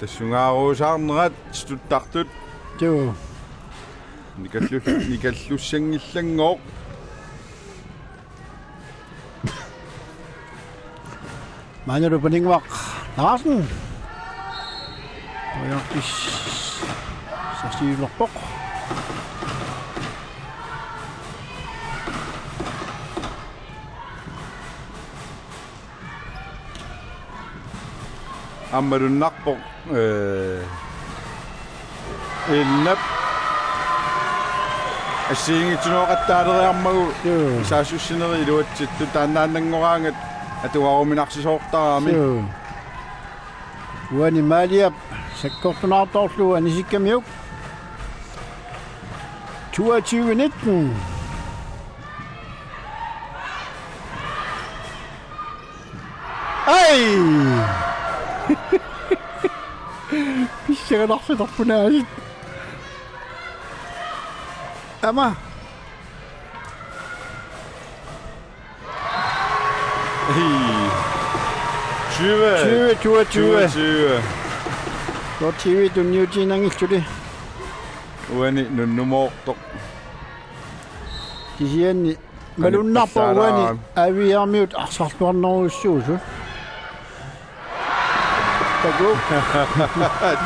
Tassungaarusaarnerat stuttartut. Joo. Nikallu-, nikallussanngillanngooq. Maannalu Paninnguaq Larsen. Periarfissarsiulerpoq. Aammalunnarpoq, ee, Innap assigiinngitsunoqattaaleriarmagu. Joo. Saassussinerit iluatsittut taannaannanngoraangat atugaruminarsisoortarami. Joo. Uani Maaliap sakkortunaartorlugu anisikkamiuk. Toogtyve nitten. Ai! Pissanganarsitarpunaasit. Aamma. Hii. Tyve. Tyve, toogtyve. Toogtyve. Toogtyve tunniutiinnanngillutik. Uani nunnumoortoq. Kisianni malunnarpoq uani Aviaamiut arsarluarnerujussuusut. Taku.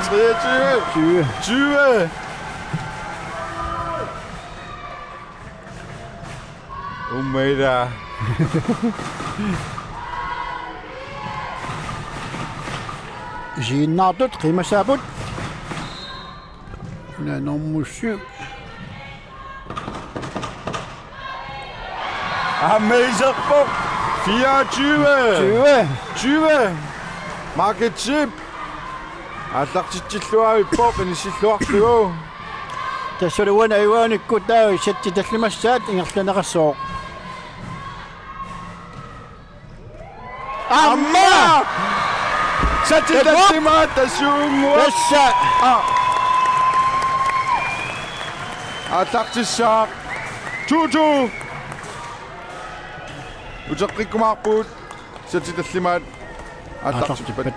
Treogtyve. Tyve. Tyve. Uummaila. Isiginnaartut qiimmassaapput. Una nummer syv. Aamma iserpoq. Fireogtyve. Tyve. Tyve. Market Chip. Aallartitsilluarpoq inissilluarlugu. Tassalu uani ajugaanikkut taava settit tallimassaat ingerlanneqassooq. Aamma! Settit tallimaat tassuunnguaq. Tassa. Aa. Aallartissaaq. To to. Uteqqikkumaarpugut. Settit tallimaat aallartippat. Aallartippat.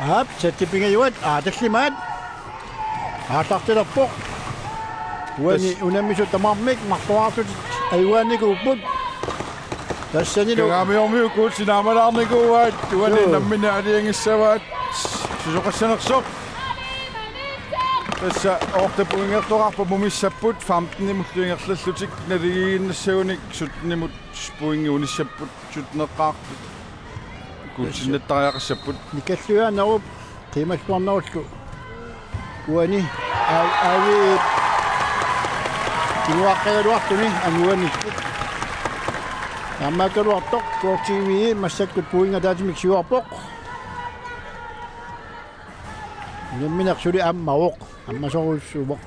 Aap, satsip pingajuat, aa, tallimaat. Aallartilerpoq. Uani tassa unammisut tamarmik marluartut ajugaannikuupput. Tassanilu Kangaamiormiut kuulsinnaamalaarnikuuaat, uani joo nammineq alianngissavaat. Susoqassanersoq. Tassa otte pointertoqarput mumissapput, femtenimullu ingerlallutik naligiinnassagunik syttenimut pointi unissapput, sytteneqqaarput. Kuulsinnattariaqassapput. Nikalluiaannerup qiimassuarnerullu. Uani, aa, aavi kinguaqqagaluartuni anguanikkut. Aammaakkaluartoq K T V massakkut pointit ataatsimik siuarpoq. Unammineq suli ammavoq, ammasorujussuuvoq.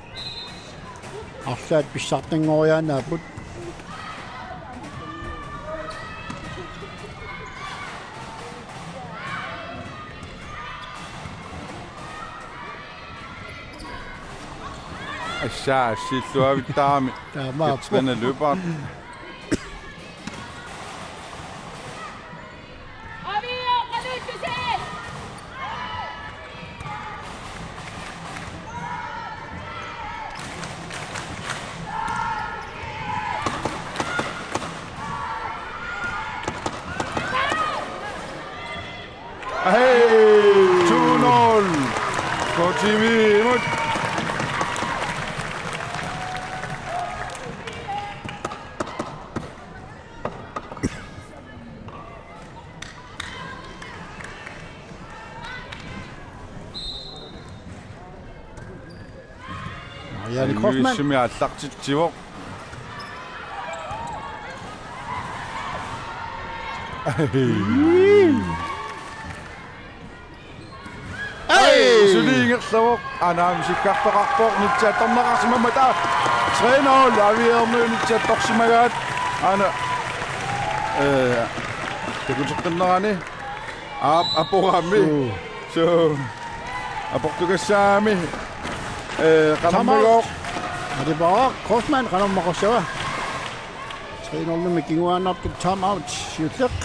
Arlaat pissartanngoriaannaapput. Assaa, assilluavittarami. Taamaappoq. Katrine Lyberth. Hey, to nul. K T V imod. Marianne Kreutzmann. Sumi aallartitsivoq. Ai! Suli ingerlavoq. Aana, aamma sikkartoqarpoq, nitsiattorneqarsimammat. Aa, tre nul, Aviaarmiut nitsiattorsimagaat. Aana, ee, takuteqqinnerani. Aap, aporami. Suu. Suu. Aportugassaami. Ee, qanammagoq. Atipaaq, Kreutzmann, qanammagossava. Tre nul-imik kinguaannartoq, timeout siulleq.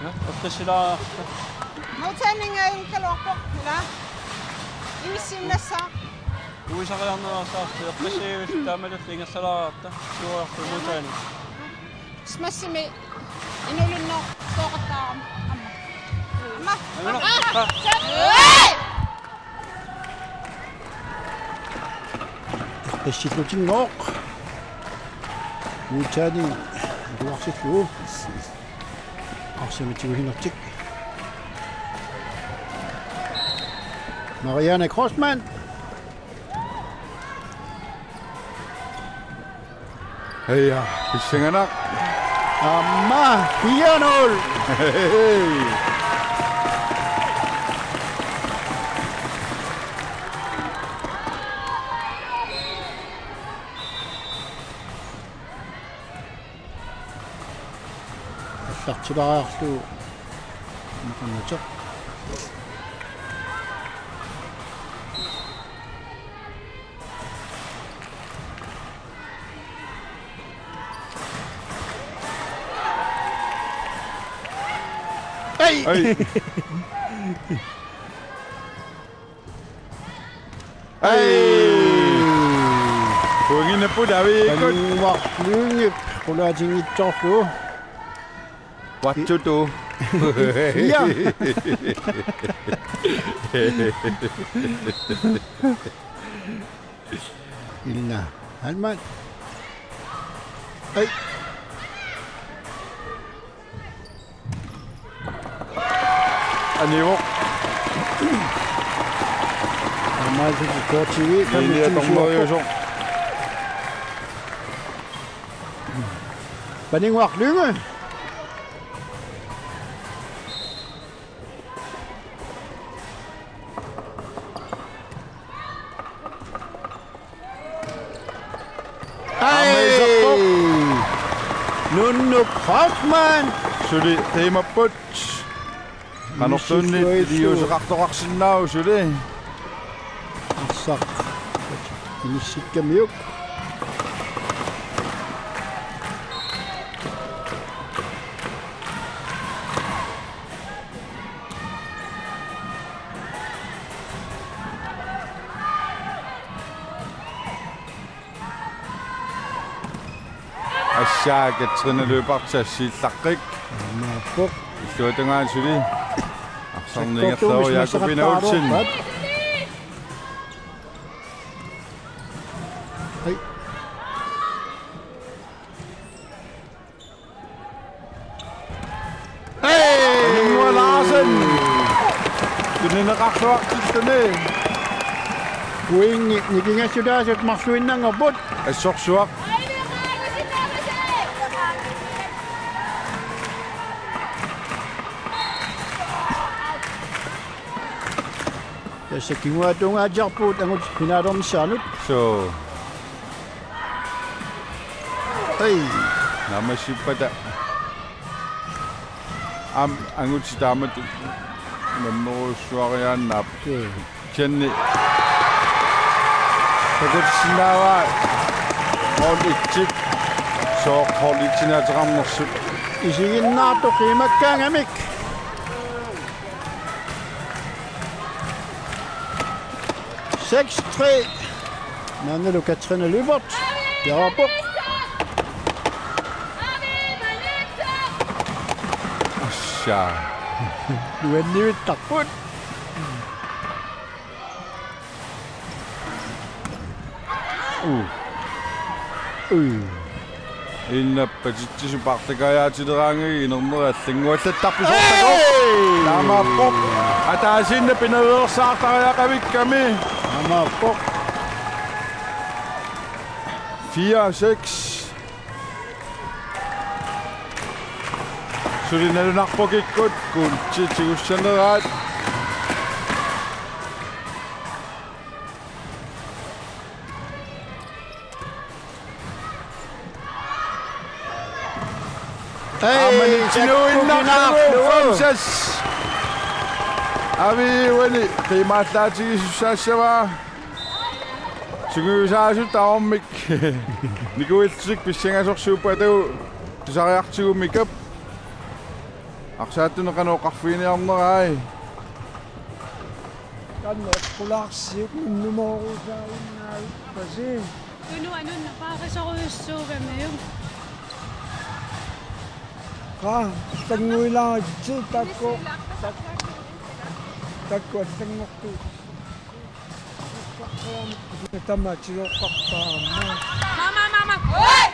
Ja, eqqissila. Modtagninga ingerlaluarpoq, ila. Inissinnassaq. Uisariarnerusaarsi eqqissiivik taamatut ingerlalaarta. Suuartu modtagning. Smash-imi inuulinnut tooqattaarami. Amma. Amma. Amma. Ah! Hey! Eqqissillutinngooq. Modtagning atuarsillugu. Arsamik tigusinertik. Marianne Kreutzmann. Heja, pissanganaq. Aamma, fire nul. Hey. Aallartilaariarlugu. Naqannateq. Ai! Ai! Ai! Pointinnut pudaviikkut. Paninnguaq Lyngep qulaatinngitsoorlugu. What to do? Ja. Ilna Heilmann. Ai. Anivoq. Amaasi K T V, Linia dommerjusoq. Paninnguaq Lynge. Ai! Aamma iserpoq. Nunnuk Hoffmann. Suli qiimapput. Qanorluunniit iliuuseqartoqarsinnaavoq suli. Arsaq. Inissikkamiuk. Assaa Katrine Lyberth assiillaqqik. Aammaappoq. Illuatungaani suli. Arsarniingerlaa Jakob Ina Olsen. Hej. Hey! Aningua Larsen. Tunineqarluartilluni. Pointi nikingassutaasut marluinnanngorput. Assorsuaq. Tassa kinguaattuungaatsiarpugut angut finaalernissaanut. Suu. Ei. Naammassippata. Aamma angutit taamatut nammerujussuariaannaap. Suu. Jenny. Takutissinnaavaa. Mål et. Sooq mål et-inik ateqarnersut. Isiginnaartoq qiimakkaangamik. Seks tre. Maannalu Katrine Lyberth. Jakob. Assaa. Nuannivittarput. Uu. Uu. Innappatitsisut paarlakaajaatsileraangakkit inernerit allannguallattarput soorlu. Hey! Taamaappoq. Ataasiinnaq pinaveersaartariaqavikkami. Taamaappoq. Fire seks. Suli nalunarpoq kikkut kuulti tigussaneraat. Hey, aamma nitsinuinnarlugu, takkukinaarlugu. Fem seks. Aviuani qiimaallaatigisussaassavat. Sungiusaasut taormik. Nikuillutik pissangasorsuupput atagu tusariartigu Mikap. Arsaattuneq qanoq oqarfiginiarnerai. Qanoq eqqulaarsiuk unnumoorusaaginnaavippasi. Tunua nunna paarisorujussuugamiuk. Qaa, tannguilaaritsi takku. Takku allanngortut. Tamatsiloqqarpaamma. Mama, mama. Oi!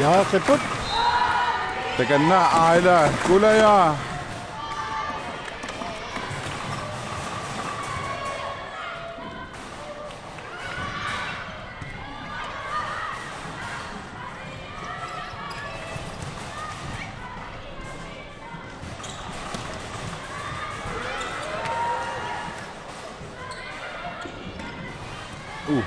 Ja, se put. Takanna Aila Kulaja. Uu.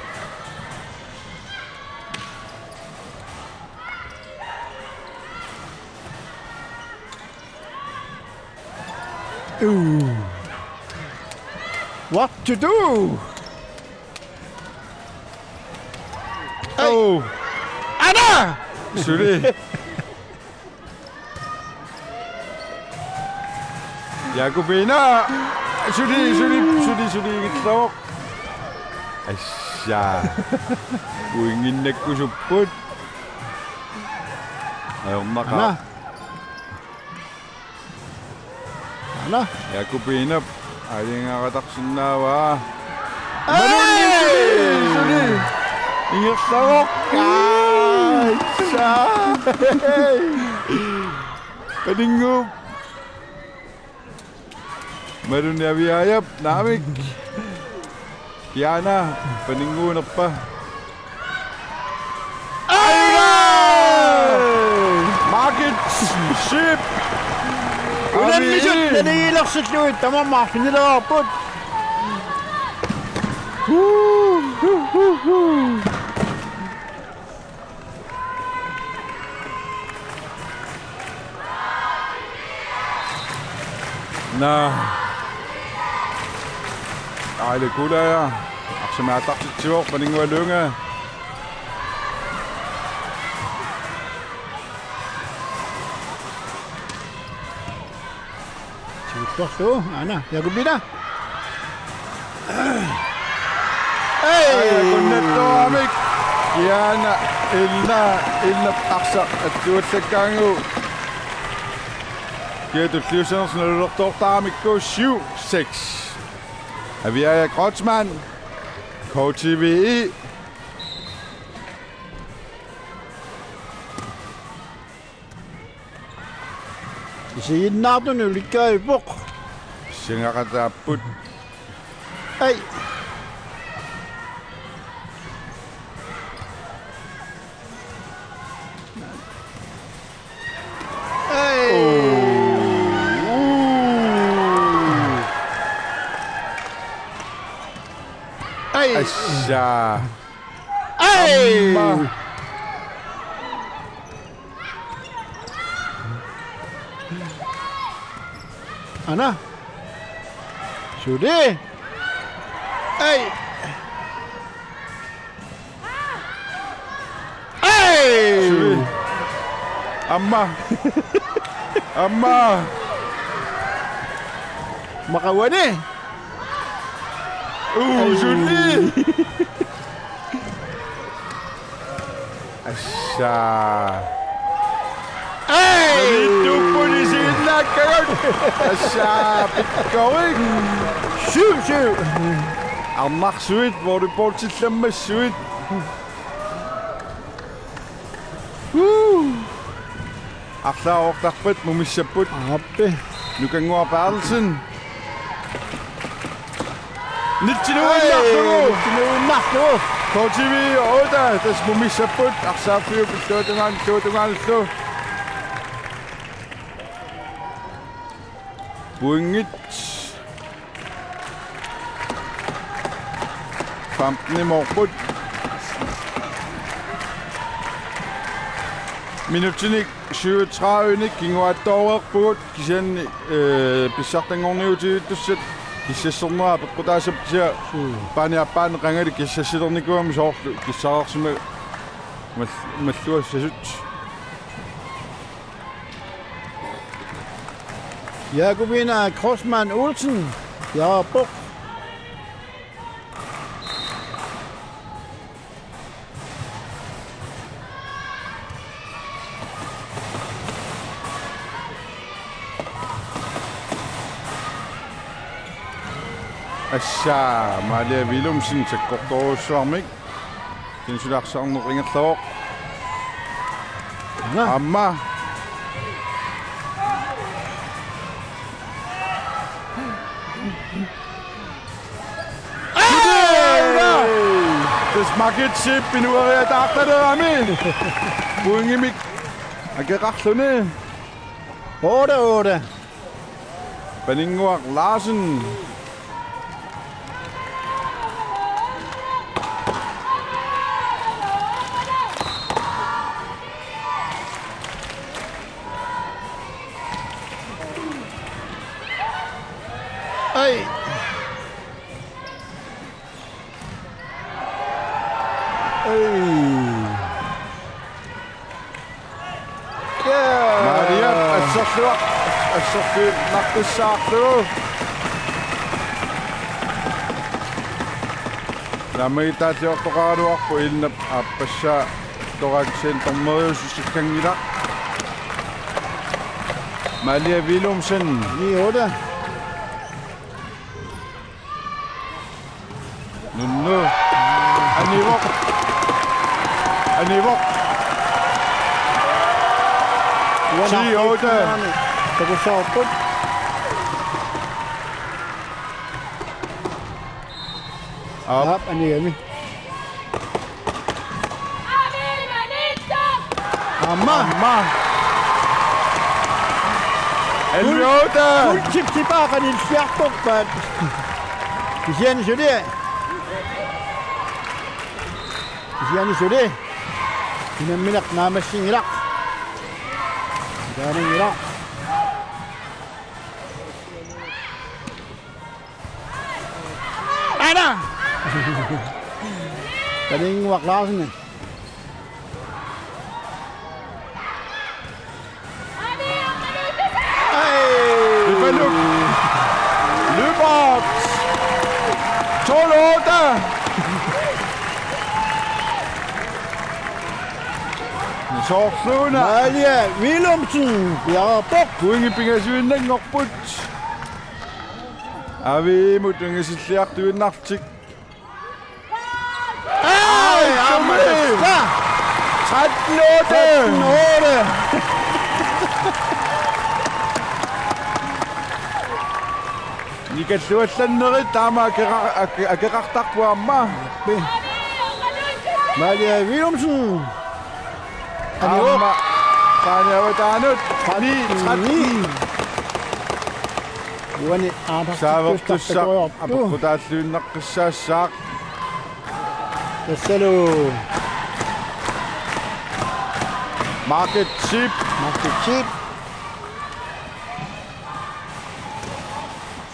Ooh. What to do? Oh. Anna! Suli. Jakobina. Suli, suli, suli, suli, ingerlavoq. Assaa. Uinginnakkusupput. Ajornaqaaq. Anna. Ala. Jakobinap aalajangeqatarsinnaavaa. Hey! Malunni suli, suli. Ingerlavoq. Aatsaat. Hey! Paninnguup. Malunni Aviaajap naamik. Kiana paninnguunerpa. Aila! Margit Schiep! Unammisut naligiilersillugu tamarmik arfinileraarput. Naa. Aila Kulaja. Arsamik aallartitsivoq Paninnguaq Lynge. Torsu, aana, Jakobina. Ei! Aana kunnattuamik. Kiana, illa, illa arsa, attuallakkaangu. Kia tulliussanersoq nalulertoortaramikku syv seks. Aviaja Kreutzmann, K T V E. Isiginnaartunut ulikkaarpoq. Singaqataapput. Ai. Ai. Ai. Assa. Ai. Amma. Aana. Suli. Ai. Ai. Suli. Amma. Amma. Maqaguani. Uu, ai. Suli. Assa. Ai! Malittuupput isiginnaakkagut. Assa, pikkorik. Syv syv. Arnarsuit, volleyballillammassuit. Woo! Arlaat oortarpat mumissapput. Aappi. Nukannguaq Berthelsen. Nitsinuinnarlugu. Ai, nitsinuinnarlugu. K T V otte, tassa mumissapput. Arsaaffiup illuatungaanut, illuatungaanullu. Pointit. Femten moorput. Minutsinik syvogtredive-nik kinguaattooreerpugut, kisianni, øh, pissartanngorniutigiittussat kissassernera peqqutaassapput, kisianni, mm, paani aappaani qangali kissassilernikuugami soorlu kissareersima mal-, malluassasut. Jakobina Kreutzmann Olsen, Jakob. Assa, Malia Willumsen sakkortoorujussuarmik. Kisianni suli arsaarneq ingerlavoq. Aana. Aamma. Ai! Tassa Margit Zeeb pinuariataartalerami. Pointimik akeqarluni. Otte otte. Paninnguaq Larsen. Ai. Ai. Maria, assorsuaq, assorsuaq, naqqissaarlugu. Naammagittaalliortoqaraluarpoq, ilinni aappassaa toraaksin tormeriusussikkanngilaq. Malia Willumsen. Ni otte. Nunnu. Anivoq. Anivoq. Uanga ti otte. Takussavarput. Aap. Aap, anigami. Aamma. Aamma. Elleve otte. Fuld chip tipaa qanilliartorpaat. Kisianni suli. Kisianni suli. Unammineq naammassinngilaq. Ilaananngilaq. Aana! Paninnguaq Larsen. Ai! Ipanuk! Soorluuna. Malia Willumsen, piareerpoq. Pointit pingasuinnanngorput. Aviimut ungasilliartuinnarlutik. Ai, aamma tassa. Tretten otte. Tretten otte. Nikalluallannerit taama akeqa-, ake-, akeqartarput aamma. Malia Willumsen. Aamma Qaaniavataanut. Ni tretten. Uani aamma saavertussaq apeqqutaalluinnaqissaassaaq. Tassalu. Market Chip. Market Chip.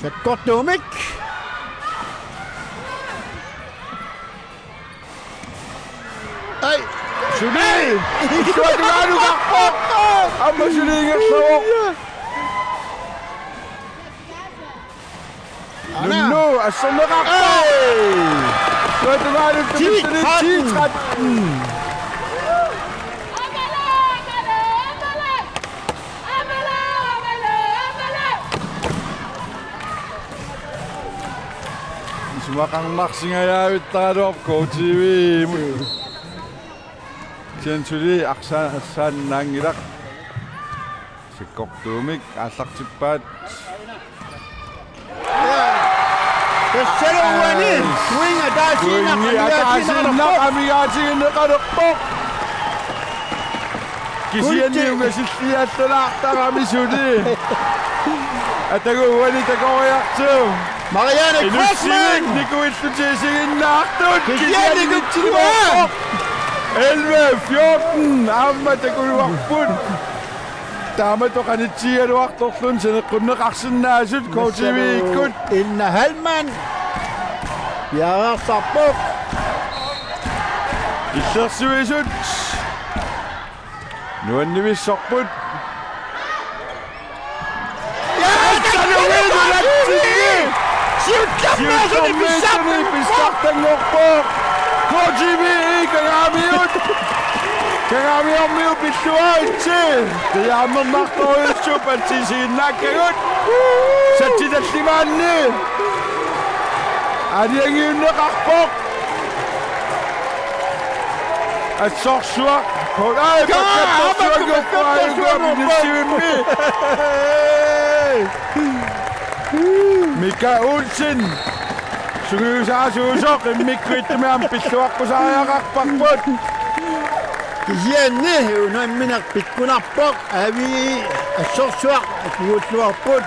Sakkortuumik. Ai! Suli! Suatugalugarpoq! Aamma suli ingerlavoq. Ana. Nunnu, assorneqarpoq. Ei! Suatugalugarpoq. Ti tretten. Isumaqarnarsingajavittaraluarpoq K T V-mut. Kisianni suli arsa-, arsaannaanngilaq. Sakkortuumik aallartippaat. Tassalu uani. Swing ataasiinnaq. Swingi ataasiinnaq amigaatigineqalerpoq. Kisianni ungasilliallalaartarami suli. Atagu uani takoriartigu. Marianne Inussivik Kreutzmann. Nikuillutik isiginnaartut. Kisianni kisianni nikutsivoq. Elleve fjorten. Aamma takuluarput. Taamatut qanitsigigaluartorluunniit saneqqunneqarsinnaasut K T V-ikkut. Inna Hallmann. Piareersarpoq. Illersuisut. Nuannivissorput. Jaa, K T V nunatsinni. Siullermeersoq pissartanngorpoq. K T V Kangaamiut. Kangaamiormiut pilluaritsi. Qiiaannartorujussuupput atsiisiginnaakkagut. Satsitallimaanni. Aalajangiunneqarpoq. Assorsuaq. Ai, pakkattorsuanngorpoq. Pakkattorsuanngorpoq. Mika Olsen. Sungiusaasuusoq immikkut ittumik aamma pilluaqqusaariaqarparput. Kisianni unammineq pikkunarpoq. Avi assorsuaq kingulluarput.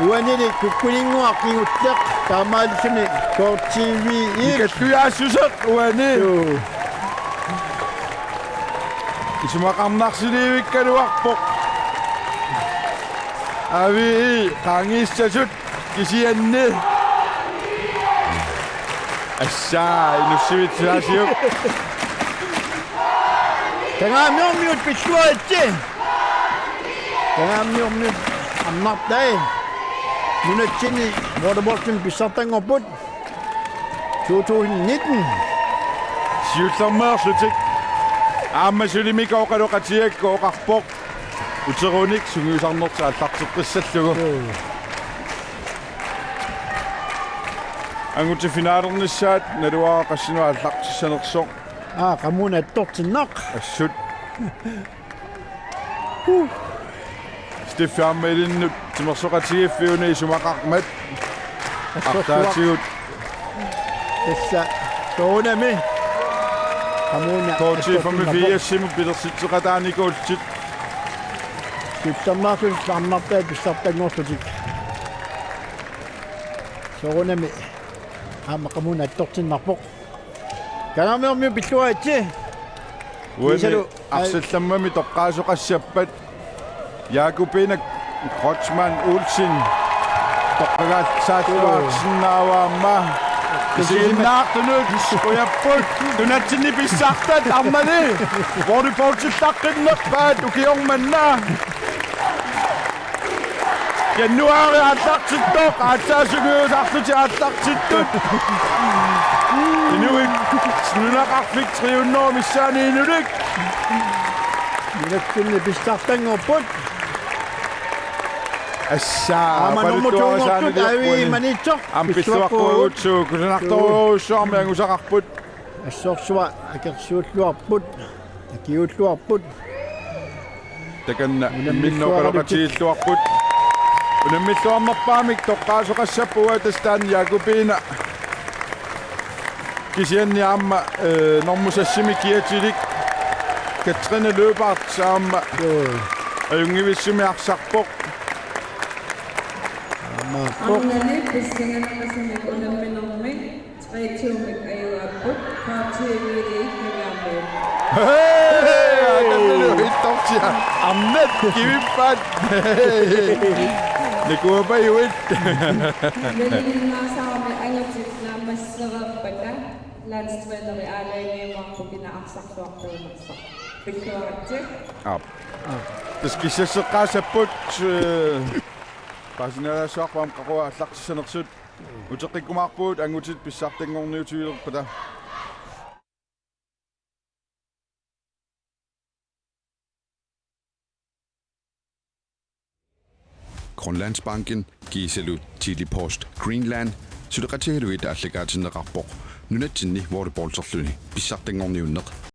Uanili kukkuninnguaq kingulleq taamaalilluni K T V-i. Nikallujaassuseq uani. Joo. Isumaqarnarsilivikkaluarpoq. Avi qaangiissasut. Kisianni. Assa, Inussivik tusarsiuk. Kangaamiormiut pilluaritsi. Kangaamiormiut arnartai. Nunatsinni volleyballimi pissartanngorput. To tusind nitten. Siullermeerlutik. Aamma suli Mika oqaloqatigigakkit oqarpoq. Uterunik sungiusarnertik aallarteqqissallugu. Joo. Angutit finalernissaat naluara qassinut aallartissanersoq. Aa, qamuuna attortinnaq. Assut. Steffi aamma ilinnut timersoqatigiiffiup una isumaqarmat. Assorsuaq. Artaatigut. Tassa soorunami. Qamuuna K T femogfirs-imut pilersitseqataanikuullutik. Siullermeerlutik arnartai pissartanngorlutik. Soorunami aamma qamuuna attortinnarpoq. Kangaamiormiut pilluaritsi. Uani kiisalu arsallammami toqqaasoqassappat Jakobine Kreutzmann Olsen toqqagaallisaalluarsinnaavoq aamma. Isiginnaartunut qujapput nunatsinni pissartat arnani. Volleyballtillaqqinnerpaat ukioq manna. Januaari aallartittoq, aatsaat sungiusarlutik aallartittut. Inuit nunaqarfik tre hundrede missaani inulik. Nunatsinni pissartanngorput. Assa, aamma nummer to-nngortut Avi Maniitsoq. Ampilluarpugut, kusanartorujussuarmik angusaqarput. Assorsuaq akersuulluarput. Akiuulluarput. Takanna unammissuaralutsit. Imminnuukaluqatigiilluarput. Unammilluarnerpaamik toqqaasoqassapput uanga tassa taanna Jakobine kisianni aamma, eh, normu seksimi kiatilik Katrine Løbert aamma. Joo. Ajunngivissumik arsarpoq. Aamma. Arnani pissanganaqisumik unamminermi tre to-mik ajugaapput, P T V-li ikkagaammi. Hej! Akannilu hittortia. Arnat kivippaat. Nikuapajuit. Nalinginnaasarami angutit naammassereerpata landstræneri aalajangiumaarput kina arsarluartuunersoq. Pilluaritsi. Aap. Tassa kissasseqqaassapput, eh, paasinialaassavarput aamma qaqugaq aallartissanersut. Uteqqikkumaarpugut angutit pissartanngorniutigilerpata. Grønlandsbanken kiisalu Tele-Post Greenland suleqatigalugit aallakaatinneqarpoq nunatsinni volleyballerluni pissartanngorniunneq